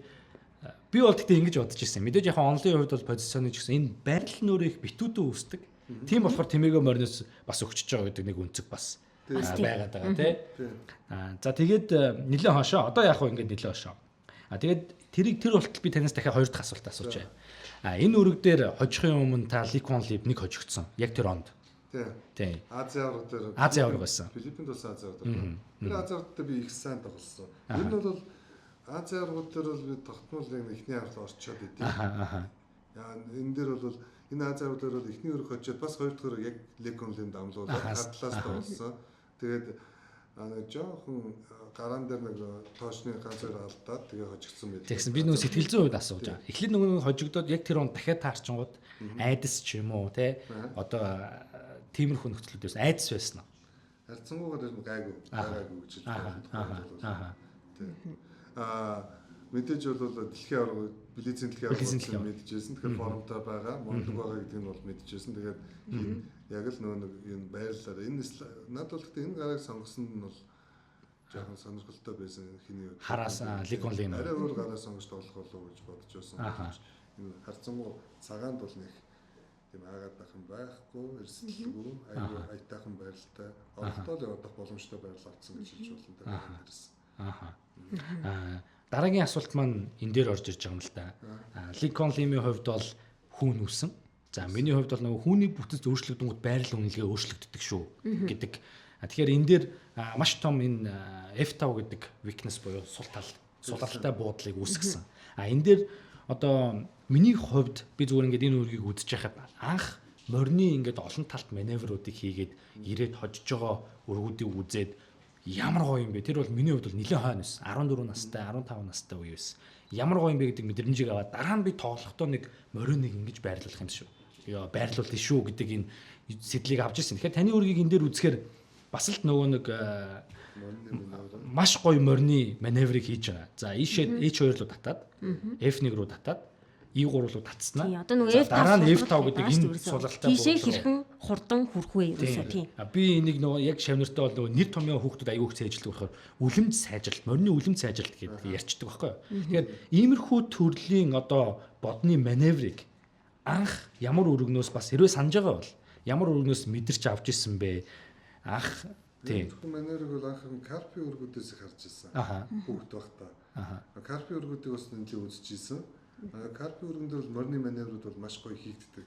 [SPEAKER 1] би бол тэгтээ ингэж бодож ирсэн. Мэдээж яг онлын хувьд бол позиционы ч гэсэн энэ байрлал нь өөрөө их битүүдэн үүсдэг. Тийм болохоор тэмээгөө морноос бас өгчөж байгаа гэдэг нэг үнцэг бас байгаад байгаа тий. За тэгээд нэлээд хошоо. Одоо яг хөө ингэж нэлээд хошоо. Тэгээд тэрийг тэр болтол би танаас дахиад хоёр дахь асуулт асууж байна. Энэ үрэг дээр хожихын өмнө та Ликон Лив нэг хожигдсон. Яг тэр онд.
[SPEAKER 3] Тийм. Азийн аварга дээр
[SPEAKER 1] Азийн аварга байсан.
[SPEAKER 3] Филиппинд бас Азийн аварга дээр. Тэр Азийн аварга дээр би их сайн тоглосон. Ер нь бол Азийн аваргууд дээр бол би тогтмол яг эхний аваргад орчоод идэв. Энэ дээр бол энэ Азийн аварга дээр бол эхний өрөг очиод бас хоёр дахь өрөг яг Леконлын дамлуулаад хадлаас тоглосон. Тэгээд нэг жоохон гараан дээр нэг тоошны ганц хоёр алдаад тэгээ хожигдсон байт.
[SPEAKER 1] Тэгсэн би нөгөө сэтгэл зүйн хувьд асууж байгаа. Эхлээд нөгөө хожигдоод яг тэр он дахиад таарчингууд айдас ч юм уу те одоо тиймэрхүү нөхцлүүд байсан. Айдас байсан уу?
[SPEAKER 3] Харьцангуйгаар ер нь гайгүй гэж хэлж байна. Тийм. Мэдээж бол дэлхийн аварга, Белизийн дэлхийн аварга мэдчихсэн. Тэгэхээр формтой байгаа, мундаг байгаа гэдгийг нь бол мэдчихсэн. Тэгээд яг л нөгөө нэг энэ байрлалаар энэ над бол гэхдээ энэ гарыг сонгосон нь бол жоохон сонирхолтой байсан хиний үед.
[SPEAKER 1] Хараас Ликонлын
[SPEAKER 3] арай өөр гараа сонгож тоглох болов уу гэж бодож байсан. Энэ харьцангуй цагаанд бол нэг тийм аагаад байх юм байхгүй, эрсдэлгүй, айгүй аятайхан байралтай, оролтоо л явах боломжтой байрлал авсан гэж хэлж болно. Тэр
[SPEAKER 1] Дараагийн асуулт маань энэ дээр орж ирж байгаа юм л да. Линкольн Лимийн хувьд бол хүүн үсэн. За миний хувьд бол нөгөө хүүний бүтэц өөрчлөгдөнгүүт байрлал үнэлгээ өөрчлөгддөг шүү гэдэг. Тэгэхээр энэ дээр маш том энэ F5 гэдэг weakness буюу сул тал, сулралтай буудлыг үүсгэсэн. Энэ дээр одоо миний хувьд би зүгээр ингээд энэ үргийг үзэж байхад анх морины ингээд олон талт маневруудыг хийгээд ирээд хожиж байгаа өргүүдийг үзээд ямар гоё юм бэ? Тэр бол миний хувьд бол нэлээд хойно байсан. 14 настай, 15 настай үе байсан. Ямар гоё юм бэ гэдэг мэдрэмжийг аваад дараа нь би тоглохдоо нэг мориныг ингэж байрлуулах юм шүү. Яа, байрлуулъя шүү гэдэг энэ сэтлийг авч ирсэн. Тэгэхээр таны үргийг энэ дээр үзэхээр бас л нөгөө нэг маш гоё морины маневрыг хийж байгаа. За ийшээ H2 руу татаад, F1 руу татаад, E3 руу татснаа.
[SPEAKER 2] Одоо нөгөө F5
[SPEAKER 1] дараа нь F5 гэдэг энэ сулралтай
[SPEAKER 2] тийшээ хэрхэн хурдан хүрэх вэ ерөөсөө тийм.
[SPEAKER 1] Би энийг нөгөө яг шавнартай бол нөгөө нэр томьёо хүүхдүүд аягүй их цээжилдэг болохоор үлэмж сайжралт, морины үлэмж сайжралт гэдэг ярьцдаг байхгүй юу. Тэгэхээр иймэрхүү төрлийн одоо бодны маневрыг анх ямар өргөнөөс бас хэрвээ санаж байгаа бол ямар өргөнөөс мэдэрч авч исэн бэ? Анх тийм.
[SPEAKER 3] Маневрыг бол анх Карпи өргүүдээс их харж ирсэн. Хүүхд байхдаа. Карпи өргүүдийг бас нэлээд үзэж ирсэн. Карпи өргөн дээр бол морины маневрууд бол маш гоё хийгддэг.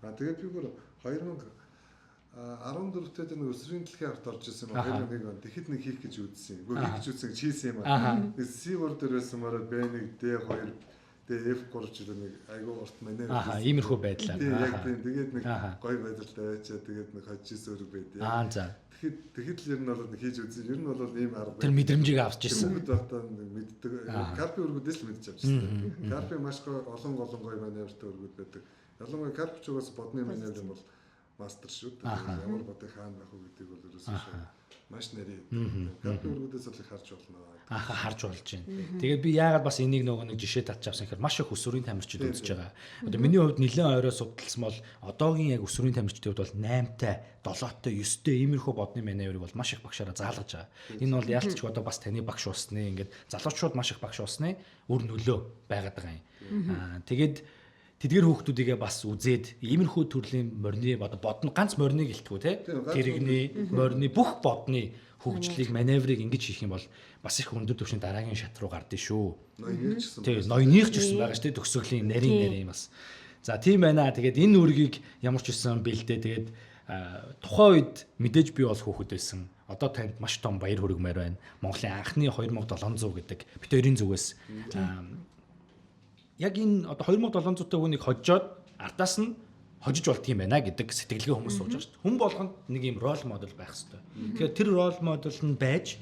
[SPEAKER 3] Тэгээд би бүр 2014 дээр нэг өсвөрийн дэлхийн аварт орж ирсэн юм 2001 он. Тэгэхэд нэг хийх гэж үзсэн. Үгүй хийх гэж үзсэн гэж хийсэн юм аа. C3 дээр байсан мараа B1 D2 тэгээ F3 ч гэдэг нэг айгүй урт маневр.
[SPEAKER 1] Иймэрхүү байдлаар.
[SPEAKER 3] Тийм яг тийм. Тэгээд нэг гоё байдалтай байчаа тэгээд нэг хожиж өрөг байдیں۔
[SPEAKER 1] За.
[SPEAKER 3] Тэгэхэд л ер нь бол хийж үзсэн. Ер нь бол ийм арга.
[SPEAKER 1] Тэр мэдрэмжийг авч ирсэн.
[SPEAKER 3] Хүүхэд байхдаа мэддэг. Карпи өргүүдээс л мэдж авч ирсэн. Карпи маш гоё олон гоё маневртай өргүүд байдаг. Ялангуяа Карпчугаас бодны маневр юм бол мастер шүү дээ. Ямар бодыг хаана байх вэ гэдгийг бол ерөөсөө маш нарийн. Карпи өргүүдээс л их харж болно.
[SPEAKER 1] Аха, харж болж байна. Тэгээд би яагаад бас энийг нөгөө нэг жишээ татж авсан гэхээр маш их өсвөрийн тамирчид үзэж байгаа. Одоо миний хувьд нэлээд ойроо судалсан бол одоогийн яг өсвөрийн тамирчдын хувьд бол 8-тай, 7-тай, 9-тэй иймэрхүү бодны маневрыг бол маш их багшаараа заалгаж байгаа. Энэ бол яалтч одоо бас таны багш усны ингээд залуучууд маш их багш усны үр нөлөө байгаад байгаа юм. Аа тэгээд тэдгэр хүүхдүүдийгээ бас үзээд иймэрхүү төрлийн морины одоо бодно, ганц мориныг гэлтгүү те, тэрэгний морины бүх бодны хөгжлийг маневрыг ингэж хийх юм бол бас их өндөр түвшний дараагийн шат руу гардыг шүү.
[SPEAKER 3] Ноёных ч гэсэн.
[SPEAKER 1] Тий, ноёных ч гэсэн байгаа шүү дээ, төгсгөлийн нарийн нарийн бас. За тийм байна. Тэгээд энэ үргийг ямар ч үсэн бэлдээ. Тэгээд тухайн үед мэдээж би бол хүүхэд байсан. Одоо танд маш том баяр хүргэмээр байна. Монголын анхны 2700 гэдэг бит хоёрын зүгээс яг энэ одоо 2700-тай хүнийг хожоод ардаас нь хожиж болдго юм байна гэдэг сэтгэлгээ хүмүүс сууж байгаа шүү дээ. Хүн болгонд нэг юм рол модел байх хэрэгтэй. Тэгэхээр тэр рол модел нь байж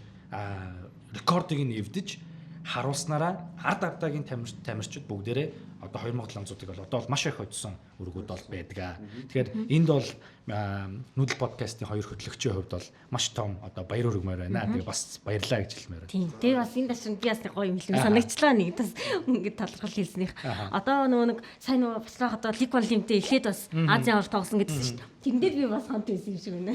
[SPEAKER 1] рекордыг нь эвдэж харуулснараа ард ардаагийн тамирчид бүгдээрээ одоо 2700-ыг бол одоо бол маш их хоцсон өргүүд бол байдаг. Тэгэхээр энд бол Нүүдэл подкастын хоёр хөтлөгчийн хувьд бол маш том одоо баяр хүргэмээр байна. Тэгээ бас баярлаа гэж хэлмээр байна.
[SPEAKER 2] Тийм. Тэгээ бас энэ дашин би бас нэг гоё юм хэлмээр санагчлаа, нэг бас ингээд талархал хэлснийх. Одоо нөгөө нэг сайн нөгөө буцлах одоо Лиг Ван Лимтэй эхлээд бас Азийн аварга тоглосон гэдсэн шүү дээ. Тэрэн дээр би бас хамт байсан юм шиг байна.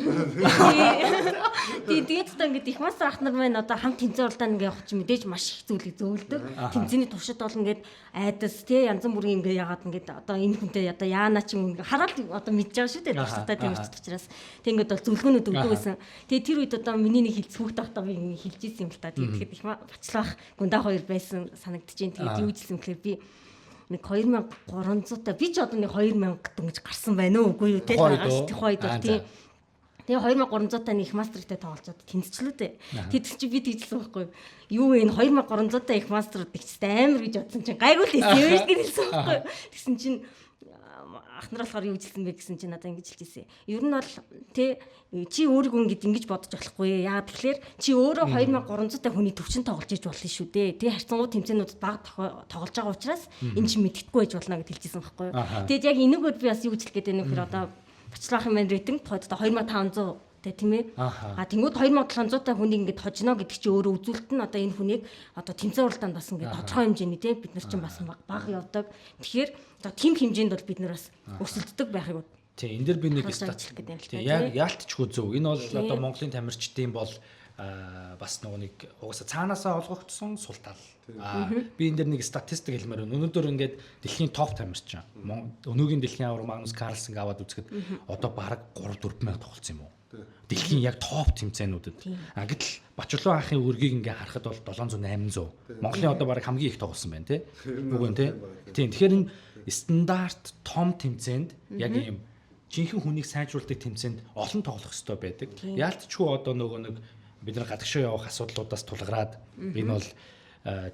[SPEAKER 2] Тийм. Тэгээд одоо ингээд их мастер ах нар маань одоо хамт тэмцээн уралдаанд ингээд явах чинь мэдээж маш их зүйлийг зөөлдөг. Тэмцээний туршид бол ингээд айдас тий янз бүрийн ингээд ягаад ингээд одоо энэ хүнтэй одоо яана ч юм ингээд хараад одоо мэдж байгаа шүү дээ. Туршлагатай тамирчид учраас. Тэг ингээд бол зөвлөгөөнүүд өгдөг байсан. Тэгээ тэр үед одоо миний нэг хэлц хүүхд байхдаа би ингээд хэлж ирсэн юм л та. Тэгээд их Бачлаах Гундаа хоёр байсан санагдчихээн. Тэгээд юу хэлсэн гэхээр би нэг 2300 та би ч одоо нэг 2000 дөнгөж гарсан байна уу үгүй юу те тухайн үед бол тийм. Тэгээ 2300 та нэг их мастертай тоглолцоод тэнцчлээ дээ. Тэд чи би тэгжсэн байхгүй юу? Юу вэ энэ 2300 та их мастерууд ихтэй амар гэж бодсон чинь гайгүй л байсан юм шиг хэлсэн байхгүй юу? Тэгсэн чинь ах нар болохоор юу хэлсэн бэ гэсэн чинь надад ингэж хэлжсэн. Ер нь бол тэ чи өөрийгөө ингэж ингэж бодож болохгүй. Яагаад тэгэхээр чи өөрөө 2300 та хүний төвчин тоглож иж болно шүү дээ. Тэ харьцангуй тэмцээнүүдэд бага тоглож байгаа учраас энэ чинь мэддэхгүй байж болно гэд хэлжсэн байхгүй юу? Тэгэд яг энэгээр би бас юу гэж хэлэх гээд байна вэ гэхээр одоо Бачлаах юм байна рейтинг тухайд одоо 2500 тэ тийм ээ. А тэнгууд 2700 та хүнийг ингээд хожино гэдэг чинь өөрөө үзүүлэлт нь одоо энэ хүнийг одоо тэмцээн уралдаанд бас ингээд тодорхой хэмжээний тэ бид нар чинь бас бага явдаг. Тэгэхээр одоо тийм хэмжээнд бол бид нар бас өрсөлддөг байхыг
[SPEAKER 1] тий энэ дэр би нэг стат тий яг яалтчгүй зөв. Энэ бол одоо Монголын тамирчдын бол бас нөгөө нэг угаасаа цаанаасаа олгогдсон сул тал. Би энэ дэр нэг статистик хэлмээр байна. Өнөөдөр ингээд дэлхийн топ тамирчин. Өнөөгийн дэлхийн аварга Магнус Карлсенг аваад үзэхэд одоо бараг 3 4 мянга тоглолцсон юм уу? Дэлхийн яг топ тэмцээнүүдэд. А гэтэл Бачлуу анхын өргийг ингээ харахад бол 700 800. Монголын одоо бараг хамгийн их тоглосон байна тий. Үгүй тий. Тийм. Тэгэхээр энэ стандарт том тэмцээнд яг ийм жинхэнэ хүнийг сайжруулдаг тэмцээнд олон тоглох ёстой байдаг. Яалтчгүй одоо нөгөө нэг бид нар гадагшаа явах асуудлуудаас тулгараад энэ бол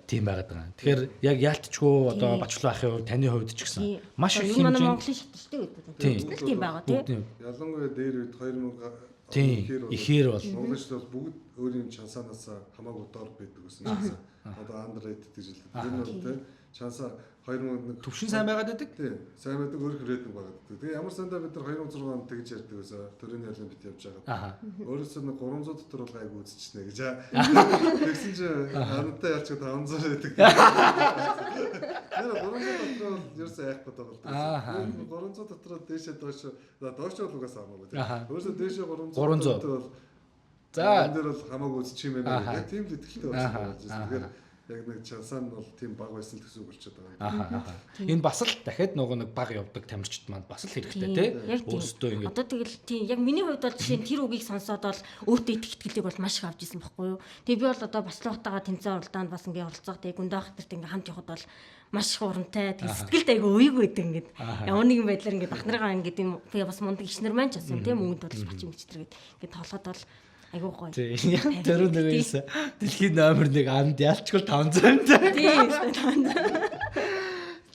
[SPEAKER 1] тийм байгаад байгаа. Тэгэхээр яг яалтчгүй одоо Бачлуу ахын хувьд таны хувьд ч гэсэн маш их
[SPEAKER 2] хэмжээнд Монголын шатарчтай гэдэг нь тийм байгаа тий.
[SPEAKER 3] Ялангуяа дээр үед 2000
[SPEAKER 1] тийм ихээр бол
[SPEAKER 3] Монголын шат бол бүгд өөрийн чансаанаас хамаагүй дор байдаг гэсэн чинь одоо underrated гэж хэлдэг. Тэр нь бол тий чансаа 2001
[SPEAKER 1] төвшин сайн байгаад байдаг.
[SPEAKER 3] Тийм сайн байдаг, өөрөх рейтинг байгаад байдаг. Тэгээ ямар сандаа бид нар 2006 онд тэгж ярьдаг байсан. Төрийн олимпиад явж байгаад. Өөрөөсөө нэг 300 дотор бол гайгүй үзчихнэ гэж. Тэгсэн чинь антай ялч 500 байдаг. Тэр 300 дотор бол ерөөсөө айхгүй тоглолт. 300 дотор дээшээ доош доош бол угаасаа хамаагүй. Өөрөөсөө дээшээ 300 дотор бол за энэ дээр бол хамаагүй үзчих юм байна. Яг тийм л итгэлтэй болсон. Тэгэхээр яг нэг чансаа нь бол тийм баг байсан л гэсэн үг болчиход
[SPEAKER 1] байгаа. Энэ бас л дахиад нөгөө нэг баг явдаг тамирчид маань бас л хэрэгтэй тий. Өөрсдөө ингэ
[SPEAKER 2] одоо тэгэл тийм яг миний хувьд бол жишээ нь тэр үгийг сонсоод бол өөртөө итгэх итгэлийг бол маш их авч ирсэн байхгүй юу. Тэгээ би бол одоо Бачлуухтайгаа тэмцээн уралдаанд бас ингэ оролцоох тэгээ Гүндаах нарт ингэ хамт явхад бол маш их урамтай. Тэгээ сэтгэлд айгүй уйг байдаг ингээд. Ямар нэгэн байдлаар ингээд ах наргаа ингээд юм би бас мундаг ичнэр маань ч бас юм тийм мөнгөнд болж бач юм гэж тэр ингээд тоглоход бол айгуу гоё.
[SPEAKER 1] Тийм. Тэр нэгээс дэлхийн номер 1 анд ялчгүй 500.
[SPEAKER 2] Тийм 500.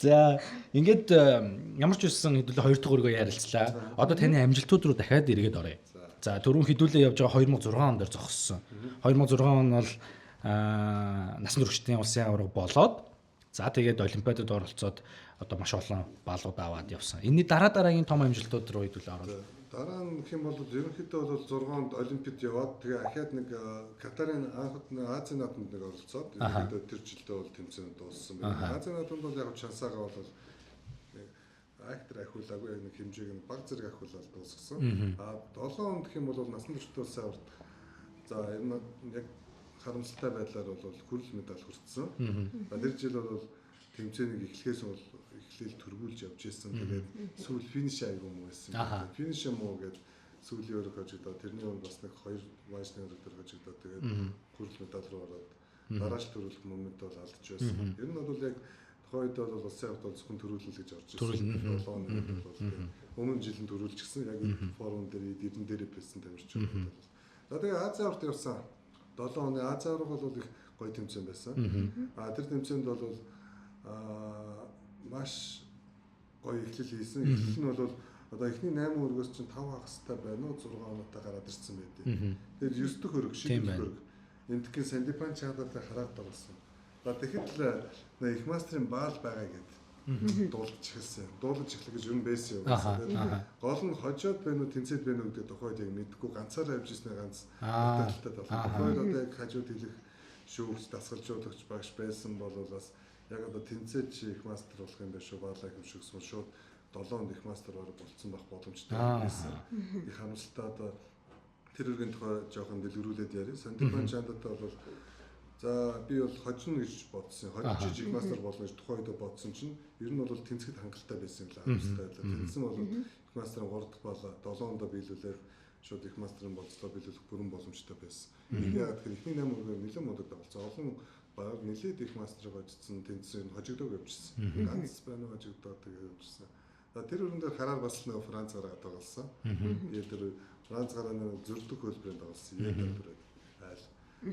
[SPEAKER 1] За ингээд ямар ч үсэн хэдүүлээ хоёр дахь өргөө ярилцлаа. Одоо таны амжилтууд руу дахиад эргээд оръё. За түрүүн хэдүүлээ явж байгаа 2006 он дээр зогссон. 2006 он бол насан туршидын улсын аварга болоод За тэгээд олимпиадад оролцоод одоо маш олон балууд аваад явсан. Энэний дараа дараагийн том амжилтууд руу хэдүүл орвол.
[SPEAKER 3] Дараа нь гэх юм бол ерөнхийдөө бол 6 онд олимпиад яваад тэгээ ахаад нэг Катарын анх Азийн наадамд нэг оролцоод ерөнхийдөө тэр жилдээ бол тэмцээн дууссан байна. Азийн наадамд бол яг шансаагаа бол актер ахиулаагүй, яг нэг хэмжээг нь баг зэрэг ахиулаад дуусгасан. А 7 онд гэх юм бол насан туршид улсын аварт за ер нь яг харамсалтай байдлаар бол хүрэл медаль хүртсэн. Тэр жил бол тэмцээнийг эхлэхээс бол эхлээл төргүүлж явж ирсэн. Тэгээд сүүл финиш айгүй муу байсан. Финиш муу гээд сүүлийн өрөг хожигдоод тэрний өмнө бас нэг хоёр важны өрөг дээр хожигдоод тэгээд хүрэл медаль руу ороод дарааш төрүүлэх момент бол алдаж байсан. Ер нь бол яг тухайн үед бол улсын аварт бол зөвхөн төрүүлнэ гэж орж ирсэн. 7 оны бол өмнө жил нь төрүүлчихсэн. Яг форум дээр 90 дээр байсан тамирч бол. За тэгээд Азийн аварт явсан. 7 оны Азийн аварга бол их гоё тэмцээн байсан. А тэр тэмцээнд бол маш гоё эхлэл хийсэн. Эхлэл нь бол одоо эхний 8 өргөөс чинь 5 хагастай байна уу 6 оноотой гараад ирсэн байдیں۔ Тэгээд 9 дэх өрг, шид өрг. Энтхийн Сандипан чаадатай хараад тоглосон. За тэгэхэд л их мастрын баал байгаа гэд дуулж эхэлсэн. Дуулж эхлэх гэж юм байсан юм. Гол нь хожоод байна уу, тэнцээд байна уу гэдэг тухайд яг мэдэхгүй ганцаараа явж ирсэн ганц талтай тоглоо. Тухайд одоо яг хажууд хэлэх шүүгч, дасгалжуулагч багш байсан бол бас яг одоо тэнцээд чи их мастер болох юм байна шүү, баалаа юм шиг сул шууд 7 онд их мастер орог болцсон байх боломжтой байсан. Их харамсалтай одоо тэр өргөн тухай жоохон дэлгэрүүлээд ярив. Сандипан чандатай бол за би бол хожино гэж бодсон. Хожиж их мастер болно гэж тухайн үед бодсон чинь ер нь бол тэнцэхэд хангалттай байсан юм л харамсалтай байлаа. Тэнцсэн бол их мастерын 3 дахь баалаа 7 ондоо биелүүлээд шууд их мастерын болцлоо биелүүлэх бүрэн боломжтой байсан. Яагаад гэхээр эхний 8 өргөөр нэлээд муудаг тоглолцсон. Олон баг нэлээд их мастерыг хожигдсон, тэнцсэн хожигдоог явжсэн. Ганц байна уу хожигдоод тэгээ явжсэн. За тэр өрөн дээр хараар бас нэг Франц гараа тоглосон. Тэгээд тэр Франц гараа нэг зөрдөг хөлбөрөнд тоглосон. Е4 айл.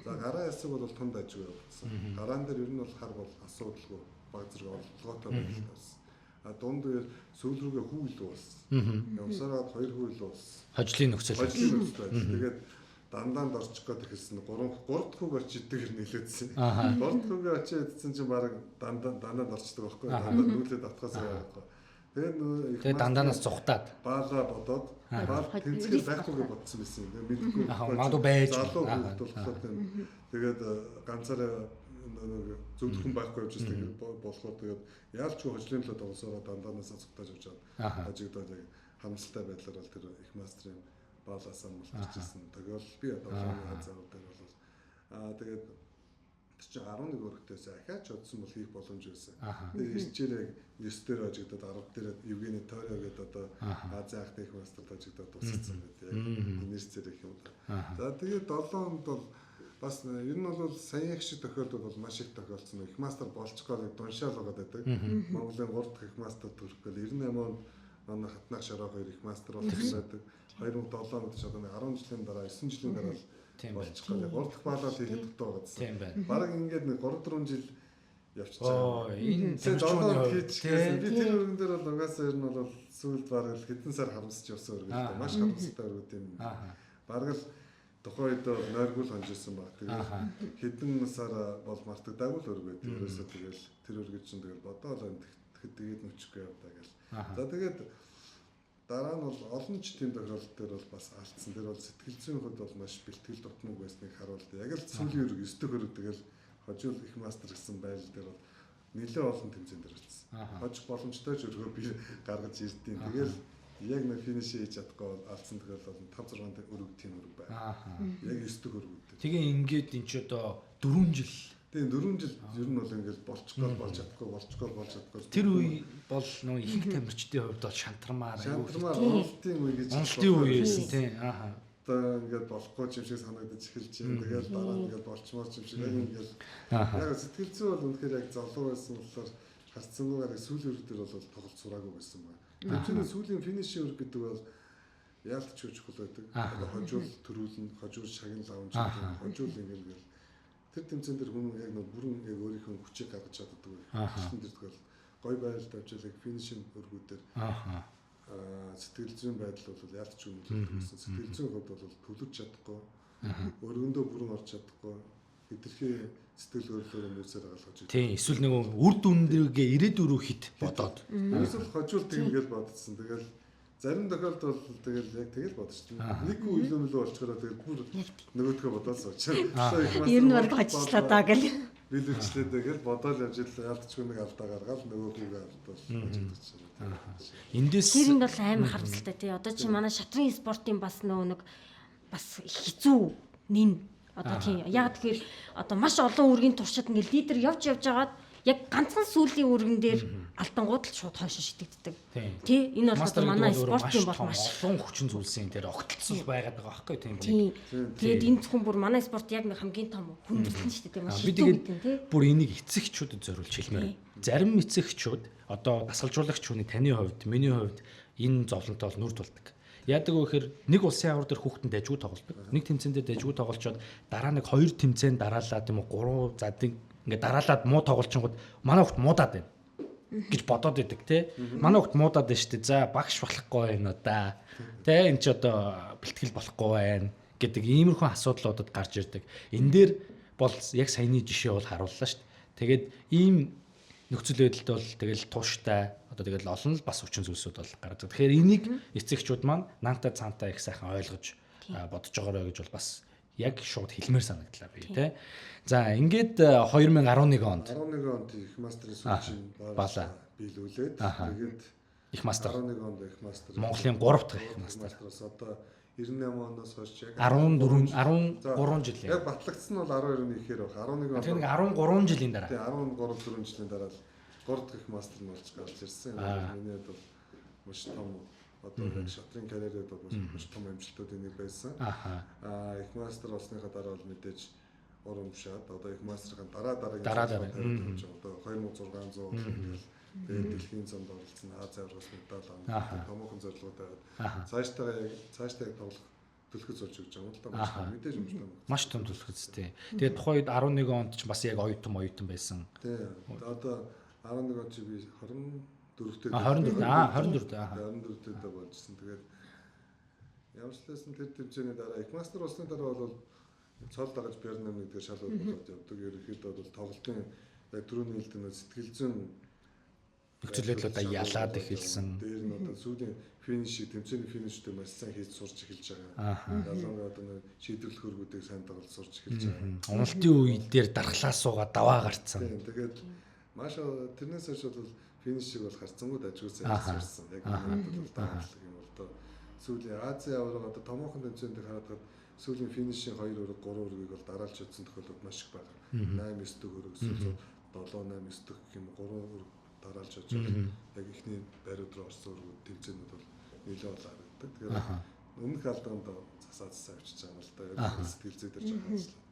[SPEAKER 3] За гараа ясаг бол тунд ажиг явагдсан. Гараан дээр ер нь бол хар бол асуудалгүй баг зэрэг орлоготой байдалтай болсон. А дунд үеэр сүүл рүүгээ хүү илүү болсон. Явсараад хоёр хүү илүү болсон.
[SPEAKER 1] Хожлын нөхцөл.
[SPEAKER 3] Хожлын нөхцөл байдал. Тэгээд дандаа орчих гээд эхэлсэн. 3 дахь хүүг очиж идэхэр нөлөөдсөн. 3 дахь хүүгээ очиж идсэн чинь баг дандаа орчдөг байхгүй. Дандаа нүүлээд атгаас байхгүй. Тэгээд нөгөө
[SPEAKER 1] тэгээд дандаанаас зүхтаад
[SPEAKER 3] баалаа бодоод баал тэнцвэр байхгүй гэж бодсон байсан юм. Мэдгүй.
[SPEAKER 1] Магадгүй байж.
[SPEAKER 3] Залуу хүүхд болохоор тэгээд ганцаараа нэг зөвлөх хүн байхгүй явж байсан болохоор тэгээд яалч хожлын төлөө тоглосороо дандаанаас зүхтааж явж байгаа. Хожигдоод яг харамсалтай байдлаар бол тэр их мастрын баалаасаа мултарч ирсэн. Тэгэл би одоо заавал дээр бол тэгээд тэр чинь 11 өргөтөөс ахиач одсон бол хийх боломж байсан. Тэгээд ирчээрээ 9 дээр хожигдоод 10 дээр Евгений Торио гэдэг одоо Азийн анхны их мастерд хожигдоод дууссан байт. Яг инерц зэрэг юм да. За тэгээд 7 онд бол бас ер нь бол саяын шиг тохиолдол бол маш их тохиолдсон. Их мастер болчих гол дуншаал байгаад байдаг. Монголын 3 дахь их мастер төрөх гол 98 онд манай хатнах шараа хоёр их мастер болсон байдаг. 2007 онд ч одоо 10 жилийн дараа 9 жилийн дараа болчих гол 3 дахь баалаа хийхэд дутуу байгаадсан. Бараг ингээд нэг 3 4 жил явчихж байгаа.
[SPEAKER 1] Энэ
[SPEAKER 3] тэмцээний хийчихсэн. Би тэр өргөн дээр бол угаасаа ер нь бол сүүлд бараг л хэдэн сар харамсаж явсан өргөн л дээ. Маш харамсалтай өргөд юм. Бараг л тухайн үед бол нойргүй л хонжсэн баг. Тэгээд хэдэн сар бол мартагдаагүй л өргөд. Ерөөсөө тэгэл тэр өргөд чинь тэгэл бодоол тэгэхэд тэгээд нүчихгүй явдаа гэл. За тэгээд дараа нь бол олон ч тийм тохиолдол дээр бол бас алдсан. Тэр бол сэтгэл зүйн хувьд бол маш бэлтгэл дутмаг байсныг харуулдаг. Яг л сүүлийн өрг 9 дэх өрг тэгэл хожил их мастер гэсэн байдал дээр бол нэлээд олон тэмцээн дээр очсон. Хожих боломжтой ч өргөө би гаргаж ирдیں۔ Тэгэл яг нэг финиш хийж чадахгүй бол алдсан тохиолдол 5 6 өрг тийм өрг байна. Яг 9 дэх өргүүд.
[SPEAKER 1] Тэгээ ингээд энэ ч одоо 4 жил.
[SPEAKER 3] Тийм 4 жил ер нь бол ингээд болчихгоо болж чадахгүй болчихгоо болж чадахгүй.
[SPEAKER 1] Тэр үе бол нөгөө ихэнх тамирчдын хувьд бол шантармаар
[SPEAKER 3] уналтын үе гэж
[SPEAKER 1] уналтын үе байсан тийм.
[SPEAKER 3] Одоо ингээд болохгүй юм шиг санагдаж эхэлж байна. Тэгэл дараа нь ингээд болчмоор юм шиг яг ингээд яг сэтгэл зүй бол үнэхээр яг залуу байсан болохоор харцсангүйгээр сүүлийн өрг дээр бол тоглолт сураагүй байсан байна. Тэр сүүлийн финишийн өрг гэдэг бол яалтч чухал байдаг. Одоо хожуул төрүүлнэ, хожуул шагнал авч, хожуул ингээд гэл тэр тэмцээн дээр хүн яг нэг бүрэн яг өөрийнхөө хүчийг гаргаж чаддаг. Тэр дээр тэгэл гой байралд авчил яг финишийн өргүүдээр сэтгэл зүйн байдал бол яалтч үнэлэх гэсэн. Сэтгэл зүйн хувьд бол төлөж чадахгүй, өргөндөө бүрэн орж чадахгүй, хэтэрхий сэтгэл хөдлөлөөр нөөцөөр галгаж
[SPEAKER 1] идэв. Тийм, эсвэл нөгөө үр дүн дээрээ ирээдүйн рүү хит бодоод.
[SPEAKER 3] Ерөөсөө хожуул тэгнэ гэж бодсон. Тэгэл зарим тохиолдолд бол тэгэл яг тэгэл бодчихсон. Нэг хүү илүү мөлөө болчихороо тэгэл бүр нөгөөдхөө бодоод суучихсан.
[SPEAKER 2] Ер нь бол хожичлаа даа гэл.
[SPEAKER 3] Билүүчлээ тэгэл бодоол явж ил ялдчгүй нэг алдаа гаргаал нөгөө хүүгээ алдвал хожигдчих чинь.
[SPEAKER 1] Эндээс
[SPEAKER 2] тэр нь бол амар харамсалтай тий. Одоо чи манай шатрын спортын бас нөгөө нэг бас хэцүү нин одоо тий. Яг тэгэхээр одоо маш олон үргийн туршид ингээл лидер явж явж хагаад яг ганцхан сүүлийн үргэн дээр алтангууд л шууд хойшоо шидэгддэг. Тий, энэ бол одоо манай спортын бол маш
[SPEAKER 1] олон хүчин зүйлсийн дээр огтлцол байгаад байгаа байхгүй тийм
[SPEAKER 2] үү. Тэгээд энэ зөвхөн бүр манай спорт яг нэг хамгийн том хүндрэл нь шүү дээ. Маш
[SPEAKER 1] хэцүү гэдэг нь тий. Бүр энийг эцэгчүүдэд зориулж хэлмээр. Зарим эцэгчүүд одоо дасгалжуулагч хүний таны хувьд, миний хувьд энэ зовлонтой бол нүр тулдаг. Яадаг вэ гэхээр нэг улсын авар дээр хүүхдэн дайжгүй тоглолдог. Нэг тэмцээн дээр дайжгүй тоглолцоод дараа нэг хоёр тэмцээн дараалаад тийм үү гурван за ингээд дараалаад муу тоглолчингууд манай хүүхд муудаад байна гэж бодоод идэг тий. Манай хүүхд муудаад байна шүү дээ. За багш болохгүй байна да. Тэ энэ ч одоо бэлтгэл болохгүй байна гэдэг иймэрхүү асуудлуудад гарч ирдэг. Энэ дээр бол яг саяны жишээ бол харууллаа шүү дээ. Тэгээд ийм нөхцөл байдалд бол тэгэл тууштай одоо тэгэл олон л бас хүчин зүйлсүүд бол гардаг. Тэгэхээр энийг эцэгчүүд маань наантай цаантай их сайхан ойлгож бодож байгаарай гэж бол бас яг шууд хэлмээр санагдлаа би тий. За ингээд 2011 онд
[SPEAKER 3] 11 онд их мастерын сүүлчийн
[SPEAKER 1] балаа
[SPEAKER 3] биелүүлээд тэгээд
[SPEAKER 1] их мастер
[SPEAKER 3] 11 онд их мастер
[SPEAKER 1] Монголын 3 дахь их мастер
[SPEAKER 3] одоо 98 оноос хойш яг
[SPEAKER 1] 14 13 жилийн.
[SPEAKER 3] Яг батлагдсан нь бол 12-ны ихээр баг. 11
[SPEAKER 1] он. Тэр нэг 13 жилийн дараа.
[SPEAKER 3] Тий 13 4 жилийн дараа л 3 дахь их мастер нь болж гарч ирсэн. Миний хувьд бол маш том одоо яг шатрын карьерад бол маш том амжилтуудын нэг байсан. Аа их мастер болсныхаа дараа бол мэдээж урамшаад одоо их мастерын дараа дараагийн одоо 2600 ингээл тэгээд дэлхийн цамд оролцсон, Ази аваргаас медаль авсан, томоохон зорилготой байгаад цаашдаа яг тоглох төлөхөц болж өгч байгаа юм л да. Мэдээж маш том.
[SPEAKER 1] Маш том төлөхөц тий. Тэгээд тухайн үед 11 онд ч бас яг оюутан байсан.
[SPEAKER 3] Тий. Одоо 11 он чи би 24-тэй.
[SPEAKER 1] 24 24
[SPEAKER 3] 24-тэй болжсэн. Тэгээд ямар ч лсэн тэр тэмцээний дараа их мастер болсны дараа бол цол дагаж Бернам гэдэг шал болоод явдаг. Ерөнхийдөө бол тоглолтын яг түрүүний хэлдэг нөө сэтгэл зүйн
[SPEAKER 1] нөхцөл байдлуудаа ялаад эхэлсэн.
[SPEAKER 3] Дээр нь одоо сүүлийн финишийг тэмцээний фиништэй маш сайн хийж сурч эхэлж байгаа. Ялангуяа одоо нэг шийдвэрлэх хөргүүдийг сайн тоглож сурч эхэлж байгаа.
[SPEAKER 1] Уналтын үе дээр дархлаа суугаа даваа гарцсан.
[SPEAKER 3] Тийм. Тэгээд маш тэрнээс хойш бол финишийг бол харцсангууд ажгүй сайн сурсан. Яг энэ бол дагалдаг юм бол доо. Сүүлийн Азийн аварга одоо томоохон тэмцээнд хараад сүүлийн финишийн 2 өрөг 3 өрөгийг бол дараалж чадсан тохиолдол маш их байна. 8 9 дэх өрөг эсвэл 7 8 9 дэх гэх юм 3 өрөг дараалж чадж яг эхний байрууд руу орсон өргүүд тэмцээнүүд бол нэлээд бол харагддаг. Тэгэхээр өмнөх алдаанд засаа засаа авчиж байгаа юм л да. Яг сэтгэл зүй дээр жоохон ажиллаа.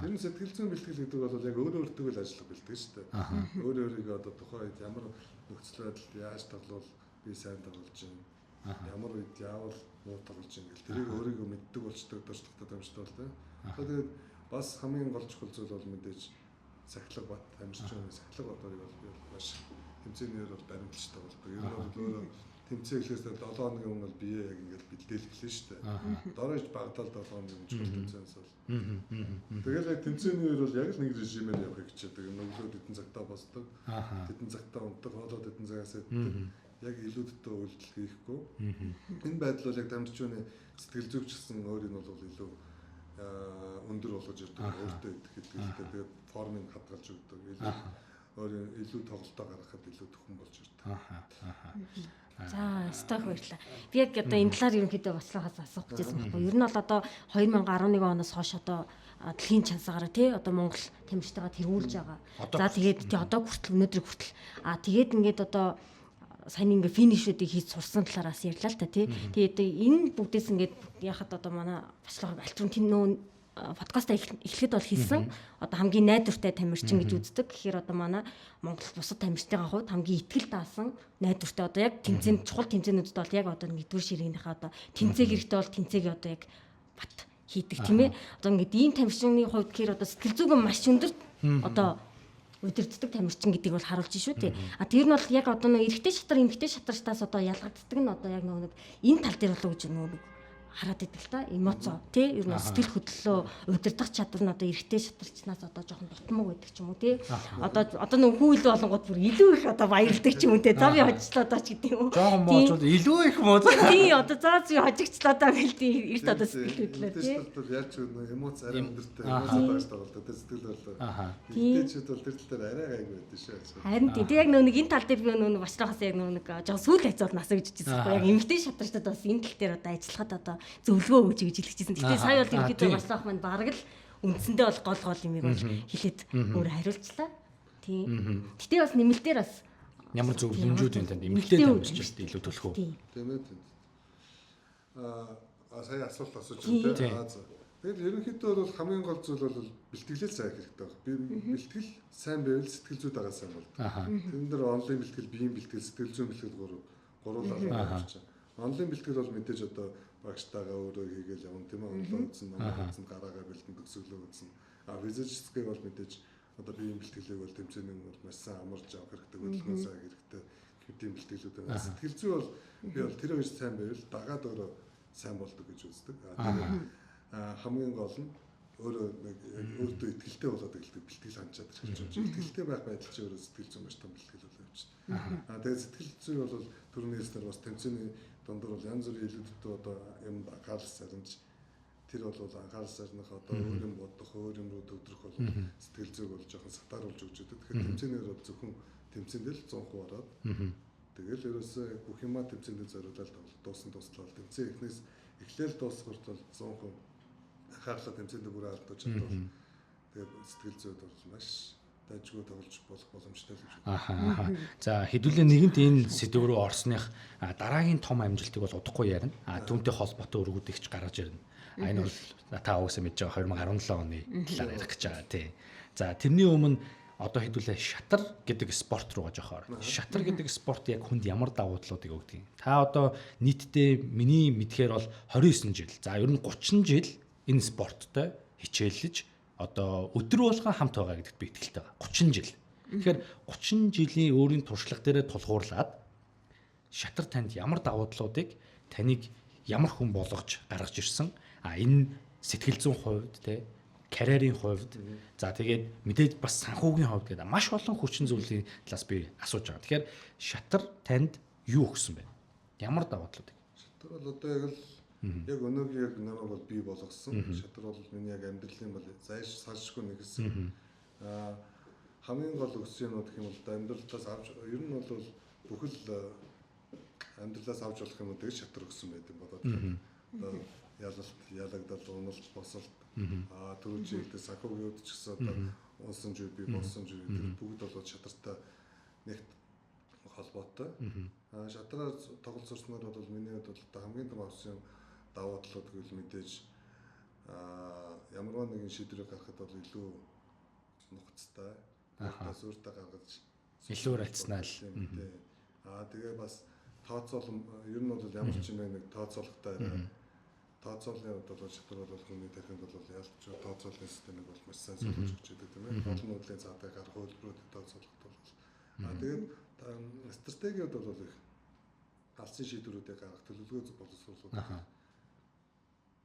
[SPEAKER 3] Ер нь сэтгэл зүйн бэлтгэл гэдэг бол яг өөрөө өөртөө л ажиллах бэлтгэл шүү дээ. Өөрөө өөрийгөө одоо тухайн үед ямар нөхцөл байдалд яаж тоглол би сайн тоглож байна. Ямар үед яавал муу тоглож байна гэл тэрийг өөрийгөө мэддэг болчдөг дуршлагтай дамждаг бол тийм. Тэгээд бас хамгийн гол чухал зүйл бол мэдээж сахилга бат амжиж байгаа сахилга батыг бол би маш тэмцээний үеэр бол баримталж тоглодог. Ер нь бол өөрөө тэмцээн эхлээс 7 хоногийн өмнө бол бие яг ингээд бэлдээл эхлэн шүү дээ. Дорож багтаал 7 хоногийн өмнө чухал тэмцээнээс бол. Тэгэл яг тэмцээний үеэр бол яг л нэг режимээр явахыг хичээдэг. Өглөө тэдэн цагтаа босдог. Тэдэн цагтаа унтдаг, хоолоо тэдэн цагаас иддэг. Яг илүүдтэй үйлдэл хийхгүй. Энэ байдал бол яг дамжчууны сэтгэл зүйч гэсэн өөрийг нь бол илүү өндөр болгож ирдэг. Өөртөө идэх гэдэгтэй. Тэгээд формыг хадгалж өгдөг. Илүү өөрийн илүү тоглолтоо гаргахад илүү төхөн болж ирдэг.
[SPEAKER 2] За, стох баярлаа. Би яг одоо энэ талаар ерөнхийдөө бослохоос асуух гэжсэн байхгүй. Ер нь бол одоо 2011 оноос хойш одоо дэлхийн чансаагаараа тий одоо Монгол тамирчтайгаа тэргүүлж байгаа. За тэгээд тий одоо хүртэл өнөөдөр хүртэл тэгээд ингээд одоо сайн ингээ финишүүдийг хийж сурсан талаараас ярьлаа л та тий. Тэгээд энэ бүгдээс ингээд яхад одоо манай бослохыг альтрын тийм нөө подкаст эхлэхэд бол хэлсэн. Одоо хамгийн найдвартай тамирчин гэж үздэг. Тэгэхээр одоо манай Монгол бусад тамирчдын хувьд хамгийн итгэл даасан найдвартай одоо яг тэмцээн чухал тэмцээнүүдэд бол яг одоо нэгдүгээр ширээнийхээ одоо тэмцээг хэрэгтэй бол тэмцээг одоо яг бат хийдэг тийм ээ. Одоо ингээд ийм тамирчны хувьд гэхээр одоо сэтгэл зүг нь маш өндөр одоо удирддаг тамирчин гэдгийг бол харуулж шүү дээ. А тэр нь бол яг одоо нөө эрэгтэй шатар эмэгтэй шатарчдаас одоо ялгагддаг нь одоо яг нөгөө нэг энэ тал дээр болов гэж нөгөө нэг хараад идэг л та эмоцоо тий ер нь сэтгэл хөдлөлөө удирдах чадвар нь одоо эрэгтэй шатарчнаас одоо жоохон дутмаг байдаг ч юм уу тий одоо нөгөө хүү илүү болонгууд бүр илүү их одоо баярлдаг ч юм уу тий за би хожчлоо доо ч гэдэг юм уу
[SPEAKER 1] жоохон моожвол илүү их муу
[SPEAKER 2] тий одоо за би хожигчлоо доо гэл тий эрт одоо сэтгэл хөдлөлөө тий
[SPEAKER 3] бол яаж ч эмоц арай өндөртэй эмоц дагаж тоглолтой тий сэтгэл хөдлөл эрэгтэйчүүд бол тэр тал дээр арай гайгүй байдаг шүү
[SPEAKER 2] харин тий яг нөгөө нэг энэ тал дээр би нөгөө бачлахаас яг нөгөө нэг жоохон сүүл хайцвал нас гэж хэлчихсэн байхгүй яг эмэгтэй шатарчдад бас энэ тал дээр одоо ажиллахад одоо зөвлөгөө өгч гэж хэлчихсэн. Гэхдээ сая бол ерөнхийдөө Бачлаах маань бараг л үндсэндээ бол гол гол юмыг бол хэлээд өөр хариулчлаа. Тийм. Гэтэ бас нэмэлтээр бас
[SPEAKER 1] ямар зөвлөмжүүд энэ танд эмэгтэй дамжчихд илүү төлөх үү?
[SPEAKER 3] Тийм ээ. Аа сая асуулт асууж байна тийм. Тэгэл ерөнхийдөө бол хамгийн гол зүйл бол бэлтгэлээ сайн хэрэгтэй баг. Бэлтгэл сайн байвал сэтгэл зүй дагаа сайн болдог. Тэрэн дээр онлайн бэлтгэл, биеийн бэлтгэл, сэтгэл зүйн бэлтгэл гуруулаа явж байгаа. Онлайн бэлтгэл бол мэдээж одоо багштайгаа өөрөө хийгээл явна тийм ээ. Онлайн үзэн, номоо үзэн, гараагаа бэлдэн, төгсөглөө үзэн. А физический бол мэдээж одоо биеийн бэлтгэлийг бол тэмцээний бол маш сайн амарч авах хэрэгтэй, хөдөлгөөн сайн хэрэгтэй хэдийн бэлтгэлүүд байна. Сэтгэл зүй бол би бол тэр хоёр сайн байвал дагаад өөрөө сайн болдог гэж үздэг. А хамгийн гол нь өөрөө нэг өөртөө итгэлтэй болоод эхэлдэг, бэлтгэл ханчаад эхэлж байна. Итгэлтэй байх байдал чинь өөрөө сэтгэл зүй маш том бэлтгэл болоо явчихна. А тэгээд сэтгэл зүй бол түрүүний хэлснээр бас тэмцээний дундуур бол янз бүрийн илүү дутуу одоо юм анхаарал саримж тэр бол анхаарал сарних одоо өөр юм бодох, өөр юм руу төвдрөх бол сэтгэл зүйг бол жоохон сатааруулж өгч өгдөг. Тэгэхээр тэмцээнээр бол зөвхөн тэмцээнд л 100% ороод тэгэл ерөөсөө бүх юмаа тэмцээнд зориулаад тоглох, дуслал тэмцээн эхнээс эхлээл дуусах хүртэл 100% анхаарлаа тэмцээнд бүр алдаж чадвал тэгээд сэтгэл зүйд бол маш дайжгүй тоглож болох боломжтой л гэж
[SPEAKER 1] байна. За хэдүүлээ нэгэнт энэ сэдв рүү орсных дараагийн том амжилтыг бол удахгүй ярина. Түүнтэй холбоотой өргүүдийг ч гаргаж ирнэ. Энэ бол та угаасаа мэдж байгаа 2017 оны талаар ярих гэж байгаа тий. За тэрний өмнө одоо хэдүүлээ шатар гэдэг спорт руугаа жоохоор. Шатар гэдэг спорт яг хүнд ямар давуу талуудыг өгдөг юм? Та одоо нийтдээ миний мэдхээр бол 29 жил. За ер нь 30 жил энэ спорттой хичээллэж одоо өдөр болгон хамт байгаа гэдэгт би итгэлтэй байгаа. 30 жил. Тэгэхээр 30 жилийн өөрийн туршлага дээрээ тулгуурлаад шатар танд ямар давуу талуудыг таныг ямар хүн болгож гаргаж ирсэн. А энэ сэтгэл зүйн хувьд те карьерийн хувьд за тэгээд мэдээж бас санхүүгийн хувьд гэдэг маш олон хүчин зүйлийн талаас би асууж байгаа. Тэгэхээр шатар танд юу өгсөн бэ? Ямар давуу талуудыг?
[SPEAKER 3] Шатар бол одоо яг л яг өнөөгийн яг намайг бол бий болгосон. Шатар бол миний яг амьдралын бол зайш салшгүй нэг хэсэг. Хамгийн гол өгсөн юмнууд гэх юм бол амьдралаас авч ер нь бол бүхэл амьдралаас авч болох юмнуудыг шатар өгсөн байт юм бодоод. Одоо ялалт, ялагдал, уналт, босолт түрүү жилдээ санхүүгийн хувьд ч гэсэн одоо унсан жүй би болсон жүй тэр бүгд бол шатартай нэгт холбоотой. Шатраар тоглож сурснаар бол миний хувьд бол одоо хамгийн том авсан юм давуу талууд гэвэл мэдээж ямарваа нэгэн шийдвэрийг гаргахад бол илүү нухацтай, өөртөө өөртөө гаргаж
[SPEAKER 1] илүү рационал.
[SPEAKER 3] Тэгээ бас тооцоолон ер нь бол ямар ч юм нэг тооцоолохтой арай тооцоолын хувьд бол шатар бол хүний тархинд бол ялч тооцоолын системийг бол маш сайн суулгаж өгч байдаг тийм ээ. Олон нуудлын цаадаг гарах хөлбөрүүдийг тооцоолоход бол тэгээд стратегийн хувьд бол их галзуу шийдвэрүүдийг гаргах төлөвлөгөө боловсруулах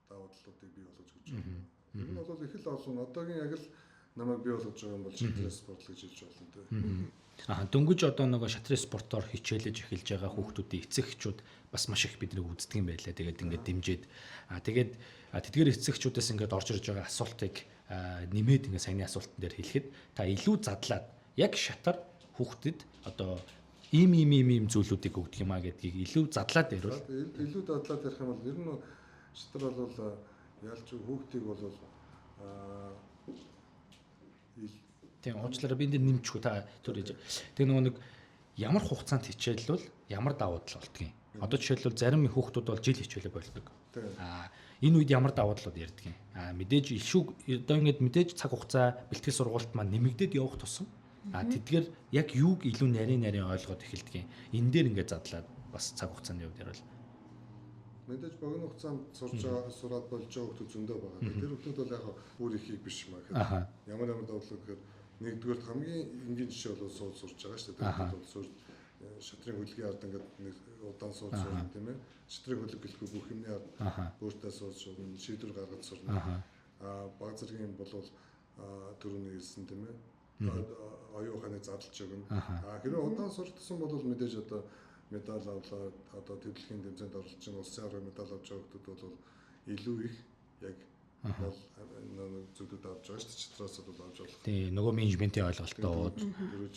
[SPEAKER 3] давуу талуудыг бий болгож өгч байна. Энэ бол их л олон одоогийн яг л намайг бий болгож байгаа юм бол шатрын спорт гэж хэлж болно тийм.
[SPEAKER 1] Дөнгөж одоо нөгөө шатрын спортоор хичээлэж эхэлж байгаа хүүхдүүдийн эцэг эхчүүд бас маш их биднийг үздэг юм байлаа. Тэгээд ингээд дэмжиж тэгээд тэдгээр эцэг эхчүүдээс ингээд орж ирж байгаа асуултыг нэмээд ингээд саяны асуултан дээр хэлэхэд та илүү задлаад яг шатар хүүхдэд одоо ийм ийм ийм ийм зүйлүүдийг өгдөг юм а гэдгийг илүү задлаад ярил.
[SPEAKER 3] Илүү задлаад ярих юм бол ер нь шатар бол ялч хүүхдийг бол
[SPEAKER 1] тийм уучлаарай би энэ нэмчихгүй та түр хийж. Тэгээ нөгөө нэг ямар хугацаанд хичээлвэл ямар давуу тал болдгийг. Одоо жишээлбэл зарим хүүхдүүд бол жил хичээлээ болдог. Энэ үед ямар давуу талууд ярьдаг юм. Мэдээж илшүүг одоо ингэж мэдээж цаг хугацаа бэлтгэл сургуульд маань нэмэгдээд явах тусам тэдгээр яг юуг илүү нарийн нарийн ойлгоод эхэлдэг юм. Энэ дээр ингээд задлаад бас цаг хугацааны хувьд ярил.
[SPEAKER 3] Мэдээж богино хугацаанд сурж байгаа сураад болж байгаа хүмүүс зөндөө байгаа. Тэр хүмүүс бол яг бүр ихийг биш маа гэхээр ямар ямар давуу тал гэхээр нэгдүгээр хамгийн энгийн жишээ бол сууд сурж байгаа шүү дээ. Тэр бол сурж Шатрын хөлгийн ард ингээд нэг удаан сууж сурна, тийм ээ. Шатрын хөлөг гэлгүй бүх юмны ард өөртөө сууж сурна, шийдвэр гаргаж сурна. Баг зэргийн болвол түрүүний хэлсэн, тийм ээ. Оюун ухааныг задлж өгнө. Хэрвээ удаан суртсан бол мэдээж одоо медаль авлаа, одоо дэлхийн тэмцээнд оролцож байгаа улсын аваргын медаль авч байгаа хүмүүс бол илүү их яг бол зүйлүүд авч байгаа шүү дээ. Чатраас бол авч болох.
[SPEAKER 1] Тий, нөгөө менежментийн ойлголтууд,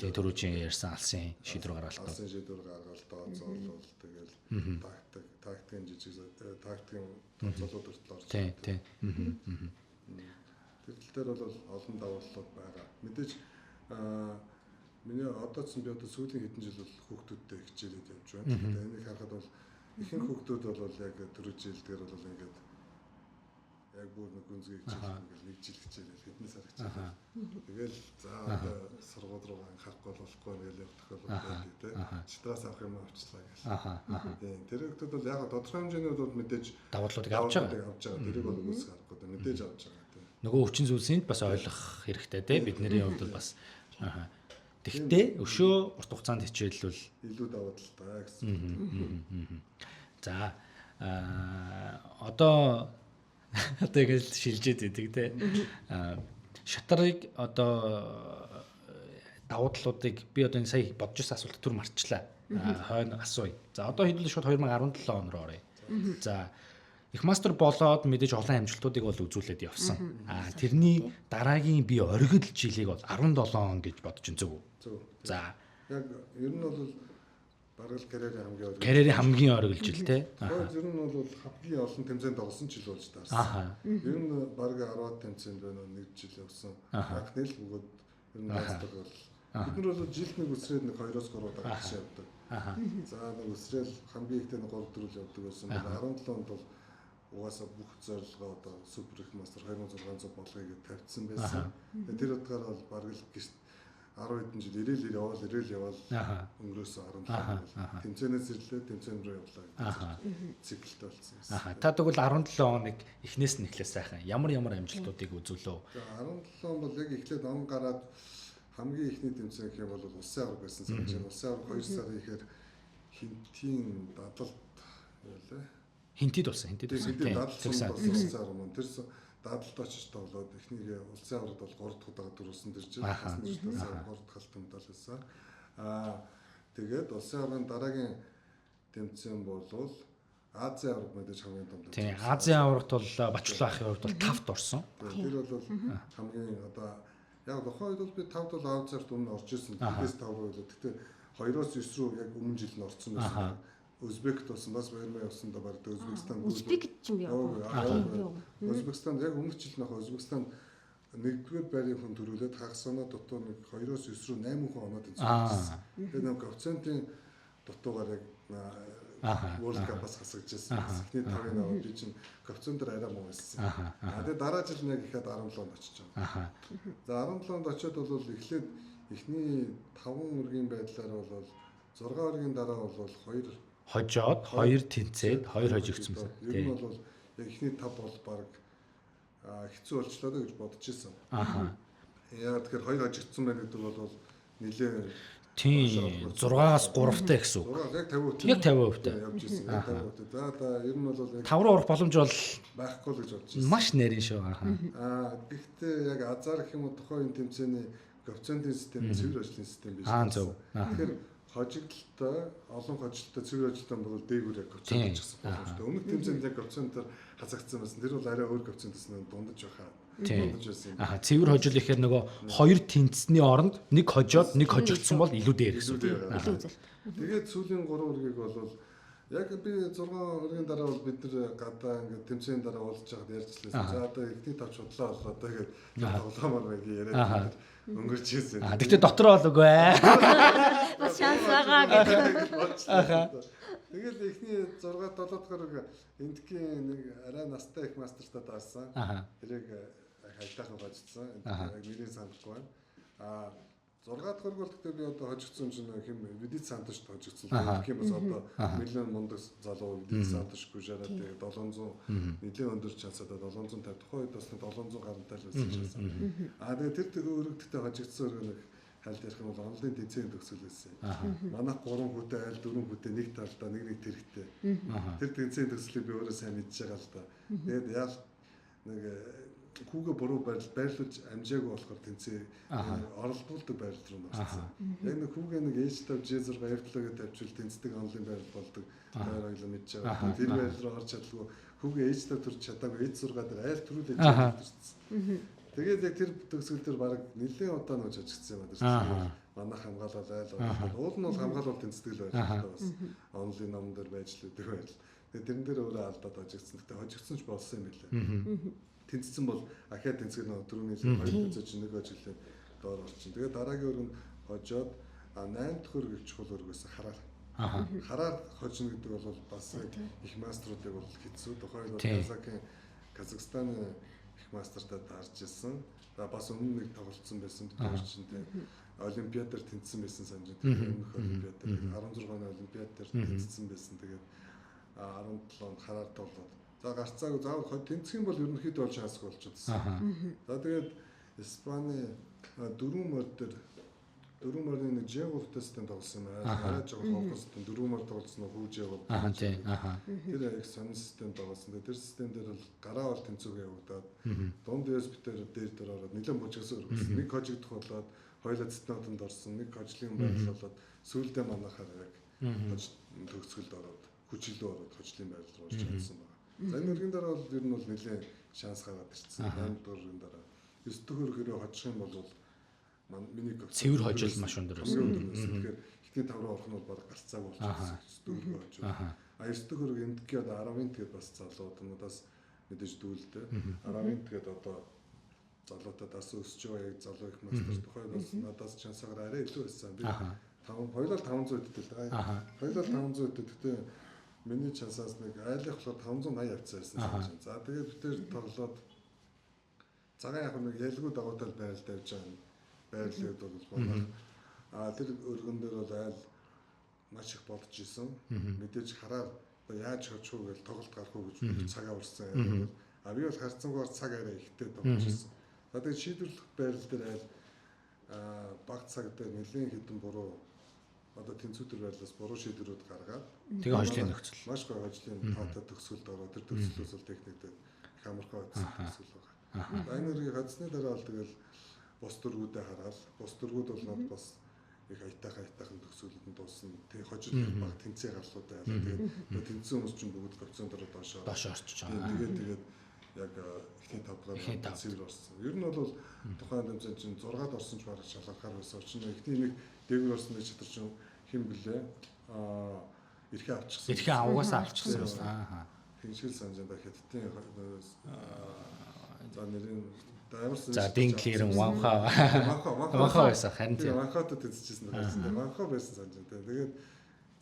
[SPEAKER 1] тий, түрүүчийн ярьсан алсын шийдвэр гаргалтууд.
[SPEAKER 3] Алсын шийдвэр гаргалтаа зоолол тэгэл тактик, тактикийн жижиг тактикийн тооцоолууд хүртэл орж.
[SPEAKER 1] Тий, тий.
[SPEAKER 3] Тэр тал дээр бол олон давуу талууд байгаа. Мэдээж миний одоо ч би одоо сүүлийн хэдэн жил бол хүүхдүүдтэй хичээлээд явж байна. Тэгээд энийг харахад бол ихэнх хүүхдүүд бол яг түрүү жилдгээр бол ингээд яг бүр нэг гүнзгий хичээл ингээд нэг жил хичээлэл хэдэн сар хичээлэл. Тэгэл за одоо сургууль руу анхаарахгүй болохгүй ингээл явах тохиолдол байдаг тий. Чатраас авах юм авчлаа гэл. Тийм, тэр хүүхдүүд бол яг тодорхой хэмжээний бол мэдээж
[SPEAKER 1] давуу талуудыг авч байгаа.
[SPEAKER 3] Авч байгаа. Тэрийг бол үгүйсгэх аргагүй мэдээж авч байгаа тий.
[SPEAKER 1] Нөгөө өвчин зүйлсийг бас ойлгох хэрэгтэй тий. Бидний хувьд бол бас Тэгтээ өшөө урт хугацаанд хичээлвэл
[SPEAKER 3] илүү давуу талтай гэсэн.
[SPEAKER 1] За одоо тэгэл шилжээд идэг те. Шатрыг одоо давуу талуудыг би одоо энэ сая бодож ирсэн асуулт түр марчлаа. Хойно асууя. За одоо хэдүүлээ шууд 2017 он руу оръё. За их мастер болоод мэдээж олон амжилтуудыг бол үзүүлээд явсан. Тэрний дараагийн би оргил жилийг бол 17 он гэж бодож ин зөв үү?
[SPEAKER 3] Зөв.
[SPEAKER 1] За
[SPEAKER 3] яг ер нь бол бараг л карьерийн хамгийн оргил.
[SPEAKER 1] Карьерийн хамгийн оргил жил те.
[SPEAKER 3] Ер нь бол хамгийн олон тэмцээнд тоглосон жил болж таарсан. Ер нь бараг 10 тэмцээнд байна нэг жил явсан. Анхны л бөгөөд ер нь мастер бол бид нар бол жилд нэг үсрээд нэг 2-3 удаа гэж явдаг. За нэг үсрээл хамгийн ихтэй нэг 3-4 явдаг байсан. 17 онд бол угаасаа бүх зорилгоо одоо супер их мастер 2600 болгоё гэж тавьчихсан байсан. Тэгээ тэр утгаараа бол бараг л гэрт 10 хэдэн жил ирээл яваал өнгөрөөсөн 17 бол тэмцээнээс ирлээ, тэмцээн рүү явлаа гэдэг циклтэй болсон байсан.
[SPEAKER 1] Та тэгвэл 17 оныг эхнээс нь эхлээ сайхан ямар ямар амжилтуудыг үзүүлв?
[SPEAKER 3] 17 он бол яг эхлээд он гараад хамгийн эхний тэмцээн гэх юм бол улсын аварга байсан санаж байна. Улсын аварга 2 сарын ихээр Хинтийн дадалт байлаа.
[SPEAKER 1] Хинтид болсон, хинтид болсон.
[SPEAKER 3] Тийм, дадлсан болсон аварга маань. Тэр дадалд очиж тоглоод эхнийг улсын аваргад бол 3 дахь удаа дөрвсөн тэр жил. 3 дахь алтан медаль байсан. Тэгээд улсын аваргын дараагийн тэмцээн бол Азийн аварга мэдээж хамгийн том тэмцээн.
[SPEAKER 1] Тийм, Азийн аваргад бол Бачлуу ахын хувьд бол 5-т орсон.
[SPEAKER 3] Тэр бол хамгийн одоо яг тухайн үед бол би 5-д бол Азиарт өмнө орж ирсэн. Тэгээс 5 руу байлаа. Гэхдээ 2-оос 9 рүү яг өмнө жил нь орсон байсан. Узбект болсон, бас баярмаа явсан да баг Узбекистан.
[SPEAKER 2] Узбект ч юм яа.
[SPEAKER 3] Узбекистанд яг өмнөх жил нөх Узбекистанд нэгдүгээр байрын хүн төрүүлээд хагас оноо дутуу нэг 2-оос 9 рүү 8 хүн оноо тэнцвэрсэн. Тэгээд нэг коэффициентийн дутуугаар яг World Cup-аас хасагдчихсан. Эхний 5-ыг аваад би чинь коэффициентээр арай муу байсан. Тэгээд дараа жил нэг ихэд 17-нд очиж байгаа. За 17-нд очиод бол эхлээд эхний 5 өргийн байдлаар бол 6 өргийн дараа бол 2
[SPEAKER 1] хожоод 2 тэнцээд 2 хожигдсон байсан.
[SPEAKER 3] Ер нь бол яг эхний 5 бол баг хэцүү болчлоо гэж бодож исэн. Яг тэгэхээр 2 хожигдсон байна гэдэг бол нэлээ
[SPEAKER 1] тийм 6-аас 3-тай гэсэн үг.
[SPEAKER 3] Яг 50%.
[SPEAKER 1] Яг 50%-тай.
[SPEAKER 3] Явж исэн. Яг 50%. За ер нь бол яг
[SPEAKER 1] 5 руу орох боломж бол
[SPEAKER 3] байхгүй л гэж бодож исэн.
[SPEAKER 1] Маш нарийн шүү.
[SPEAKER 3] Гэхдээ яг азар гэх юм уу тухайн үеийн тэмцээний коэффициентийн систем цэвэр ажлын систем биш.
[SPEAKER 1] Зөв.
[SPEAKER 3] Тэгэхээр хожигдолтой, олон хожигдолтой цэвэр ажилтан бол дээгүүр яг коэффициент хийчихсэн боломжтой. Өмнөх тэмцээнд яг коэффициентээр хасагдсан байсан. Тэр бол арай өөр коэффициент байсан, дундаж байхаа. Дундаж байсан.
[SPEAKER 1] Цэвэр хожил ихээр нөгөө хоёр тэнцсний оронд нэг хожоод нэг хожигдсон бол илүү дээр гэсэн.
[SPEAKER 2] Илүү үзэл.
[SPEAKER 3] Тэгээд сүүлийн 3 өргийг бол яг би 6 өргийн дараа бол бид нар гадаа ингээд тэмцээний дараа уулзж байхад ярьжлаа. За одоо эхний тавч худлаа боллоо даа гэж тоглоомор байг яриад өнгөрч ирсэн.
[SPEAKER 1] Тэгтээ дотроо бол үгүй ээ.
[SPEAKER 2] Бас шанс байгаа гэдэг.
[SPEAKER 3] Тэгэл эхний 6 7 дахь өрг эндхийн нэг арай настай их мастертай даарсан. Тэрийг хайлтаахан хожигдсан. Яг нэрийг санахгүй байна. 6 дахь өрг бол гэхдээ би одоо хожигдсон чинь хэм Видит Сантошд хожигдсон. Гэх юм бас одоо нэлээд мундаг залуу Видит Сантош Гужараа тэгээд 700 нэлээд өндөр чансаад 750 тухайн үед бас 700 гарантай л байсан чанс. Тэгээд тэр өргөдөлтөй хожигдсан өрг нэг Хальт ярих юм бол онлын тэнцэн төгсгөл байсан. Манайх 3 хүүтэй айл 4 хүүтэй нэг талдаа нэг нэг тэрэгтэй. Тэр тэнцэн төгсгөлийг би өөрөө сайн мэдж байгаа л да. Тэгээд яал нэг хүүгээ буруу байрлуулж амжаагүй болохоор тэнцээ оролдуулдаг байрлал руу орсон. Яг нэг хүүгээ нэг H5 G6 F7 гэж тавьчвал тэнцдэг онлын байрлал болдог. Тойрог л мэдж байгаа. Тэр байрлал руу орж чадалгүй хүүгээ H5 төрж чадаагүй H6 дээр айл төрүүлээд төрчихсөн. Тэгээд яг тэр төгсгөл дээр баг нэлээд удаа нууж ажигдсан юм а тэр. Манайх хамгаалал айл оролдоод уул нь бол хамгаалал тэнцдэг л байлаа бас. Онлын ном дээр байж л өгдөг байл. Тэгээд тэрэн дээр өөрөө алдаад ажигдсан. Гэтэ хожигдсан ч болсон юм билээ. Тэнцсэн бол ахиад тэнцгэр нөө түрүүний л хоёр тэнцэж нэг ажиглаа доор орчин. Тэгээд дараагийн өргөнд хожоод 8 дахь өргө их чухал өргөөс хараар. Хараар хожино гэдэг бол бас их маструудыг бол хэцүү. Тухайн бол Казахстаны их мастертай дарж исэн. За бас өмнө нэг тоглолцсон байсан. Тэр чинь тийм олимпиадаар тэнцсэн байсан санаж байна. Өмнөх олимпиадаар 16 оны олимпиадаар тэнцсэн байсан. Тэгээд 17 онд хараар тоглоод за гарцаагүй заавал тэнцэх юм бол ерөнхийдөө бол шансгүй болчихсон. За тэгээд Испани дөрвөн морь дээр дөрвөн морины нэг Ж3-тай систем тоглосон юм аа. Арай жоохон ховхон систем дөрвөн морь тоглосон уу Ж3.
[SPEAKER 1] Тийм.
[SPEAKER 3] Тэр их сонин систем тоглосон. Тэр систем дээр бол гараа бол тэнцүүгээ явагдаад дунд USB дээр дээр ороод нэлээд бужигсан өргөсөн. Нэг хожигдох болоод хоёулаа цэцнотонд орсон. Нэг хожлын байрлал болоод сүүлдээ манайхаар яг төгсгөлд ороод хүчлүү ороод хожлын байрлал руу орж чадсан байна. За энэ өргөн дараа бол ер нь бол нэлээд шанс гараад ирсэн. 8 дугаар өргөн дараа 9 дэх өргөрөө хожих юм бол миний
[SPEAKER 1] цэвэр хожил маш өндөр
[SPEAKER 3] байсан. Тэгэхээр эхний 5 руу орох нь бол баг гарцаагүй болчихсон. 9 дэх өргөө хожил. А 9 дэх өргө эмдгийн одоо 10-ын тэгээд бас залуу надаас мэдээж дүүлдэ. 10-ын тэгээд одоо залуутай дас өсөж байгаа яг залуу их мастер тухайд бас надаас шансаагаар арай илүү байсан. Би 5 хоёулаа 500 өддөг л байгаа. Хоёулаа 500 өддөг. Гэхдээ миний чансаас нэг айлынх болохоор 580 явцсан байсан санаж байна. За тэгээд бид тэр тоглоод цагаан яг нэг ялгүй дагуу тал байрал тавьж байгаа байрлал бол манай тэр өргөн дээр бол айл маш их бодож исэн. Мэдээж хараар одоо яаж хожих уу гэж тоглолт гарах уу гэж цагаа урсан. А би бол харцсангоор цаг арай ихтэй тоглож исэн. За тэгээд шийдвэрлэх байрал дээр айл баг цаг дээр нэлээд хэдэн буруу одоо тэнцвэр байрлалаас буруу шийдвэрүүд гаргаад
[SPEAKER 1] тэгээ хожлын нөхцөл
[SPEAKER 3] маш гоё хожлын таатай төгсгөлд ороод тэр төгсгөлөөс бол техниктэй их амархан байсан төгсгөл байгаа. Энэ өргийг хоцсны дараа бол тэгэл бус дөргүүдээ хараад бус дөргүүд бол над бас их аятайхан төгсгөлөд нь дуусна. Тэг хожил баг тэнцээ гарлуудаа ялаа. Тэгээд тэнцсэн хүмүүс чинь бүгд коэффициентоор доош
[SPEAKER 1] орчиж байгаа.
[SPEAKER 3] Тэгээд яг эхний 5 дугаар цэвэр орсон. Ер нь бол тухайн тэмцээн чинь 6-ад орсон ч бараг шалгархаар байсан. Учир нь эхний нэг дээгүүр орсон нэг шатар чинь хэн блэ? Эрхээ авчихсан.
[SPEAKER 1] Эрхээ авуугасаа авчихсан байсан. Аа.
[SPEAKER 3] Хиншгэл санжаанда хятадын за нэрийн ямарсан
[SPEAKER 1] за Динклерэн Ванха Ванха байсан харин
[SPEAKER 3] тийм Ванхатай тэнцэжсэн байсан. Ванха байсан санжаанда. Тэгээд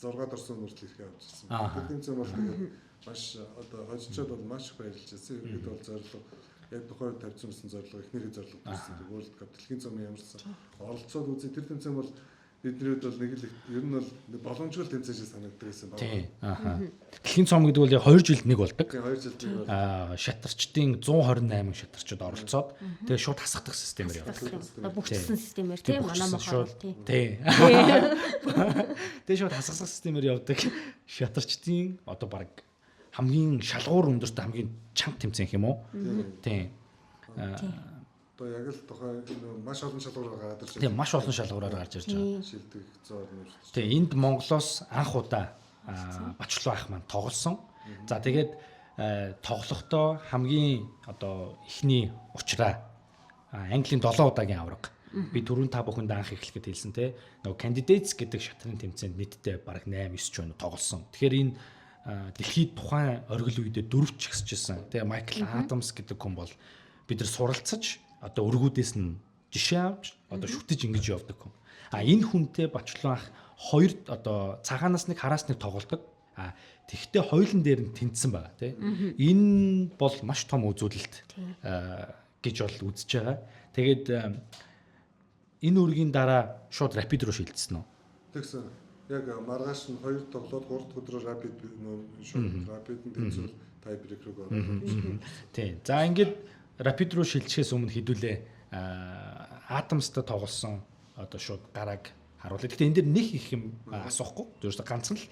[SPEAKER 3] 6-ад орсон хүртэл эрхээ авчихсан. Тэр тэмцээн бол тэгээд маш одоо хожичоод бол маш их баярлж байсан. Ерөнхийдөө бол зорилго яг тухайн үед тавьсан байсан зорилго эхнийхээ зорилго төрсөн. World Cup дэлхийн цомын ямарсан оролцоод үзье. Тэр тэмцээн бол бидний хувьд бол нэг л ер нь бол боломжгүй тэмцээн шиг санагддаг байсан байна.
[SPEAKER 1] Тийм. Аха. Дэлхийн цом гэдэг бол яг 2 жилд нэг болдог.
[SPEAKER 3] Тийм 2 жилд нэг болдог.
[SPEAKER 1] Шатарчдын 128 шатарчид оролцоод тэгээ шууд хасгадаг системээр
[SPEAKER 2] явдаг. Бүгдсэн системээр тийм манай мохоор
[SPEAKER 1] тийм. Тэгээ шууд хасгах системээр явдаг. Шатарчдын одоо баг хамгийн шалгуур өндөртэй хамгийн чанга тэмцээн юм уу? Тийм.
[SPEAKER 3] Одоо яг л тухайн маш олон шалгуураар гараад ирж
[SPEAKER 1] байгаа. Тийм, маш олон шалгуураар гарч ирж байгаа.
[SPEAKER 3] Шилдэг 120.
[SPEAKER 1] Тийм, энд Монголоос анх удаа Бачлуу ах маань тоглосон. За тэгээд тоглохдоо хамгийн одоо эхний учраа Английн 7 удаагийн авраг. Би түрүүн та бүхэнд анх эхлэхэд хэлсэн те. Нөгөө candidates гэдэг шатрын тэмцээнд нийтдээ бараг 8 9 ч өнө тоглосон. Тэгэхээр энэ дэлхийд тухайн оргил үедээ дөрөв ч ихсэжсэн. Тэгээ Майкл Адамс гэдэг хүн бол бид нар суралцаж одоо өргүүдээс нь жишээ авч одоо шүтэж ингэж явдаг хүн. А энэ хүнтэй Бачлуу ах хоёр одоо цагаанаас нэг хараас нэг тоглодог. А тэгвэл хоёулын дээр нь тэнцсэн байгаа тий. Энэ бол маш том үзүүлэлт гэж бол үзэж байгаа. Тэгээд энэ үргийн дараа шууд рапид руу шилжсэн үү?
[SPEAKER 3] Тэгсэн. Яг маргааш нь хоёр тоглоод 3 дахь өдрөө рапид шууд рапид нь тэнцвэл тай брейк руу ороод.
[SPEAKER 1] Тийм. За ингээд рапид руу шилжихээс өмнө хэдүүлээ Адамстай тоглосон одоо шууд гарааг харуулъя. Гэхдээ энэ дээр нэг их юм асуухгүй. Зөвхөн ганцхан л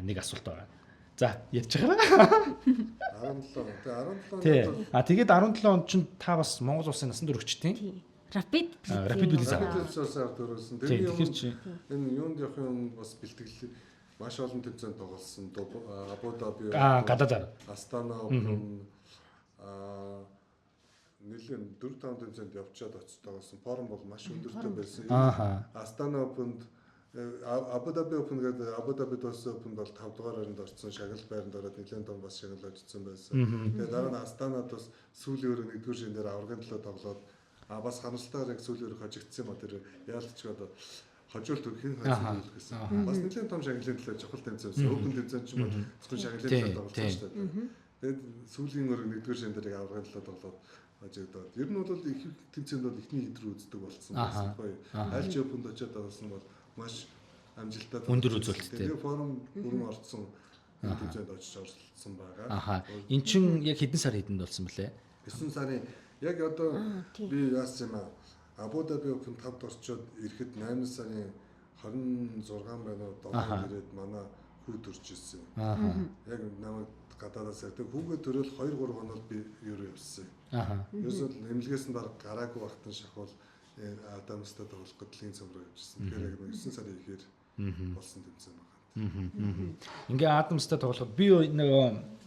[SPEAKER 1] нэг асуулт байгаа. За, ярьж байгаа.
[SPEAKER 3] 17 он. Тэгээ 17 онд
[SPEAKER 1] Тий. А тэгээд 17 онд чинь та бас Монгол улсын насан туршидтын
[SPEAKER 2] Rapid
[SPEAKER 1] Rapid Blitz.
[SPEAKER 3] Rapid Blitz-аас төрүүлсэн.
[SPEAKER 1] Тий,
[SPEAKER 3] Тэрний
[SPEAKER 1] тэгэхээр
[SPEAKER 3] өмнө
[SPEAKER 1] чи
[SPEAKER 3] энэ юунд явахын өмнө бас бэлтгэл маш олон тэмцээнд тоглосон. Абу Даби,
[SPEAKER 1] гадаадаар.
[SPEAKER 3] Астана Open нэлээд 4-5 тэмцээнд явчаад очиж тоглосон. Форум бол маш өндөртэй байсан. Астана Open-д Абу Даби Open гэдэг Абу Даби дууссан Open бол 5 дугаар байранд орсон, шагнал байранд ороод нэлээд том бас шагнал очсон байсан. Тэгээд дараа нь Астанад бас сүүлийн өрөө 1-р шин дээр аваргын төлөө тоглоод бас харамсалтайгаар яг сүүлийн өрөө хожигдсан юм а тэр яалтч одоо хожуулт хэн хожуулт гэсэн. Бас нэлээд том шагналын төлөө чухал тэмцээн байсан. Open тэмцээн ч юм уу зөвхөн шагналын төлөө тоглосон шүү дээ. Тэгээд сүүлийн өрөө 1-р шин дээр яг аваргын төлөө тоглоод хожигдоод. Ер нь бол их тэмцээнд бол эхний хэд рүү үздэг болсон байсан байхгүй. Аль ч Open-д очиод тоглосон бол маш амжилттай
[SPEAKER 1] өндөр үзүүлэлттэй.
[SPEAKER 3] Тэгээ форум бүрэн орцсон тэмцээнд очиж оролцсон байгаа.
[SPEAKER 1] Аха. Эн чин яг хэдэн сар хэдэнд болсон бэлээ?
[SPEAKER 3] 9 сарын яг одоо би яасан юм аа. Абу Даби Open 5-д орчоод ирэхэд 8 сарын 26 байна уу 7-нд ирээд манай хүү төрж ирсэн. Яг намайг гадаадаас ирдэг. Хүүгээ төрөөл 2 3 хоног би юу явсан. Ерөөсөө эмнэлгээс нь баг гараагүй багтан шахвал Адамстай тоглох гэдлийн цөм рүү явжсэн. Тэгэхээр яг 9 сарын ихээр болсон тэмцээн байна.
[SPEAKER 1] Ингээ Адамстай тоглоход би нөгөө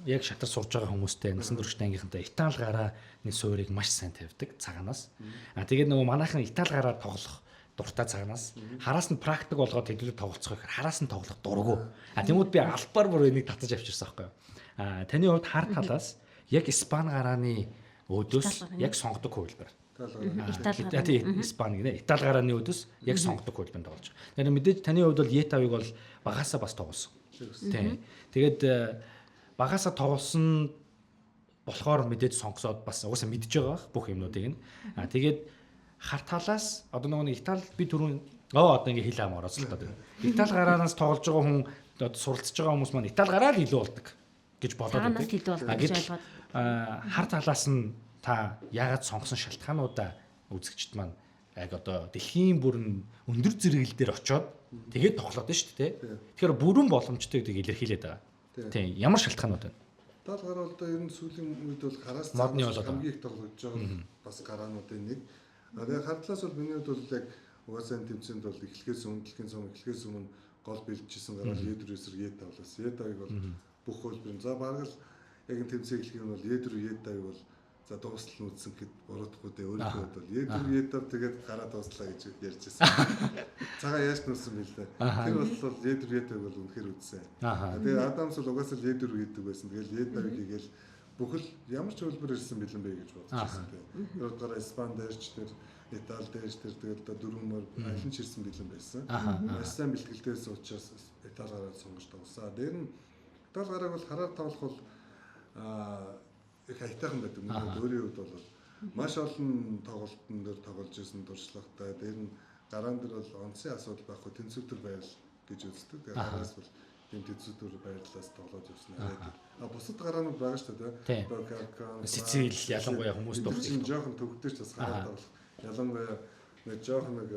[SPEAKER 1] яг шатар сурж байгаа хүмүүстэй насан туршид ангийнхантай Итали гарааны суурийг маш сайн тавьдаг цагаанаас. А тэгээд нөгөө манайхан Итали гараа тоглох дуртай цагаанаас хараас нь практик болгоод хэдүүлэг тоглолцох гэхээр хараас нь тоглох дургу. А тэгмүүд би албаар бүр энийг татаж авчирсан байхгүй юу. А таны хувьд хар талаас яг Испани гарааны өөдөөс яг сонгодог хувилбар.
[SPEAKER 2] Итали гарааны.
[SPEAKER 1] Тийм, Испани гинэ. Итали гарааны өөдөөс яг сонгодог хувилбарт тоглож байгаа. Тэгэхээр мэдээж таны хувьд бол Е5-ыг бол багасаа бас тоглосон. Тийм. Тэгээд багасаа тоглосон болохоор мэдээж сонгосоод бас угаасаа мэдж байгаа бах бүх юмнуудыг нь. А тэгээд хар талаас одоо нөгөө нэг Итали би түрүүн одоо ингээ хил ам орооцолтоод байна. Итали гараанаас тоглож байгаа хүн одоо суралцж байгаа хүмүүс маань Итали гараа л илүү болдог гэж бодоод
[SPEAKER 2] Цагаанаас
[SPEAKER 1] байдаг.
[SPEAKER 2] илүү болдог
[SPEAKER 1] А,
[SPEAKER 2] гэж
[SPEAKER 1] гэтэл,
[SPEAKER 2] ойлгоод.
[SPEAKER 1] Хар талаас нь та яагаад сонгосон шалтгаануудаа үзэгчд маань яг одоо дэлхийн бүрэн өндөр зэрэглэл дээр очоод тэгээд тоглоод байна шүү дээ. Тэгэхээр бүрэн боломжтой гэдгийг илэрхийлээд байгаа. Тийм, ямар шалтгаанууд вэ?
[SPEAKER 3] Тал гараа бол одоо ер нь сүүлийн үед бол хараас
[SPEAKER 1] Модны болоод
[SPEAKER 3] хамгийн их тоглогдож байгаа бас гараануудын нэг. Тэгээ хар талаас бол миний хувьд бол яг угаасаа энэ тэмцээнд бол эхлэхээс өмнө дэлхийн цом эхлэхээс өмнө гол бэлтжижсэн гараа Е4 эсрэг Е5 бас Е5-ыг бол бүх хөлбөр. За бараг л яг энэ тэмцээн эхлэх юм бол Е4 Е5-ыг бол за дуустал нь үзсэн гэхэд буруудахгүй дээ. Өөрийнхөө хувьд бол Е4 Е5 тэгээд гараа дууслаа гэж ярьж байсан. Цагаан яаж нүсэн бэлээ. Тэр бол Е4 Е5-ыг бол үнэхээр үзсэн. Тэгээд Адамс бол угаасаа л Е4 хийдэг байсан. Тэгэл Е5-ыг хийгээл бүхэл ямар ч хөлбөр ирсэн бэлэн бэ гэж бодож байсан тийм. Тэр утгаараа Испани дээр ч тэр Итали дээр ч тэр тэгэл одоо дөрвөн мөр аль нь ч ирсэн бэлэн байсан. Маш сайн бэлтгэлтэй байсан учраас Итали гараад сонгож тоглосон. Тэр нь Итали гарааг бол хараар тоглох бол их аятайхан байдаг. Миний өөрийн хувьд бол маш олон тоглолтын дээр тоглож исэн туршлагатай. Тэр нь гараан дээр бол онцын асуудал байхгүй тэнцвэр байвал гэж үздэг. Тэгээ хараас бол тийм тэнцвэр байрлалаас тоглоод явсан арай. А бусад гараанууд байгаа шүү дээ. Одоо Каркан,
[SPEAKER 1] Сицил ялангуяа хүмүүс
[SPEAKER 3] дуртай. Чинь жоохон төгдөж бас хараад тоглох. Ялангуяа нэг жоохон нэг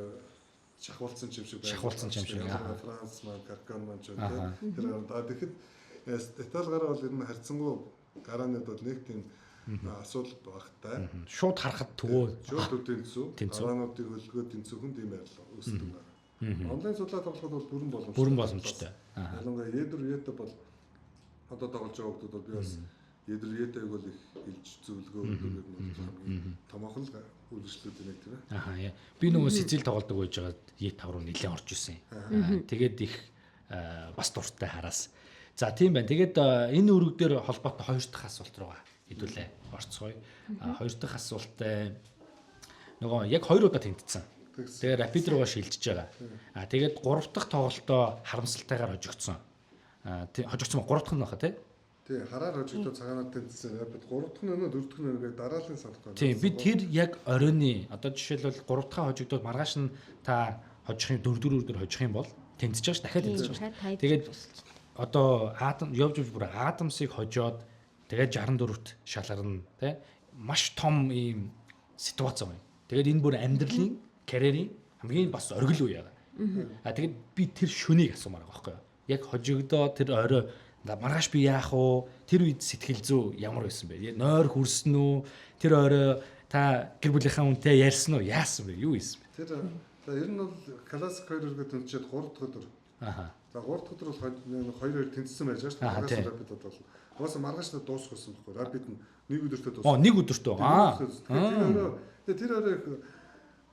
[SPEAKER 3] шахуулсан юм шиг байна.
[SPEAKER 1] Шахуулсан юм шиг.
[SPEAKER 3] Франц маань, Каркан маань ч тийм. Тэр гараа. Тэгэхэд Итали гараа бол ер нь харьцангуй гараанууд бол нэг тийм асуудал багтай.
[SPEAKER 1] Шууд харахад төвөө.
[SPEAKER 3] Шууд тэнцүү. Гараануудыг хөлгөө тэнцүүхэн тийм байрлал үүсдэг байна. Онлайн судлаа тоглоход бол бүрэн боломжтой.
[SPEAKER 1] Бүрэн боломжтой.
[SPEAKER 3] Ялангуяа Е4 Е5 бол одоо тоглож байгаа хүмүүс бол би бас Е4 Е5-ыг бол их хэлж зөвлөгөө өгдөг юм бол хамгийн томоохон л үргэлжлүүд нэг тийм ээ.
[SPEAKER 1] Аха. Би нөгөө Сицил тоглодог байж байгаа Е5 руу нэлээд орж исэн. Тэгээд их бас дуртай хараас. За тийм байна. Тэгээд энэ өрөг дээр холбоотой хоёр дахь асуулт руугаа хэдүүлээ орцгоё. Хоёр дахь асуулттай нөгөө яг хоёр удаа тэмцсэн. Тэгээ Rapid руугаа шилжиж байгаа. А тэгээд гурав дахь тоглолтоо харамсалтайгаар хожигдсон. Хожигдсон ба гурав дахь нь баха тий.
[SPEAKER 3] Тий, хараар хожигдоод цагаанаар тэмцсэн. Rapid гурав дахь нь өнөө дөрөв дэх нь өнөө дараалын санахгүй.
[SPEAKER 1] Тийм, би тэр яг оройны одоо жишээлбэл гурав дахь хожигдоод маргааш нь та хожих юм дөрөв дөрөв дээр хожих юм бол тэмцэж байгаа ш дахиад тэмцэж байгаа. Тэгээд одоо Адам явж явж бүр Адамсыг хожоод тэгээд 64-т шалгарна тий. Маш том ийм ситуац байна. Тэгээд энэ бүр амьдралын карьерийн Хамгийн бас оргил үе байгаа. А тэгээд би тэр шөнийг асуумаар байгаа байхгүй юу? Яг хожигдоо тэр орой маргааш би яах вэ? Тэр үед сэтгэл зүй ямар байсан бэ? Нойр хүрсэн үү? Тэр орой та гэр бүлийнхаа үнтэй ярьсан уу? Яасан бэ? Юу хийсэн бэ?
[SPEAKER 3] Тэр за ер нь бол классик хоёр өргө тэнцээд 3 дахь өдөр.
[SPEAKER 1] Аха.
[SPEAKER 3] За 3 дахь өдөр бол 2-2 тэнцсэн байж байгаа шүү дээ. Маргааш рапид бол. Угаасаа маргааш нь дуусах байсан байхгүй. Рапид нь нэг өдөртөө дуусах.
[SPEAKER 1] Оо, нэг өдөртөө. Аа.
[SPEAKER 3] Тэр орой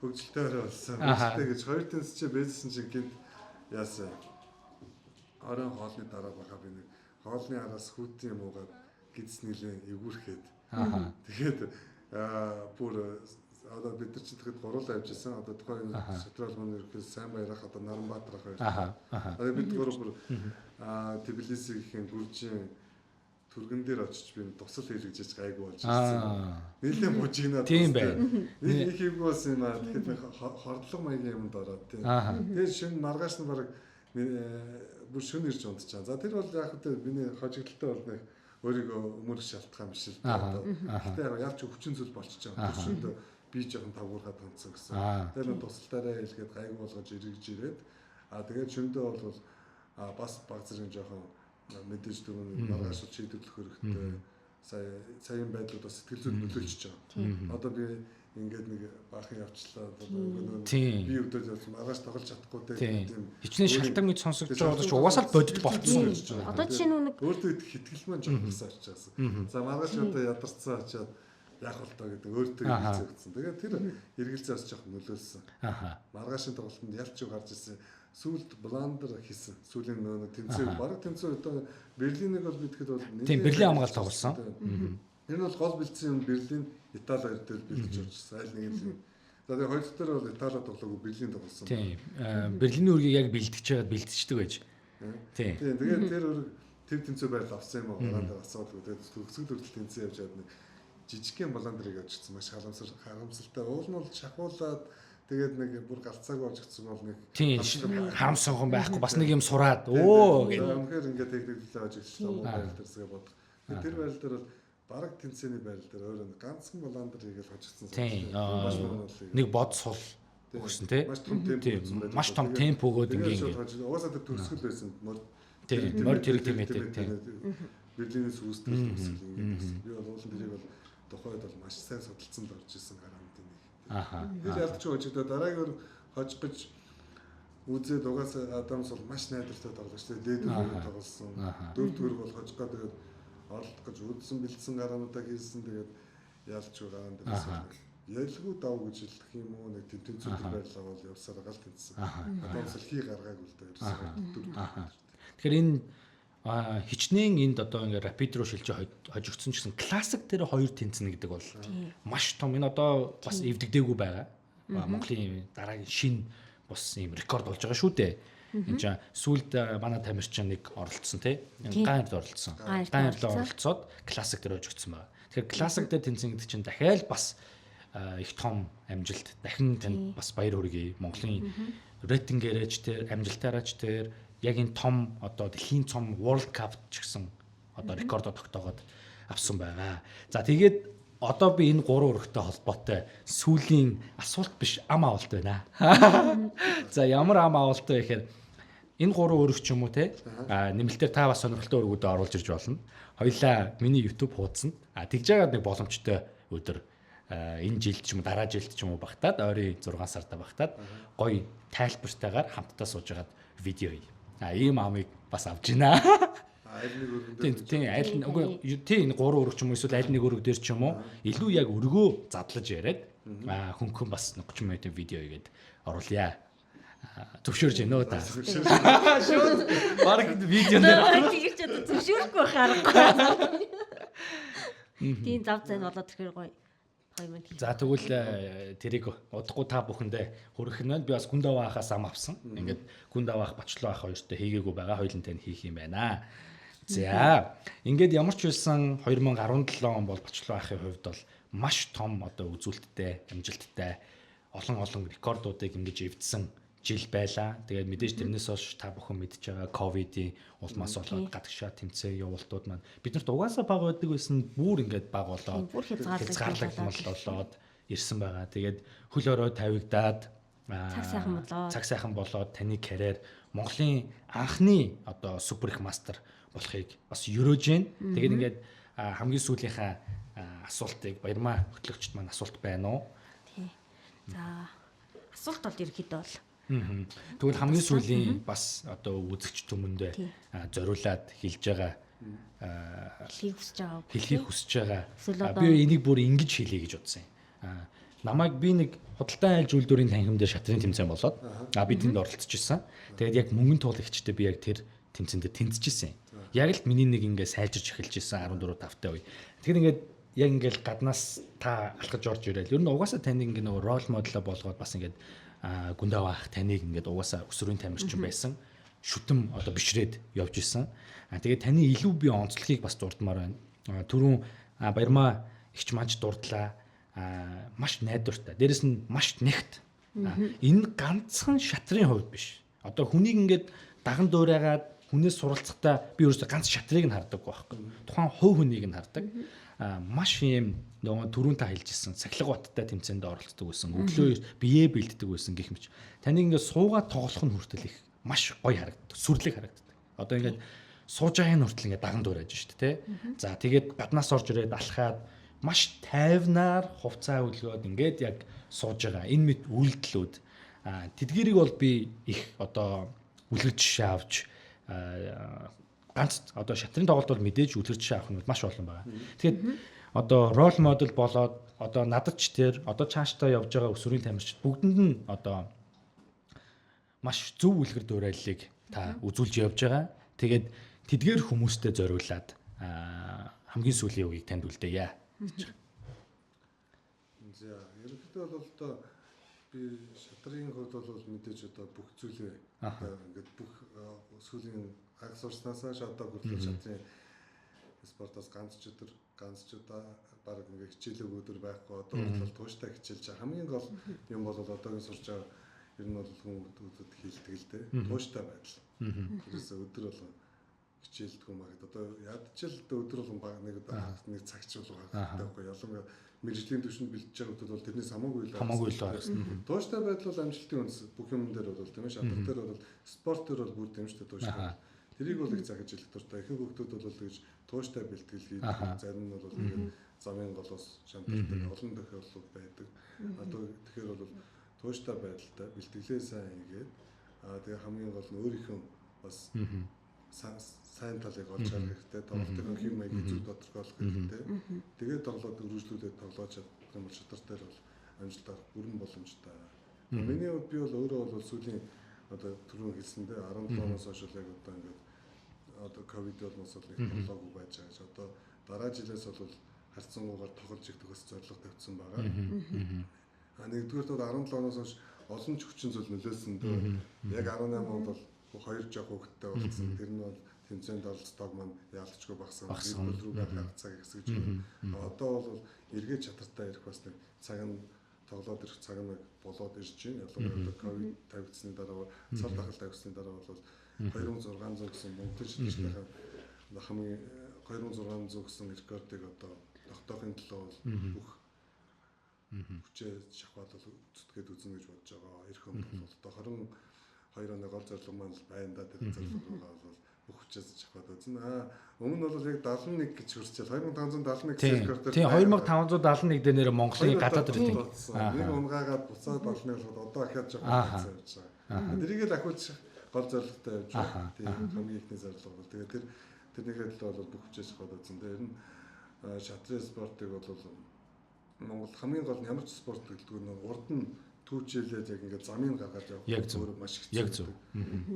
[SPEAKER 3] хөгжилтэй орой болсон. Хөгжилтэй гэж хоёр тэнцчээ бэзсэн чинь гинт яасан. Оройн хоолны дараа баха би нэг хоолны араас хүүтэн юм уугаад гидс нилээ эвгүүрхэд.
[SPEAKER 1] Аха.
[SPEAKER 3] Тэгээд бүр одоо бид нар чинь тэгэхэд гурлаа явж исэн. Одоо тухайн Шатрал маань ерөнхийдөө сайн баярах одоо Наранбаатар ах хоёр.
[SPEAKER 1] Аха. Аха.
[SPEAKER 3] Одоо бид гурав бүр Тбилисигийн Гүржийн түргэн дээр очиж би тусал хийлгэж гайгүй болж ирсэн. Нилээн бужигнаад.
[SPEAKER 1] Тийм байна.
[SPEAKER 3] Нэг хийгээгүй болсон юм аа. Тэгэхэд нэг хордлого маягийн юмд ороод тийм. Тэгээд шин маргааш нь баг бүр шөнө ирж унтчихаа. За тэр бол яг хөтэ миний хожигдолтой бол нэг өөрийгөө өмөрөх шалтгаан биш л дээ. Гэтэ яг ялч өвчин зүйл болчихж байгаа. Тэр шөндөө би жоохон тавгуурхад хандсан гэсэн. Тэр нэг тусалтаараа хэлгээд гайгүй болгож эргэж ирээд тэгээд шөндөө бол бас баг зэрэг жоохон мэдээж түрүүний маргааш шийдвэрлэх хэрэгтэй. Саяын байдлууд бас сэтгэл зүйд нөлөөлчихөж байгаа. Одоо би ингээд нэг баахан явчлаа. Би өвдөд явсан маргааш тоглож чадахгүй тийм.
[SPEAKER 1] Хичнээн шалтан гэж сонсогдож байгаа ч угаасаа л бодит болцсон гэж
[SPEAKER 2] байгаа. Одоо жишээ нь нэг
[SPEAKER 3] өөртөө итгэх итгэл маань жоохон асаачаасан. За маргааш одоо ядарсан очиад яах вэ доо гэдэг өөртөө эргэлзээ өгсөн. Тэгээд тэр эргэлзээ бас жоохон нөлөөлсөн. Маргаашийн тоглолтод ялч юу гарч ирсэн. Сүүлд бландер хийсэн. Сүүлийн нөгөө тэнцээ бараг тэнцээ одоо Берлинийг бол битгэд бол
[SPEAKER 1] тийм Берлин хамгаалт тоглосон.
[SPEAKER 3] Энэ бол гол бэлдсэн юм Берлин, Итали хоёр дээр бэлдэж орчихсон. Аль нэг юм. За тэгээ хоёр дахь дээр бол Итали тоглоогүй Берлин тоглосон.
[SPEAKER 1] Тийм. Берлиний үргийг яг бэлтгэж байгаад бэлтждэг байж. Тийм.
[SPEAKER 3] Тийм. Тэгээд тэр үрг төв тэнцүү байрал авсан юм уу? Голландаар асуудалгүй. Тэгээд төгсгөл хүртэл тэнцээ явж чад нэг жижигхэн бландерыг авчихсан. Маш харамсалтай. Уул нь бол шахуулаад тэгээд нэг бүр галцаагүй олжигдсан бол нэг
[SPEAKER 1] тийм харамсанхан байхгүй бас нэг юм сураад өө гэх.
[SPEAKER 3] Үнэхээр ингээд техниклээ ажигласан муу байрал дээрсгээ бодох. Тэр байрал дээр бол бараг тэнцээний байрал дээр өөрөө ганцхан бландер хийгээл хожигдсан.
[SPEAKER 1] Тийм. Нэг бод сул өгсөн тий.
[SPEAKER 3] Маш том темп өгсөн байж.
[SPEAKER 1] Маш том темп өгөөд ингээд
[SPEAKER 3] угаасаа тэр төгсгөл байсан.
[SPEAKER 1] Тийм. Морь тэрэг тэмээтэй тийм.
[SPEAKER 3] Берлинээс үүстэл төгсгөл ингээд. Би бол уулын тэрийг бол тухайд бол маш сайн судалсан л орж исэн гараамдын нэг.
[SPEAKER 1] Аха.
[SPEAKER 3] Тэр ялч хожигдоо дараагийн хожих гэж үзээд угаасаа Адамс бол маш найдвартай тоглож шүү дээ. Дээд өргөд тоглосон. Дөрөв дөрөв бол хожих гээд тэгээд оролдох гэж үзсэн бэлдсэн гараануудаа хийсэн. Тэгээд ялч гараан дээрээс ялгүй дав гэж хэлэх юм уу нэг тэнцвэр байрлал бол явсаар гал тэнцсэн. Адамс л хий гаргаагүй л дээ. Дөрөв.
[SPEAKER 1] Тэгэхээр энэ хичнээн энд одоо ингээ рапид руу шилжиж хожигдсон ч гэсэн классик дээр хоёр тэнцэнэ гэдэг бол маш том энэ одоо бас эвдэгдээгүй байгаа. Монголын дараагийн шин бас ийм рекорд болж байгаа шүү дээ. Энд чинь сүүлд манай тамирчин нэг оролцсон тий. Ган эрд оролцсон. Ган эрд оролцоод классик дээр хожигдсон байгаа. Тэгэхээр классик дээр тэнцэн гэдэг чинь дахиад бас их том амжилт. Дахин танд бас баяр хүргэе. Монголын рейтингээрээ ч тэр амжилтаараа ч тэр яг энэ том одоо дэлхийн цом World Cup ч гэсэн одоо рекордо тогтоогоод авсан байгаа. За тэгээд одоо би энэ гурван өргөтэй холбоотой сүүлийн асуулт биш ам авалт байна. За ямар ам авалт вэ гэхээр энэ гурван өргөч юм уу те? Нэмэлтээр та бас сонирхолтой өргүүдээ оруулж ирж болно. Хоёлаа миний YouTube хуудсанд тэгж яагаад нэг боломжтой өдөр энэ жилд ч юм уу дараа жилд ч юм уу багтаад ойрын 6 сарда багтаад гоё тайлбартайгаар хамтдаа сууж агаад видео хий. Ийм амыг бас авч байна.
[SPEAKER 3] Аль нэг өргөн дээр
[SPEAKER 1] тийм аль үгүй тийм энэ гурван өргөч юм уу эсвэл аль нэг өргө дээр ч юм уу илүү яг өргөө задлаж яриад хөнгөн бас 30 минутын видео хийгээд оруулъя. Зөвшөөрж гэнэ үү та? Шууд бараг видео дээр
[SPEAKER 2] тэгэрч одоо зөвшөөрөхгүй байх аргагүй. Тийм зав зайн болоод ирэхээр гоё.
[SPEAKER 1] За тэгвэл тэрийг удахгүй та бүхэндээ хүргэх нь байна. Би бас Гүндав ахаас ам авсан. Ингээд Гүндав ах, Бачлуу ах хоёртой хийгээгүй байгаа. Хоёулантай нь хийх юм байна. За ингээд ямар ч байсан 2017 он бол Бачлуу ахын хувьд бол маш том одоо үзүүлэлттэй, амжилттай олон олон рекордуудыг ингэж эвдсэн жил байлаа. Тэгээд мэдээж тэрнээс хойш та бүхэн мэдж байгаа ковидын улмаас болоод гадагшаа тэмцээн явуултууд маань биднэрт угаасаа бага байдаг байсан бүр ингээд бага болоод
[SPEAKER 2] бүр
[SPEAKER 1] хязгаарлагдмал болоод ирсэн байгаа. Тэгээд хөл орой тавигдаад
[SPEAKER 2] Цаг сайхан болоод.
[SPEAKER 1] Цаг сайхан болоод таны карьер Монголын анхны одоо супер их мастер болохыг бас өрөөж байна. Тэгээд ингээд хамгийн сүүлийнхаа асуултыг Баярмаа хөтлөгчд маань асуулт байна уу?
[SPEAKER 2] Тий. За, асуулт бол ерөөхдөө бол.
[SPEAKER 1] Тэгвэл хамгийн сүүлийн бас одоо үзэгч түмэндээ зориулаад хэлж байгаа
[SPEAKER 2] хэлхийг хүсэж байгаа.
[SPEAKER 1] Хэлхийг хүсэж байгаа. Би энийг бүр ингэж хэлье гэж бодсон юм. Намайг би нэг худалдан айлж үйлдвэрийн танхим дээр шатрын тэмцээн болоод би тэнд оролцож исэн. Тэгээд яг мөнгөн туул ихчтэй би яг тэр тэмцээн дээр тэнцэж исэн. Яг л миний нэг ингээ сайжирч эхэлж исэн 14 тавтай үе. Тэгэхээр ингээд яг ингээл гаднаас та алхаж орж ирээл. Ер нь угаасаа таныг ингээ нөгөө рол моделоо болгоод бас ингээд Гүндав ах таныг ингээд угаасаа өсвөрийн тамирчин байсан. Шүтэн одоо бишрээд явж исэн. Тэгээд таны илүү би онцлогийг бас дурдмаар байна. Түрүүн Баярмаа ихч манч дурдлаа. Маш найдвартай. Дээрэс нь маш нэгт. Энэ ганцхан шатрын хувьд биш. Одоо хүнийг ингээд даган дуурайгаад хүнээс суралцахдаа би өөрөөсөө ганц шатрыг нь хардаг байхгүй. Тухайн хувь хүнийг нь хардаг. Маш юм нөгөө түрүүн та хэлжсэн сахилга баттай тэмцээнд оролцдог байсан. Өглөө биеэ бэлддэг байсан гэх мэт. Таныг ингээд суугаад тоглох нь хүртэл их маш гоё харагддаг. Сүрлэг харагддаг. Одоо ингээд сууж байгаа нь хүртэл ингээд даган дуурайж штэ тэ. За тэгээд гаднаас орж ирээд алхаад маш тайвнаар хувцаа өлгөөд ингээд яг сууж байгаа. Энэ мэт үйлдэлүүд тэдгэрийг бол би их одоо үлгэр жишээ авч ганц одоо шатрын тоглолт бол мэдээж үлгэр жишээ авах нь маш олон байгаа. Тэгэхээр одоо рол модель болоод одоо надад ч тэр одоо цаашдаа явж байгаа өсвөрийн тамирчид бүгдэнд нь одоо маш зөв үлгэр дуурайллыг та үзүүлж явж байгаа. Тэгээд тэдгээр хүмүүстэй зориулаад хамгийн сүүлийн үгийг танд үлдээе.
[SPEAKER 3] За, ерөнхийдөө бол одоо би шатрын хувьд бол мэдээж одоо бүх зүйлээ одоо ингээд бүх сүүлийн анх сурснаасаа одоо хүртэл шатрын спортоос ганц ч өдөр ганц ч удаа баг ингээд хичээлэг өдөр байхгүй одоо хүртэл тууштай хичээлж байгаа. Хамгийн гол юм бол одоогийн сурч байгаа ер нь бол хүмүүстүүд хэлдэг л дээ. Тууштай байдал. Тэрээс өдөр болгон хичээлдэггүй юм аа. Одоо ядчил өдөр болгон баг нэг цагч болго хэрэгтэй байхгүй. Ялангуяа мэргэжлийн түвшинд бэлдэж байгаа хүмүүс бол тэрнээс хамаагүй л
[SPEAKER 1] хамаагүй л байна.
[SPEAKER 3] Тууштай байдал бол амжилтын үндэс бүх юм дээр бол тийм ээ. Шатар дээр бол спорт дээр бол бүр тийм шүү дээ тууштай. Тэрийг бол их захиж хэлэх дуртай. Ихэнх хүмүүс бол тэгж тууштай бэлтгэл хийдэг. Зарим нь бол ингээд замын голоос шантардаг олон тохиолдол байдаг. Одоо тэгэхээр бол тууштай байдалтай бэлтгэлээ сайн хийгээд тэгээ хамгийн гол нь өөрийнхөө бас сайн талыг олж харах хэрэгтэй. Тоглолтын хэв маягийг зөв тодорхойлох хэрэгтэй. Тэгээд тоглоод өргөжлүүлээд тоглож чадах юм бол шатар дээр бол амжилт авах бүрэн боломжтой. Миний хувьд би бол өөрөө бол сүүлийн одоо түрүүн хэлсэндээ 17 оноос хойш яг одоо ингээд одоо ковид болмоос бол их тоглоогүй байж байгаа гэж. Одоо дараа жилээс бол харьцангуйгаар тоглож их төгс зорилго тавьсан байгаа. Нэгдүгээр бол 17 оноос хойш олон ч хүчин зүйл нөлөөлсөн. Яг 18 онд бол хоёр жоох хүүхэдтэй болсон. Тэр нь бол тэмцээнд оролцдог маань яалчгүй багсан. Гэр бүл рүү гарах цаг хэсэгж байна. Одоо бол эргээд шатартай ирэх бас нэг цаг нь тоглоод ирэх цаг нь болоод ирж байна. Ялангуяа ковид тавигдсны дараа, цар тахал тавигдсны дараа бол 2600 гэсэн Монголын шатарчдынхаа хамгийн 2600 гэсэн рекордыг одоо тогтоохын төлөө бол бүх хүчээ шахаад бол зүтгээд үзнэ гэж бодож байгаа. Ирэх онд бол одоо 22 оны гол зорилго маань л байна да. Тэр зорилго руугаа бол бүх хүчээс шахаад үзнэ. Өмнө нь бол яг 71 гэж хүрчээл 2571 гэсэн рекордоор.
[SPEAKER 1] Тийм 2571 дээр нэр Монголын гадаад рейтинг.
[SPEAKER 3] Нэг унгаагаад буцаад 71 болоход одоо ахаад жоох хэцүү явж байгаа. Тэрийг л ахиулчих гол зорилготой явж байгаа. Тийм хамгийн ихний зорилго бол тэгээд тэрнийхээ төлөө бол бүх хүчээс шахаад үзнэ. Тэр нь шатрын спортыг бол Монгол хамгийн гол нь ямар ч спорт гэлдэггүй нөө урд нь түүчээлээд яг ингээд замыг гаргаад явах өөр маш хэцүү.
[SPEAKER 1] Яг зөв.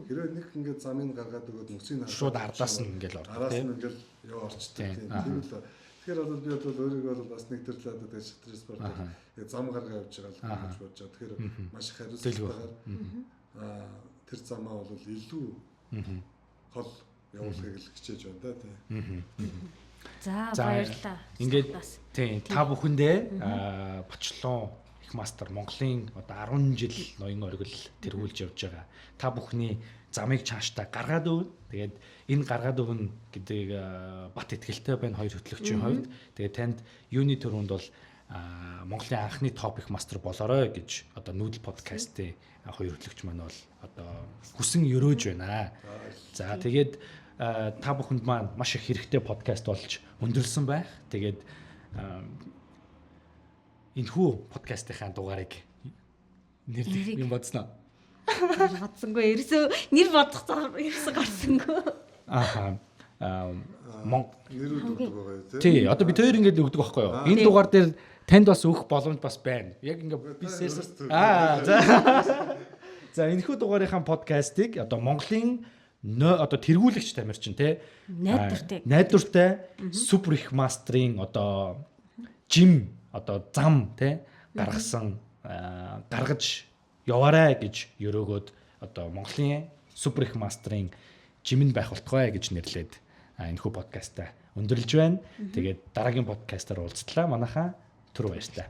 [SPEAKER 3] Хэрвээ нэг ингээд замыг гаргаад өгөөд нүсийг
[SPEAKER 1] шууд ардаас нь ингээд ордог.
[SPEAKER 3] Араас нь ингээд ёо орчдөг. Тийм л. Тэгэхээр бол би бол өөрийгөө бол бас нэг төрлөө одоо тэгээд шатрын спорт яг зам гаргаа явж байгаа л гэж бодож байгаа. Тэгэхээр маш их хариуцлагатайгаар тэр замаа бол илүү хол явуулахыг л хичээж байна да тийм.
[SPEAKER 2] За баярлалаа.
[SPEAKER 1] Ингээд тийм та бүхэндээ Бочлон их мастер Монголын одоо 10 жил ноён оргил тэргүүлж явж байгаа. Та бүхний замыг чаашдаа гаргаад өгнө. Тэгээд энэ гаргаад өгнө гэдэг бат итгэлтэй байна хоёр хөтлөгчийн хувьд. Тэгээд танд юуны төрөнд бол Монголын анхны топ их мастер болоорой гэж одоо Нүүдэл подкастын хоёр хөтлөгч маань бол одоо хүсэн өрөөж байна. За, тэгээд та бүхэнд маань маш их хэрэгтэй подкаст болж өндөрлсөн байх. Тэгээд энэхүү подкастынхаа дугаарыг нэрлэх юм бодсноо?
[SPEAKER 2] Бодсонгүй. Ерөөсөө нэр бодох зам ерөөсөө гарсангүй.
[SPEAKER 1] Ааха. Мон
[SPEAKER 3] Нэрүүд өгдөг байгаа юу, тий?
[SPEAKER 1] Тий, одоо бид хоёр ингээд өгдөг байхгүй юу? Энэ дугаар дээр танд бас өгөх боломж бас байна. Яг ингээд би сэрс. За. За, энэхүү дугаарынхаа подкастыг одоо Монголын одоо тэргүүлэгч тамирчин, те,
[SPEAKER 2] Найдвартай.
[SPEAKER 1] Найдвартай супер их мастрын одоо жим, одоо зам, те, гаргасан, гаргаж яваарай гэж өрөөгөөд одоо Монголын супер их мастрын жим нь байх болтугай гэж нэрлээд энэхүү подкастаа өндөрлж байна. Тэгээд дараагийн подкастаар уулзтлаа. Манайхаа түр баярлалаа.